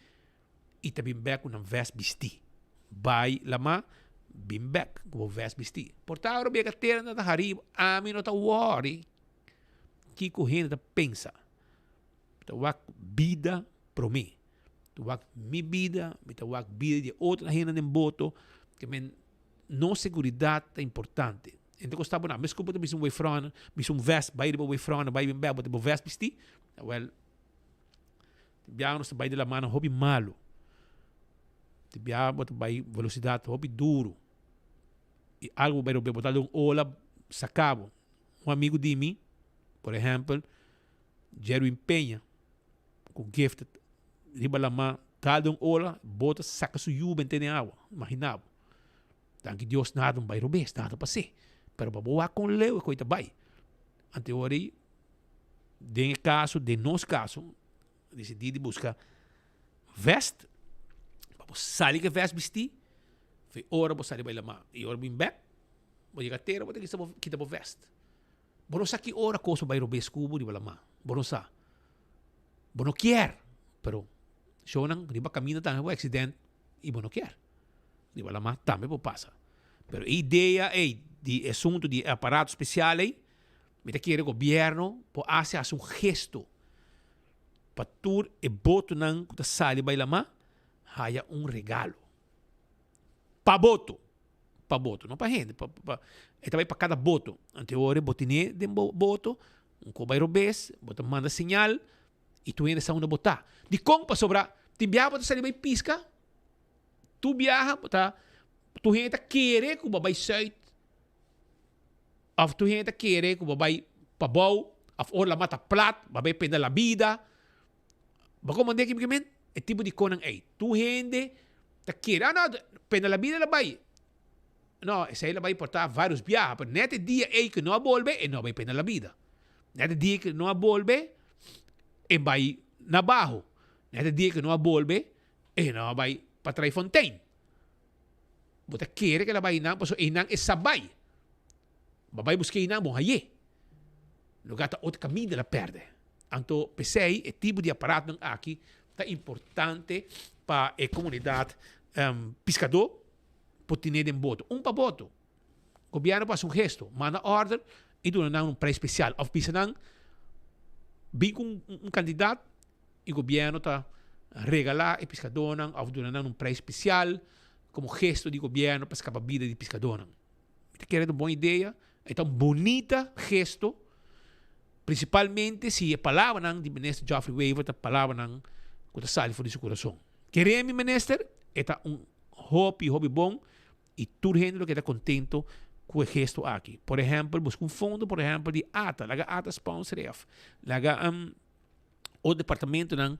i ta bin bek ku nan vest bistí. Bai lamá, bin bek ku bo vest bistí. Por ta ora bo yega tera nan ta harí bo, ami no ta wòri kiko hende ta pensa. Mi ta wak bida promé. Mi ta wak mi bida, mi ta wak bida di e otro hende den boto, ke men nos seguridat ta importante. E no ta kosta bo nada. Meskos bo ta bisti un wefròner, bisti un vest, bai riba wefròner, bai bin bek, bo ta bo vest bistí, awèl. Tin biaha nos ta bai di lamannan hopi malu. Tin biaha bo ta bai velosidat hopi duru. I algu bo bai robe, bo ta den un ola saka bo. Un amigu di mi, por ehèmpel, Jerwin Peña, ku Gifted, riba lama dal den un ola, bo ta saka su yu bent'é den awa. Imagina bo. Danki Dios nada no bai robes, nada pas'é. Pero pa bo wak kon leu e koi ta bai. Ante ora ei, den e kaso, den nos kaso, a disidí di buska vèst, pa bo sali ku e vèst bistí, for e ora bo sali bai lamá. I ora bo bin bèk, bo yega tera, bo ta kisa bo kita bo vèst. Bo no sa ki ora kos bo bai robes ku bo riba lamá. Bo no sa. Bo no kier, pero shownan riba kaminda tambe bo aksident i bo no kier. Riba lamá tambe por pasa. Pero e idea ei di e asuntu di e aparato spesial ei, mi ta kere gobierno por hasi hasi un gesto pa tur e botonan ku ta sali bai lamá haya un regalo. Pa boto, pa boto, no pa hende, pa, pa, e ta bai pa kada boto. Anto e ora bo tene den bo boto, un ko bai robes, bo ta manda señal i tur hende sa unda bo ta. Dikon? Pasobra tin biaha bo ta sali bai piska, Tur biaha bo ta, tur hende ta kere ku bo bai sùit òf tur hende ta kere ku bo bai pabou òf ora la mata plat bo bai penda la bida. Bo komprende ki mi ke men? E tipo di konan ei. Tur hende ta kere, ah no, penda la bida la bai. No, esei la bai por ta varios biaha, pero net e dia ei ku no a bolbe, e no a bai penda la bida. Net e dia ku no a bolbe, e bai na baho. Net e dia ku no a bolbe, E no a bai pa Trijfontein. Bo ta kere ku el a bai einan pasobra einan e sa bai. Bo a bai buska einan, bo hañ'é. Lugá ta otro kaminda el a pèrdè. Anto p'esei e tipo di aparatonan aki ta importante pa e komunidat piskadó por tene den boto. Un pa boto. Gobièrnu por hasi un gesto, manda òrder i duna nan un preis spesial òf bisa nan bin ku un kantidat i gobièrnu ta regalá e piskadónan òf duna nan un preis spesial komo gesto di gobièrnu pa skapa bida di piskadónan. Mi ta kere ta un bon idea, e ta un bunita gesto, prinsipalmente si e palabranan di Minister Geoffrey Wever ta palabranan ku ta sali for di su kurason. Kere mi Minister, e ta un hopi hopi bon I tur hende lo keda kontento ku e gesto aki. Por ehèmpel, buska un fondo, por ehèmpel, di ata. Laga ata sponsor e òf laga otro departamentonan.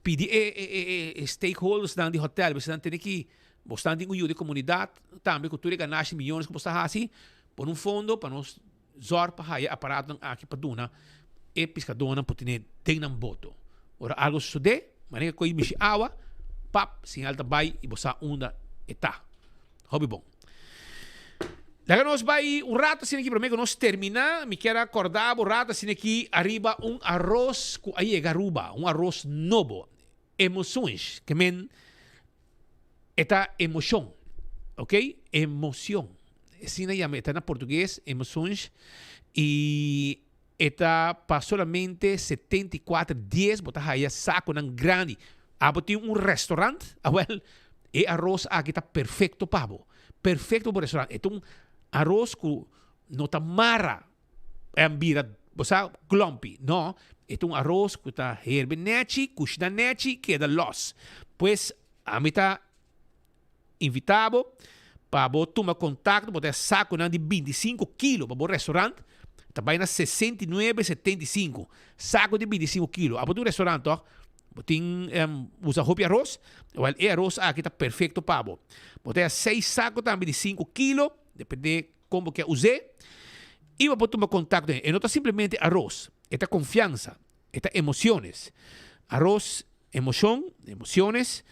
Pidi e e e stakeholdersnan di hotel, bisa nan tene ki bosnan tin ku yuda e komunidat tambe ku tur e ganashi miyones ku bos ta hasi, pone un fondo pa nos zòrg pa haya aparatonan aki pa duna e piskadónan por tene den nan boto. Ora algu sosodé, manera ku e mishi awa, pap, señal ta bai i bo sa unda e ta. Hopi bon. Laga nos bai un rato asina aki promé ku nos terminá. Mi kier a kòrda bo un rato asina aki ariba un aros ku a yega Aruba, un aros nobo. Emoções, ke men e ta emoshon, ok? Emocion. Asina yama, e ta na portugues, emoções, i e ta pa solamente 74 dies bo ta haya sakonan grandi. Abo tin un restaurant? Awel, e aros aki ta perfecto pa bo. Perfecto pa bo restaurant. E ta un aros ku no ta mara en bira, bo sa, klompi. No, e ta un aros ku ta herbe nechi, kushina nechi, keda los. Pues, ami ta invita bo pa bo tuma contacto, bo ta e saconan di 25 kilo pa bo restaurant, ta bay na 69,75, saco di 25 kilo. Abo tin un restaurant toch? Bo tin usa hopi aros? Wel, e aros aki ta perfecto pa bo. Bo ta e seis saco tambe di 5 kilo, depende con bo kier us'e, y bo por tuma contacto. E no ta simplemente aros, e ta confiansa, e ta emociones. Aros Emocion, emociones,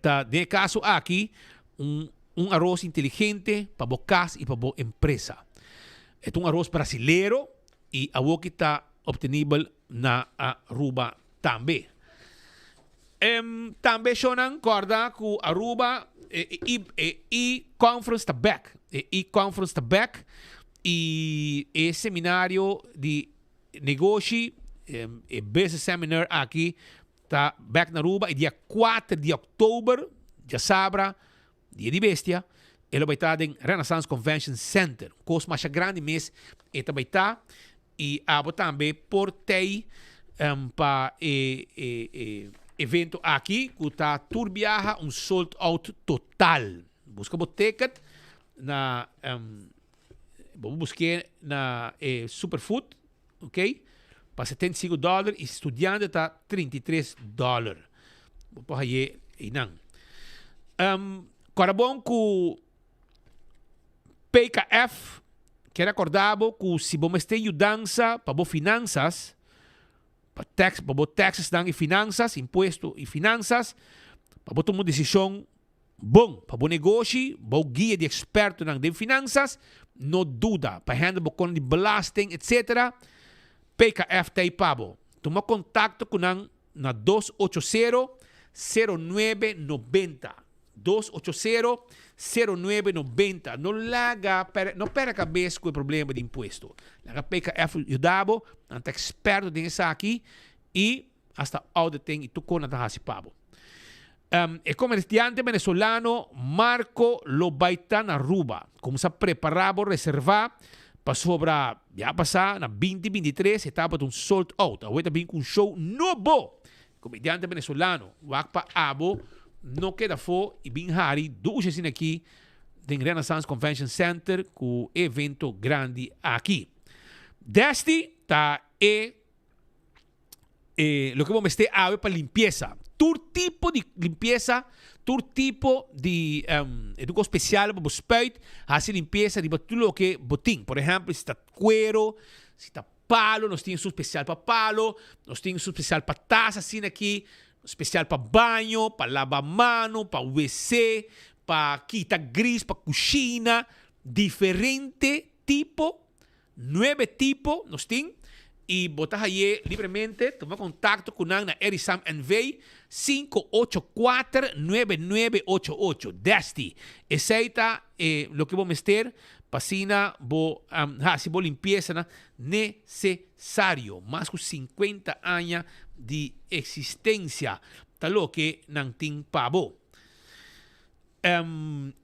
ta den e caso aki un un aros inteligente pa bo cas y pa bo empresa. E ta un aros brasilero y awoki ta obtenibel na Aruba tambe. Tambe shownan corda cu Aruba e e-conference ta back, e e-conference ta back y e seminario di Negoshi, e business seminar aki ta bek na Aruba e dia 4 di oktober, djasabra, dia di bestia, e lo bai ta den Renaissance Convention Center. Un kos masha grandi mes e ta bai ta i abo tambe por tei pa e e evento aki ku ta tur biaha un sold out total. Buska bo ticket na Bo por busk'é na e Superfood, ok, pa 75 dòler i studiante ta 33 dòler. Bo por hañ'é einan. Um, kòrda bon ku PKF kier akordá bo ku si bo mester yudansa pa bo finansas, pa tax, pa bo taxesnan i finansas, impuesto i finansas, pa bo tuma un desishon Bon, pa bo negoshi, bou guia di ekspertonan den finansas, no duda pa handle bo kona di belasting etc. PKF ta ei pa bo. Tuma kontakto ku nan na dos ocho sero, sero nuebe nobenta. Dos ocho sero, sero nuebe nobenta. No laga perde, no perde kabes ku e problema di impuesto. Laga PKF yuda bo, nan ta eksperto den esaki i hasta auditing i tur kos nan ta hasi pa bo. E komersiante venezolano Marco lo bai ta na Aruba. Kumsa prepará bo reservá pasobra ya pasá na binti binti tres e tabata un sold out. Awe ta bin ku un show nobo. Komediante venezolano wak pa abo no keda afó i bin hari dushi asina aki den Renaissance Convention Center ku e evento grandi aki. Desti ta e loke bo mester awe pa limpiesa. Tur tipo di limpiesa, tur tipo di um, e un kos spesial pa bo spuit, hasi limpiesa riba tur loke bo tin. Por ehempel, si ta kuero, si ta palo, nos tin esun spesial pa palo, nos tin esun spesial pa tas asina aki, spesial pa baño, pa laba mano, pa wc, pa kita gris, pa kushina, diferente tipo Nuebe tipo nos tin y bo ta haye libremente. Tuma contacto cu nan na Erisam NV. 584 9988. Desti. Esey ta e loke bo mester pa asina bo haci bo limpieza necesario. Mas cu 50 aña di existencia ta loke nan tin pa bo.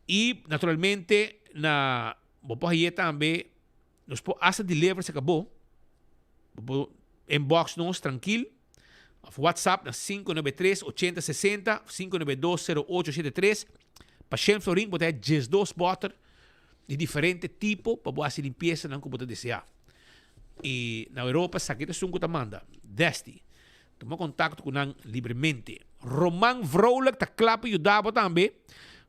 Y naturalmente na. Bo por haye tambe, nos por hasta deliver si acabó. Bo por inbox nos trankil of WhatsApp na 593 80 60 592 0873. Pa Shen Florin bo ta haya 12 boter di diferente tipo pa bo hasi limpieza nan ku bo ta desea. I na Europa esaki ta esun ku ta manda. Desti. Tuma kontakto ku nan libremente. Roman Vrolijk ta kla pa yuda bo tambe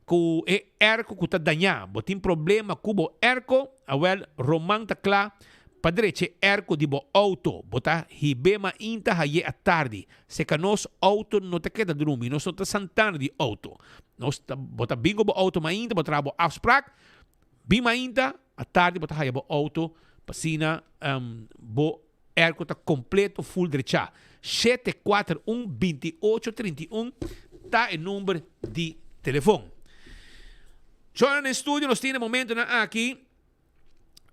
ku e erko ku ta dañá. Bo tin problema ku bo erko? Awèl, Roman ta kla pa drecha e erko di bo outo. Bo ta hib'é mainta haye atardi. Seka nos outo no ta keda drumi. Nos no ta santana di outo. Nos ta, bo ta bin ku bo outo mainta, bo traha bo afsprak. Bin mainta, atardi bo ta haya bo outo pa asina bo Airco ta completo full drechá. Shete kuater un binti ocho 31 ta e number di telefon. Jonan den studio nos tin e momentonan aki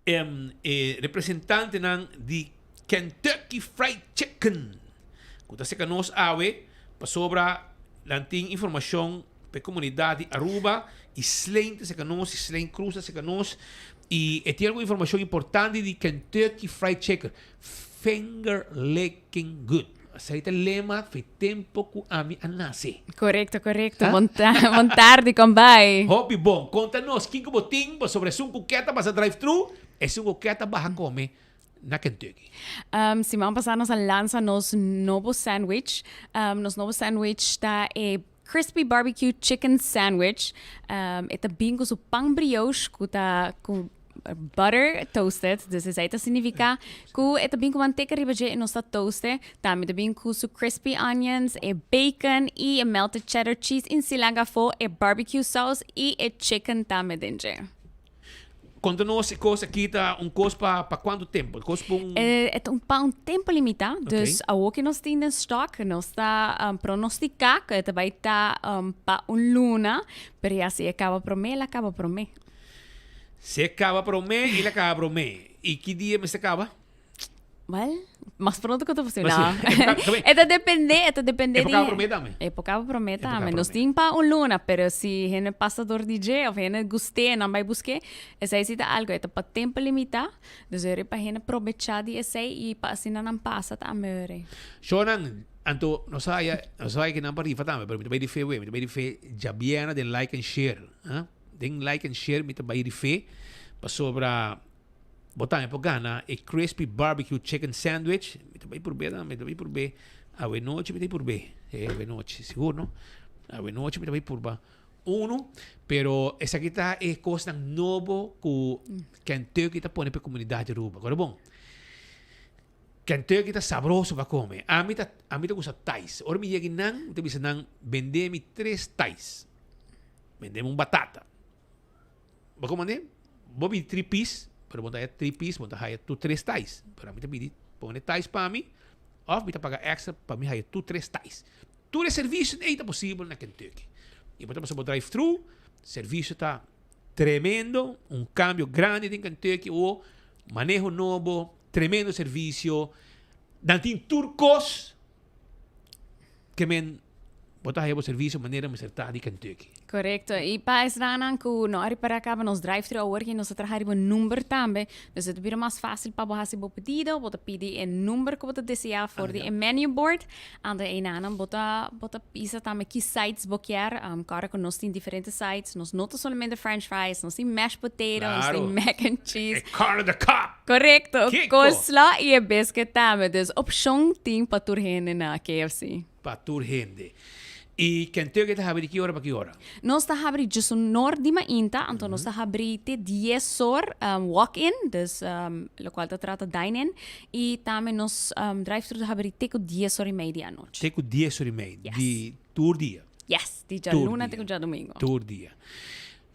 e representantenan di Kentucky Fried Chicken ku ta seka nos awe pasobra nan tin informashon pa e komunidat di Aruba i Slain ta seka nos i Slain Cruz ta seka nos I e tin algun informashon importante di Kentucky Fried Chicken. Finger licking good. Esei ta lema fe tempo ku ami a nase. Korekto, korekto. Bon bon tardi, kon bai? Hopi bon. Konta nos kiko bo tin pasobra esun ku ke ta pasa drive thru, esun ku ke ta baha kome na Kentucky. Um, siman pasá nos a lansa nos nobo sandwich. Um, nos nobo sandwich ta e Crispy Barbecue Chicken Sandwich. Um, e ta bin ku su pan brioche ku ta ku butter toasted. Dus esei ta significa ku e ta bin ku manteca riba dje e nos ta toaste. Tambe ta bin ku su crispy onions, e bacon i e melted cheddar cheese in silanga afó, e barbecue sauce i e chicken tambe den dje. Konta nos e kos aki ta un kos pa pa kuantu tempu? Kos pa un. E ta un pa un tempu limitá. Dus awor ku nos tin den stock nos ta pronostiká ku e ta bai ta pa un luna, pero ya si e kaba promé el a kaba promé. Si e kaba promé el a kaba promé. I ki dia mester kaba? Well, mas pronto ku ta posible. No. E ta depende, e ta depende di... E por kaba promé tambe. E por kaba promé tambe. Nos tin pa un luna, pero si hende pasa dor di dje of hende gust'é, nan bai busk'é, esei si ta algo. E ta pa tempo limitá, dus ora pa hende probechá di esei i pa asina nan pasa tambe ora. Shownan, anto nos a haya, nos a haya kinan pa rifa tambe, pero mi ta bai rif'é we, mi ta bai rif'é djabièrnè den like and share, ah. Den like and share mi ta bai rif'é pasobra. Bo tambe por gana e Crispy Barbecue Chicken Sandwich. Mi ta bai purb'é dan, mi ta bai purb'é. Awe nochi mi ta bai purb'é. Eh, awe nochi, sigur no? Awe nochi mi ta bai purba uno. Pero esaki ta e kosnan nobo ku Kentucky ta pone pa e komunidat di Aruba. Kore bon. Kentucky ta sabroso pa kome. Ami ta, ami ta gusta tais. Ora mi yega einan, mi ta bisa nan, bende mi tres tais. Bende mi un batata. Bo como ne? Bo pidi tri pis, pero bo ta haya tri pis, bo ta haya tur tres tais. Pero ami ta pidi, pone tais pa mi, of mi ta paga extra pa mi haya tur tres tais. Tur e servicio ei ta posibel na Kentucky. Y bo ta pasa bo drive thru, servicio ta tremendo, un cambio grandi den Kentucky awor, maneho nobo, tremendo servicio, nan tin tur cos Ke men bo ta haya bo servicio manera mester ta di Kentucky. Korekto. I pa esnan ku no a ripará kaba nos drive-thru awor ki nos ta traha riba number tambe. Dus e ta bira mas fásil pa bo hasi bo pedido. Bo ta pidi e number ku bo ta deseá for di e menu board. Anto einanan bo ta bo ta bisa tambe ki sides bo kier. Kòrda ku nos tin diferente sides. Nos no ta solamente french fries, nos tin mashed potato, nos tin mac and cheese. E corn on the cob! Korekto. Kiko? Coleslaw i e biscuit tambe. Dus opshon tin pa tur hende na KFC. Pa tur hende. I Kentucky ta habri di ki ora pa ki ora? Nos ta habri djesun or di mainta, anto nos ta habri te dies or walk in, dus lokual ta trata dine in, i tambe nos drive thru ta habri te ku dies or i mei di anochi. Te ku dies or i mei di tur dia? Yes, di djaluna te ku djadumingu. Tur dia.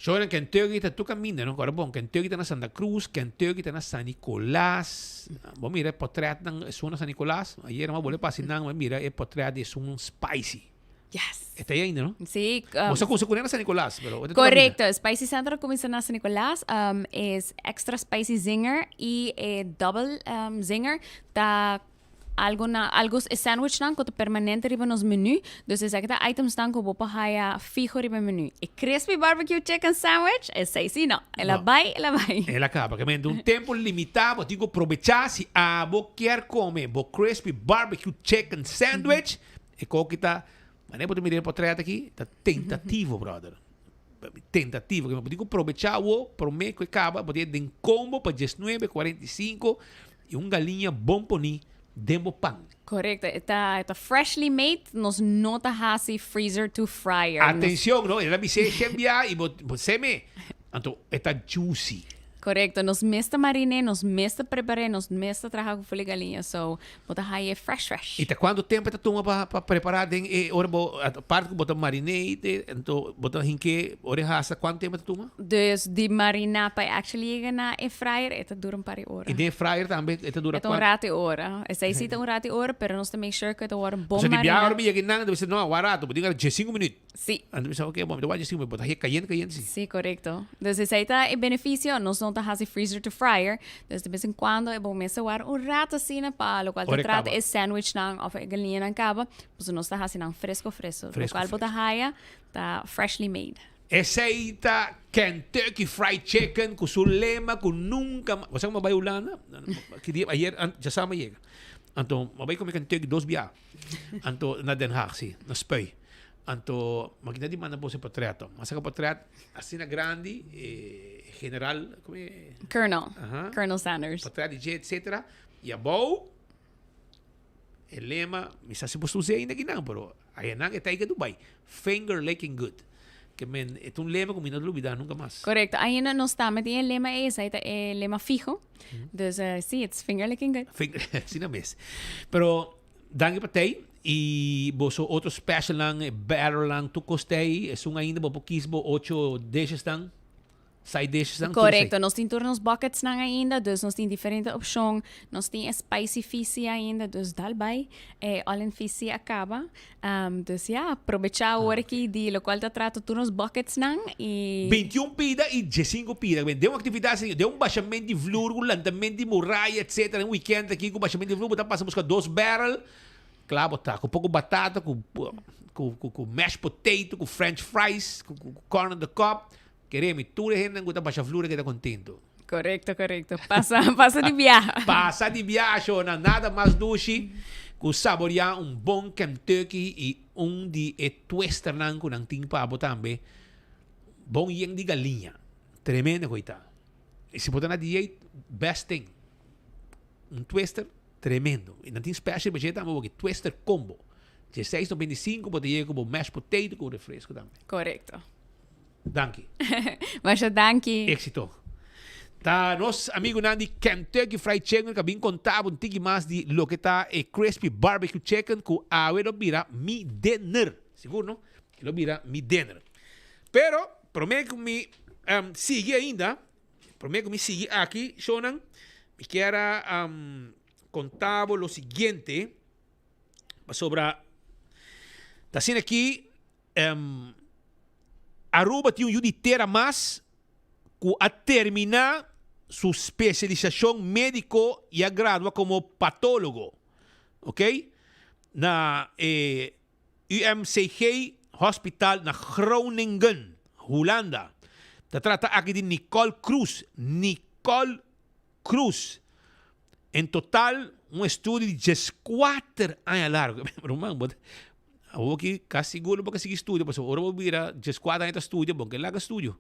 Shonan Kentucky ta tur kaminda no? Kòrda bon, Kentucky ta na Santa Cruz, Kentucky ta na San Nicolas. Bo mira e potretnan esun na San Nicolas. Ayer mi a bole pasa einan, mi a mira e potret di esun spicy. Yes. E ta ei ainda no? Sí. Bo sa kuminsa kuné na San Nicolas, pero e ta tur kaminda. Korekto. Spicy Central a kuminsa na San Nicolas. E extra spicy zinger i e double zinger ta Algo na algo e sandwichnan ku ta permanente riba nos menu. Dus esaki ta itemsnan ku bo por haya fiho riba e menu. E crispy barbecue chicken sandwich, esei si no. El a bai, el a bai. El a kaba. Ke men un tempu limitá bo tin ku probechá si abo kier kome bo crispy barbecue chicken sandwich. E koki ta, manera bo ta mira e potret aki, ta tentativo brother. Tentativo. Ke men bo tin ku probechá awo promé ku e kaba. Bo tin den combo pa diesnuebe kuarenta i sinku. Y un galiña bon poni den bo pan. Correcto, e ta, e ta freshly made, nos no ta haci freezer to fryer. Nos- Atencion, no? El a bis'é shen bia y bo, bo seme. Anto e ta juicy. Correcto, nos mes ta mariné, nos mes ta prepar'é, nos mes ta traha cu fuli galiña, so bo ta haye fresh fresh. Y ta cuanto tempo e ta tuma pa, pa prepara den e ora bo, aparte cu bo ta mariné, anto bo ta hink'é ora e hasa, cuanto tempo e ta tuma? Dus di mariná pa e actually yega na e fryer e ta dura un par di ora. Y den e fryer tambe e ta dura E ta un rato di ora. Esei si ta un rato di ora, pero nos ta make sure cu e ta worde bon mariná. Pasobra di biaha ora mi yega einan, ta bisa no, wak rato, bo tin gara diescinco minuut. Si. Anto mi bisa ok, bon, mi ta wak diescinco minuut, bo ta haci cayente cayente si. Si, corecto. Dus esei ta e beneficio, nos no ta haci freezer to fryer, dus de bes en cuando e bo mester wak un rato asina pa locual ta trata e sandwichnan of e galiñanan caba, pasobra nos ta haci nan fresco fresco, locual bo ta haya ta freshly made. Esei ta Kentucky Fried Chicken ku su lema ku nunka mas. Bo sa ku mi a bai Hulanda? Ki dia? Ayer, djasama a yega. Anto mi a bai kome Kentucky dos bia. Anto na Den Haag, si, na Spui. Anto mi a kita di manda boso e potret. Mi a saka potret asina grandi, e general, kome e? Colonel. Colonel Sanders. Potret di dje, etcetera. I abou e lema, mi sa si bo ta usa ainda akinan, pero Ayanan e ta yega Dubai. Finger licking good. Ke men e ta un lema ku mi no ta lubida nunka mas. Korekto. Ainda nos tambe tin e lema ei, esei ta e lema fiho. Dus si, it's finger licking good. Finger, asina mes. Pero danki pa tei i boso otro specialnan, e barrelnan, tur kos tei. Esun ainda bo por kis bo ocho dishesnan. Side dishesnan tur esei. Korekto, nos tin tur nos bucketsnan ainda, dus nos tin diferente opshon. Nos tin e spicy fisi ainda, dus dal bai. E all in fisi a kaba. Dus ya, probechá awor aki di lokual ta trata tur nos bucketsnan i. 21 pida i diesinco pida. Den un aktividat asina, den un bashament di vloer, un lantament di muraya, etcetera, un weekend aki ku bashament di vloer, bo ta pasa buska dos barrel, kla bo ta, ku poko batata, ku ku ku mashed potato, ku french fries, ku corn on the cob. Kere mi, tur e hendenan ku ta basha flur a keda kontentu. Korekto, korekto. Pasa, pasa di biaha. Pasa di biaha, shownan. Nada mas dushi ku saboriá un bon Kentucky i un di e twisternan ku nan tin pa bo tambe. Bon yen di galiña. Tremendo ku ei ta. I si bo ta na dieet, best thing. Un twister, tremendo. I nan tin special pa dje tambe bo ki twister combo. Dieseis noventa i sinku bo ta yega ku bo mashed potato ku refresco tambe. Korekto. Danki. Masha danki. Éxito. Ta nos amigunan di Kentucky Fried Chicken ka bin konta bo un tiki mas di loke ta e Crispy Barbecue Chicken ku awe lo bira mi dinner. Sigur no? Lo bira mi dinner. Pero prome ku mi sigui ainda, prome ku mi sigui aki shownan, mi kier a konta bo lo siguiente pasobra ta asina aki. Aruba tin un yu di tera mas cu a termina su specialisacion medico y a gradua como patologo, ok, na e UMCG Hospital na Groningen, Hulanda. Ta trata aki di Nicole Cruz, Nicole Cruz. En total un estudio di dieskuater aña largo. Ruman, bo ta, awor ki kasi sigur lo bo ka sigui studia, pasobra ora bo bira dieskuater aña ta studia, bo no ke laga studio.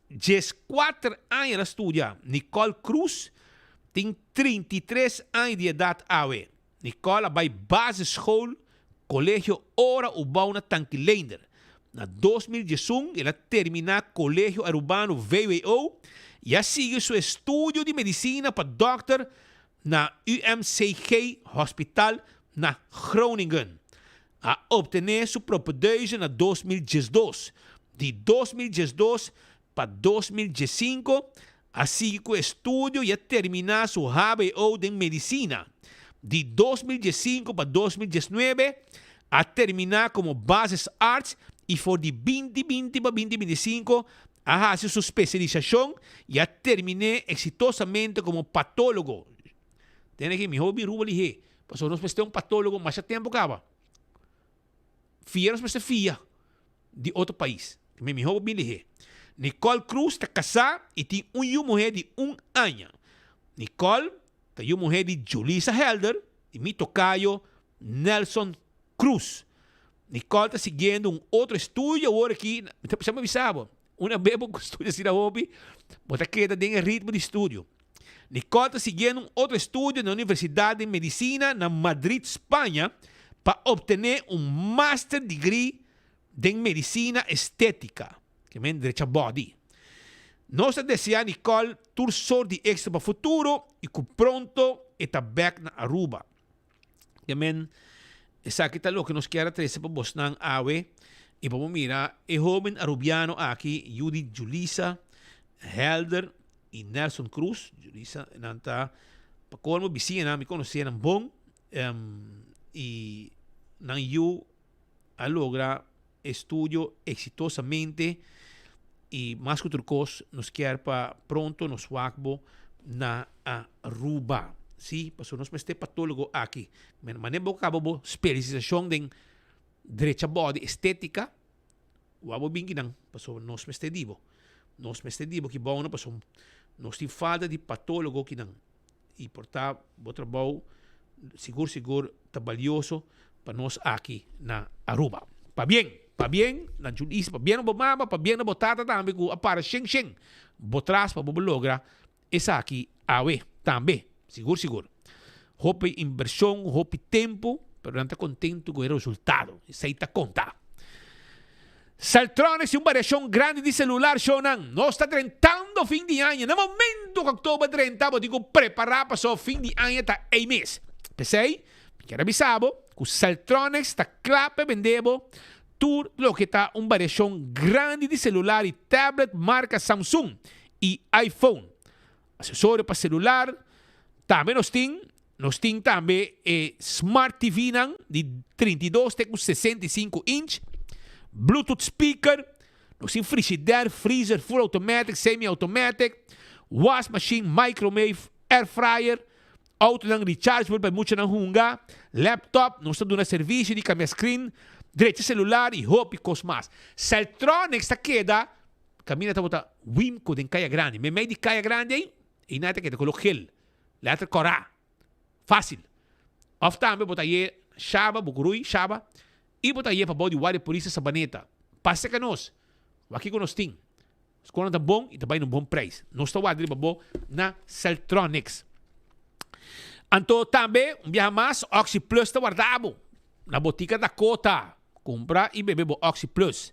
Dieskuater aña el a studia. Nicole Cruz tin 33 aña di edat awe. Nicole a bai basisschool Colegio Ora Ubao na Tankileinder. Na 2011 el a termina Colegio Arubano vwo y a sigui su estudio di medicina pa dokter na UMCG Hospital na Groningen. A obtene su propedeuse na 2012. Di 2012 pa 2015 a sigui ku estudio i a terminá su hbo den medisina. Di 2015 pa 2019 a terminá komo basisarts i for di 2020 pa 2025 a hasi su spesialisashon i a terminé eksitosamente komo patólogo. Tene aki mihó bin Ruba lihé, pasobra nos mester un patólogo masha tempu kaba. Fia nos mester fia di otro pais. Mi mihó bo bin lihé. Nicole Cruz ta kasá i tin un yu muhé di un aña. Nicole ta yu muhé di Julisa Helder i mi tokayo Nelson Cruz. Nicole ta siguiendo un otro estudio awor aki. Mi ta bisa bo, una bes bo studia asina hopi, bo ta keda den e ritmo di studio. Nicole ta siguiendo un otro estudio na Universidad di Medicina na Madrid, Spaña, pa obtene un master degree den medicina estetica, ke men drecha body. Nos ta desea Nicole tur sort di exito pa futuro y cu pronto e ta bek na Aruba. Ke men esaki ta loke nos kier a trece pa bosnan awe y pa bo mira e hoben Arubiano aki, yu di Julisa Helder y Nelson Cruz. Julisa nan ta pa colmo bisiñanan, mi conoce nan bon y nan yu a logra estudio exitosamente y mas cu tur cos nos kier pa pronto nos wak bo na Aruba. Si, pasobra nos mester patologo aki. Mane bo caba bo specialisacion den drecha body estetica, wak bo bin kinan, pasobra nos mester di bo. Nos mester di bo ki bou no pasobra nos tin falta di patologo kinan. y por ta bo trabou sigur sigur ta balioso pa nos aki na Aruba. Pabien, pabien na Julisa, pabien na bo mama, pabien na bo tata tambe cu a para shen shen bo tras pa bo por logra esaki awe tambe, sigur sigur. Hopi inversion, hopi tempo, pero nan ta contento cu e resultado, esey ta conta. Celtronics tin un variashon grandi di celular shownan. Nos ta drentando fin di aña. Na momento ku oktober drenta bo tin ku prepará pasobra fin di aña ta ei mes. P'esei mi kier a bisa bo ku Celtronics ta kla pa bende bo tur loke ta un variashon grandi di celular i tablet marka Samsung i iPhone. Asesorio pa celular tambe nos tin. Nos tin tambe e Smart TV-nan di 32 te ku 65 inch, Bluetooth speaker, nos tin frigidaire, freezer full automatic, semi automatic, was machine, microwave, air fryer, autonan rechargeable pa e muchanan hunga, laptop, nos ta duna servicio di cambia screen, drecha celular y hopi cos mas. Celtronics ta keda caminda tabata Wimco den Caya Grandi, meimei di Caya Grandi ey, eynan ta keda color gel. Letter kòrá. Fásil. Òf tambe bo ta ye Shaba, Bukurui, Shaba, i bo ta ye pabou di Guardia Polis Sabaneta. Pasa ka nos. Wak kiko nos tin. Skonan ta bon i ta bai na un bon preis. Nos ta warda riba bo na Celtronics. Anto tambe, un biaha mas, Oxi Plus ta warda bo na Botica Dakota. Kumpra i bebe bo Oxi Plus.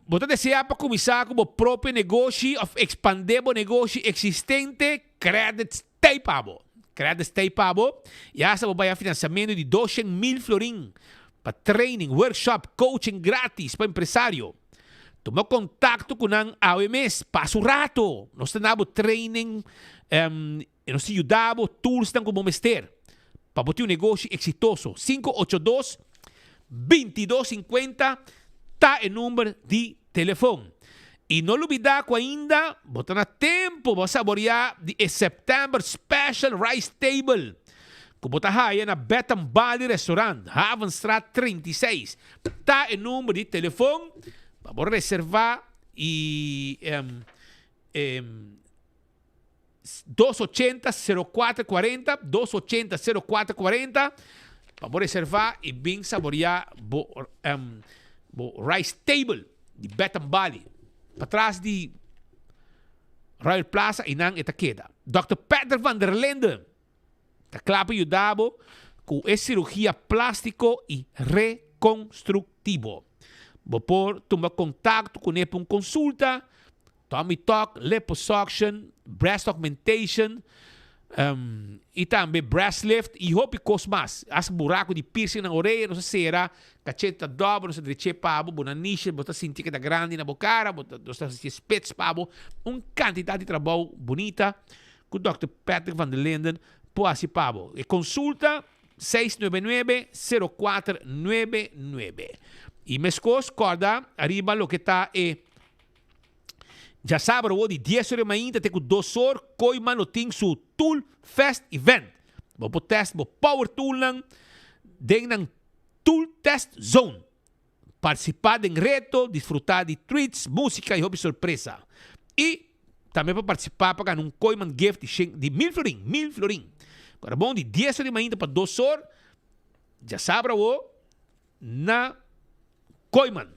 Bo ta deseá pa kuminsá ku bo propio negoshi òf ekspandé bo negoshi eksistente? Credit stay pa bo! Credit stay pa bo i asta bo bai a finansiamentu di 200,000 florin pa training, workshop, coaching gratis pa empresario. Tuma kontakto ku nan awe mes, pasa un rato, nos ta na bo training i nos ta yuda bo toolsnan ku bo mester pa bo tin un negoshi eksitoso. 582 22 50 ta e number di telefon. I no lubida ku ainda bo ta na tempu bo saboreá di e September Special Rice Table ku bo ta haya na Betham Bali Restaurant, Havenstraat 36. Ta e number di telefon pa bo reservá i 280 04 40, 280 04 40, pa bo reserva y bin saborea bo, um, bo rice table di Betham Bali. Patras di Royal Plaza y nan e ta keda. Dr. Patrick van der Linden ta kla pa yuda bo ku e sirugia plástiko i rekonstruktivo. Bo por tuma kontakto kuné pa un konsulta Tummy tuck, liposuction, breast augmentation, y tambe breast lift y hopi cos mas. Hasta buraco di piercing na orea nos a cera, cachete ta dobel, nos a dreche pa bo, bo nanishi bo ta sinti que ta grandi na bo cara, bo ta, nos ta haci spits pa bo. Un cantidad di trabou bunita cu Dòkter Patrick van der Linden por haci pa bo. E consulta 699 0499. Y mescos corda ariba loke ta e Djasabra awor di dies or di mainta te ku dos or Kooiman lo tin su Tool Fest Event. Bo por test bo power toolnan den nan Tool Test Zone. Partisipá den reto, disfrutá di treats, músika i hopi sorpresa. I tambe por partisipá pa gana un Kooiman gift di shen di mil florin, mil florin. Kora bon di dies or di mainta pa dos or djasabra awor na Kooiman.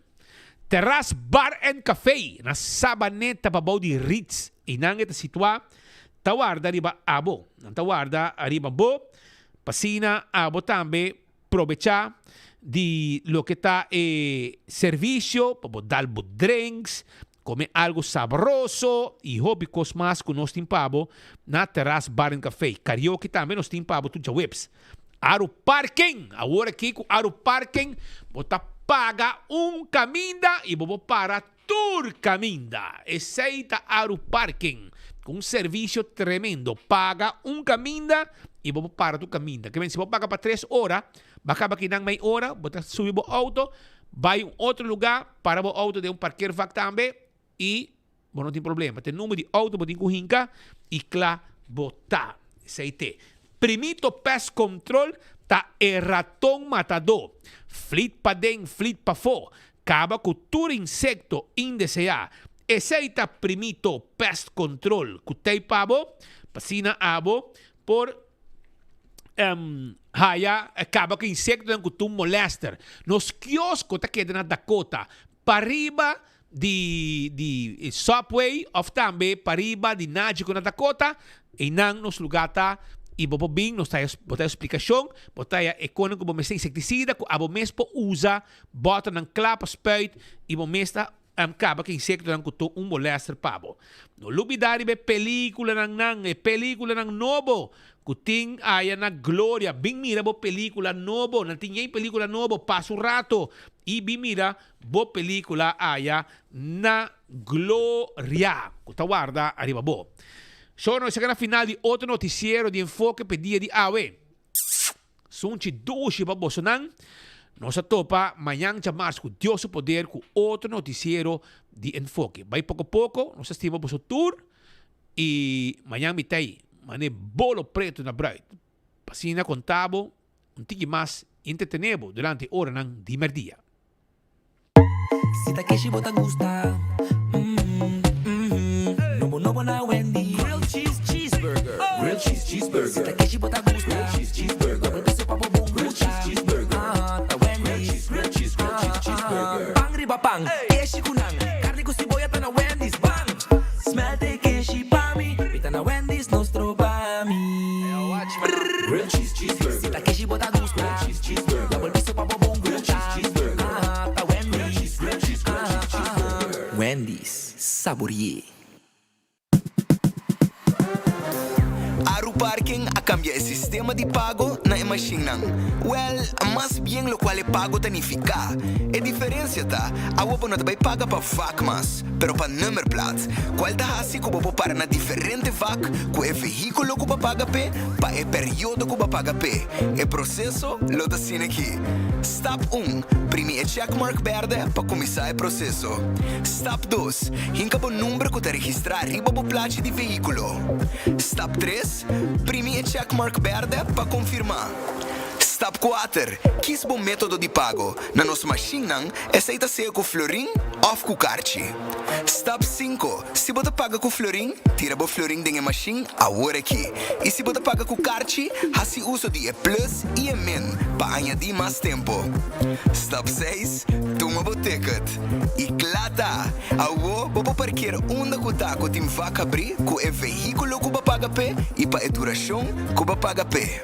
Terras Bar and Café na Sabaneta pabou di Ritz. Einan e ta situá. ta warda riba abo. Nan ta warda riba bo pa asina abo tambe probechá di loke ta e servisio pa bo dal bo drinks, kome algu sabroso i hopi kos mas ku nos tin pa bo na Terras Bar and Café. Karaoke tambe nos tin pa bo tur djaweps. Aru Parking! Awor aki ku Aru Parking bo ta paga un kaminda i bo por para tur kaminda. Esei ta Aru Parking ku un servisio tremendo. Paga un kaminda i bo por para tur kaminda. Ke men si bo paga pa tres ora, bo a kaba kinan mei ora, bo ta subi bo outo bai un otro lugá, para bo outo den un parkeervak tambe i bo no tin problema. Te number di outo bo tin ku hinka i kla bo ta. Esei te. Primito Pest Control ta e raton matadó. Flit paden, flit pafó. Kaba ku tur insekto indeseá. Esei ta Primito Pest Control ku t'ei pa bo, pa asina abo por haya kaba ku insektonan ku tur molèster. Nos kiosko ta keda na Dakota, pariba di di Subway òf tambe pariba di Nagico na Dakota. Einan nos lugá ta i bo por bin, nos ta bo ta splikashon, bo ta haya e konan ku bo mester insektisida ku abo mes por usa Bòternan kla pa spuit i bo mes ta kaba ku insektonan ku ta un molèster pa bo. No lubidá riba e pelíkulanan nan, e pelíkulanan nobo ku tin aya na Gloria. Bin mira bo pelíkula nobo. Nan tin yen pelíkula nobo. Pasa un rato i bin mira bo pelíkula aya na Gloria ku ta warda ariba bo. So nos yega na final di otro notisiero di Enfoke p'e dia di awe. Sunchi dushi pa bosonan. Nos a topa mañan djamars ku Dios su poder ku otro notisiero di Enfoke. Bai poko poko, nos a stima boso tur i mañan mi ta ei mane bolo pretu na bruid pa asina konta bo un tiki mas i entretené bo durante e oranan di mèrdia. Si ta keshi bo ta gusta mm mm Nobo nobo na Wendy Grilled cheese cheeseburger Grilled cheese cheeseburger Si ta keshi bo ta gusta Grilled cheese cheeseburger Double piso pa bo bon Grilled cheese cheeseburger Ah ta Wendy's Grilled cheese grilled cheese cheeseburger Pan riba pan keshi ku nan Karni ku siboya ta na Wendy's Ban Smelt e keshi pa mi Mi ta na Wendy's no stroba mi Grilled cheese cheeseburger Si ta keshi bo ta gusta Grilled cheese cheeseburger Double piso pa bo bon Grilled cheese cheeseburger Ah ta Wendy's Grilled cheese grilled cheese cheeseburger Wendy's sabori'é. Aru Parking a kambia e sistema di pago na e mashinnan. Wèl, mas bien lokual e pago ta nifiká. E diferensia ta, awo bo no ta bai paga pa vak mas, pero pa nummerplaat, kual ta hasi ku bo por para na diferente vak ku e vehíkulo ku bo a paga p'e pa e periodo ku bo a paga p'e. E proseso lo ta asina aki. Stap un, Primi e checkmark bèrdè pa kuminsá e proseso. Stap dos, Hinka bo number ku ta registrá riba bo plachi di vehíkulo. Stap tres, Primi e checkmark bèrdè pa konfirmá. Stap kuater, Kis bo método di pago. Na nos mashinnan, esei ta sea ku florin òf ku karchi. Stap sinku, Si bo ta paga ku florin, tira bo florin den e mashin awor aki. I si bo ta paga ku karchi, hasi uso di e plus i e min pa añadí mas tempu. Stap seis, Tuma bo ticket. I kla ta! Awo bo por parker unda ku ta ku tin vak habrí ku e vehíkulo ku bo a paga p'e i pa e durashon ku bo a paga p'e.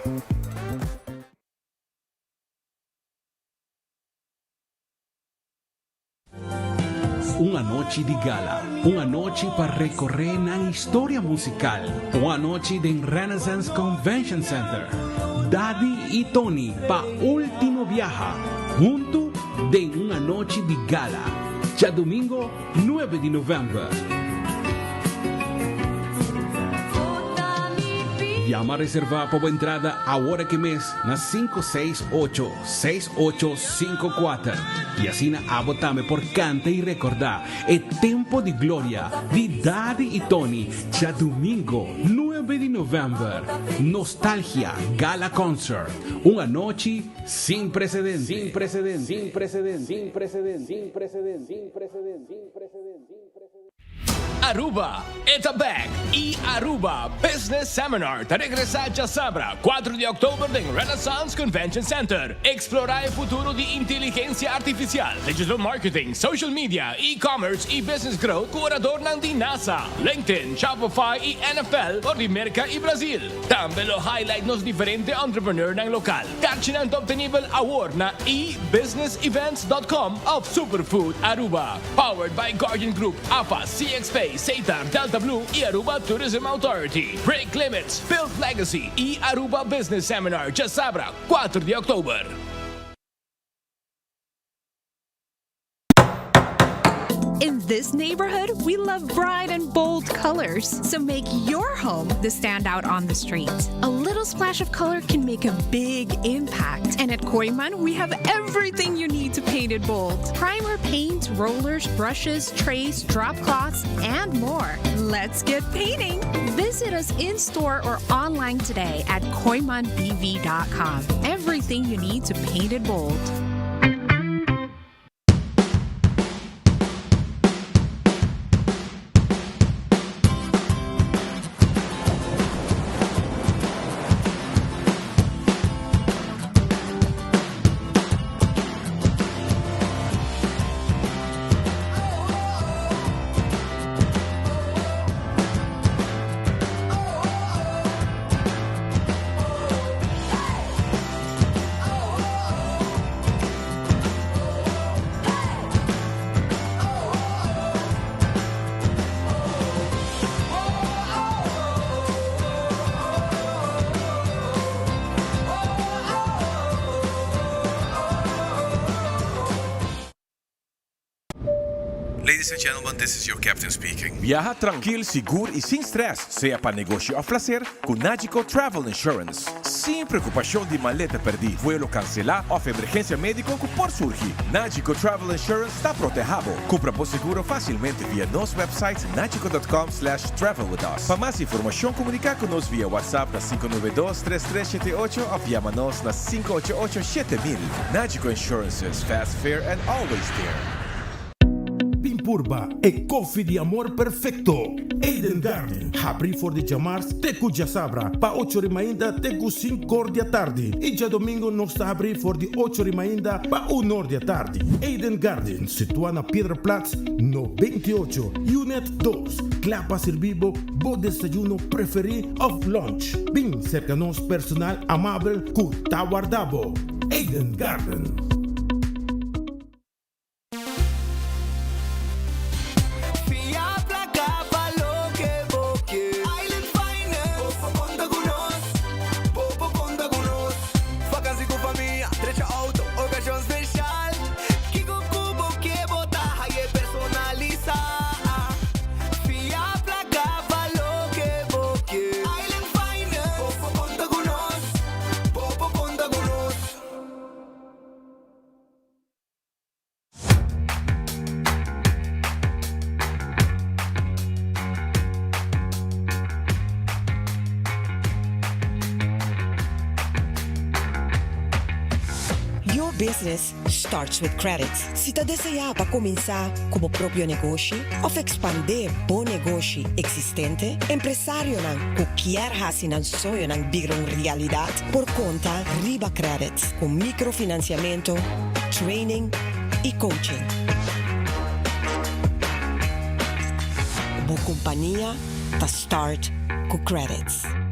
Un anochi di gala, un anochi pa recorre nan historia musical, un anochi den Renaissance Convention Center. Daddy y Tony pa ultimo biaha, hunto den un anochi di gala, djadomingo nuebe di november. Yama reserva pa bo entrada awor aki mes na 568 6854 y asina abo tambe por canta y recorda e tempo di gloria di Daddy y Tony djadumingo nuebe di november. Nostalgia Gala Concert, un anochi sin precedente. Sin precedente. Sin precedente. Sin precedente. Sin precedente. Sin precedente. Sin precedente. Aruba, e ta bek! E Aruba Business Seminar ta regresa djasabra, cuatro di october den Renaissance Convention Center. Explora e futuro di inteligencia artificial, digital marketing, social media, e-commerce y business growth cu oradornan di NASA, LinkedIn, Shopify y NFL for di Merca y Brazil. Tambe lo highlight nos diferente entrepreneurnan local. Karchinan ta obtenibel awor na ebusinessevents.com of Superfood Aruba. Powered by Guardian Group, AFA, CXP, Setar, Delta Blue y Aruba Tourism Authority. Break Limits, Build Legacy y Aruba Business Seminar djasabra, cuatro di october. In this neighborhood, we love bright and bold colors. So make your home the standout on the street. A little splash of color can make a big impact. And at Kooyman, we have everything you need to paint it bold. Primer, paint, rollers, brushes, trays, drop cloths, and more. Let's get painting! Visit us in store or online today at kooymanbv.com. Everything you need to paint it bold. Ladies and gentlemen, this is your captain speaking. Biaha trankil, sigur y sin stress, sea pa negoshi of placer, cu Nagico Travel Insurance. Sin preocupacion di maleta perdi, vuelo cancela of emergencia medico cu por surgi. Nagico Travel Insurance ta proteha bo. Cumpra bo seguro facilmente via nos website nagico.com slash travel with us. Pa mas informacion comunica cu nos via WhatsApp na 592 3378 of yama nos na 588 7000. Nagico Insurances, fast, fair and always there. Bin purba e koffie di amor perfecto! Eden Garden, habri for di djamars te ku djasabra pa ocho ri mainta te ku sinkor di atardi i djadomingo nos ta habri for di ocho ri mainta pa unor di atardi. Eden Garden, situa na Piedraplaats no 28, Unit dos, kla pa sirbi bo bo desayuno preferi of lunch. Bin serka nos personal amabel ku ta warda bo. Eden Garden. Fia placa pa loke bo ke. Island Finance. Bo por conta cu nos. Bo por conta cu nos. Vakantie cu famia, drecha auto, ocasion special. Kico cu bo ke bo ta haye personalisa. Fia placa pa loke bo ke. Island Finance. Bo por conta cu nos. Bo por conta cu nos. Your business starts with credit. Si ta deseá pa kuminsá ku bo propio negoshi òf ekspandé bo negoshi eksistente, empresarionan ku kier hasi nan soñonan bira un realidat por konta riba Credit ku mikrofinansiamentu, training y coaching. Bo compania ta start cu Credits.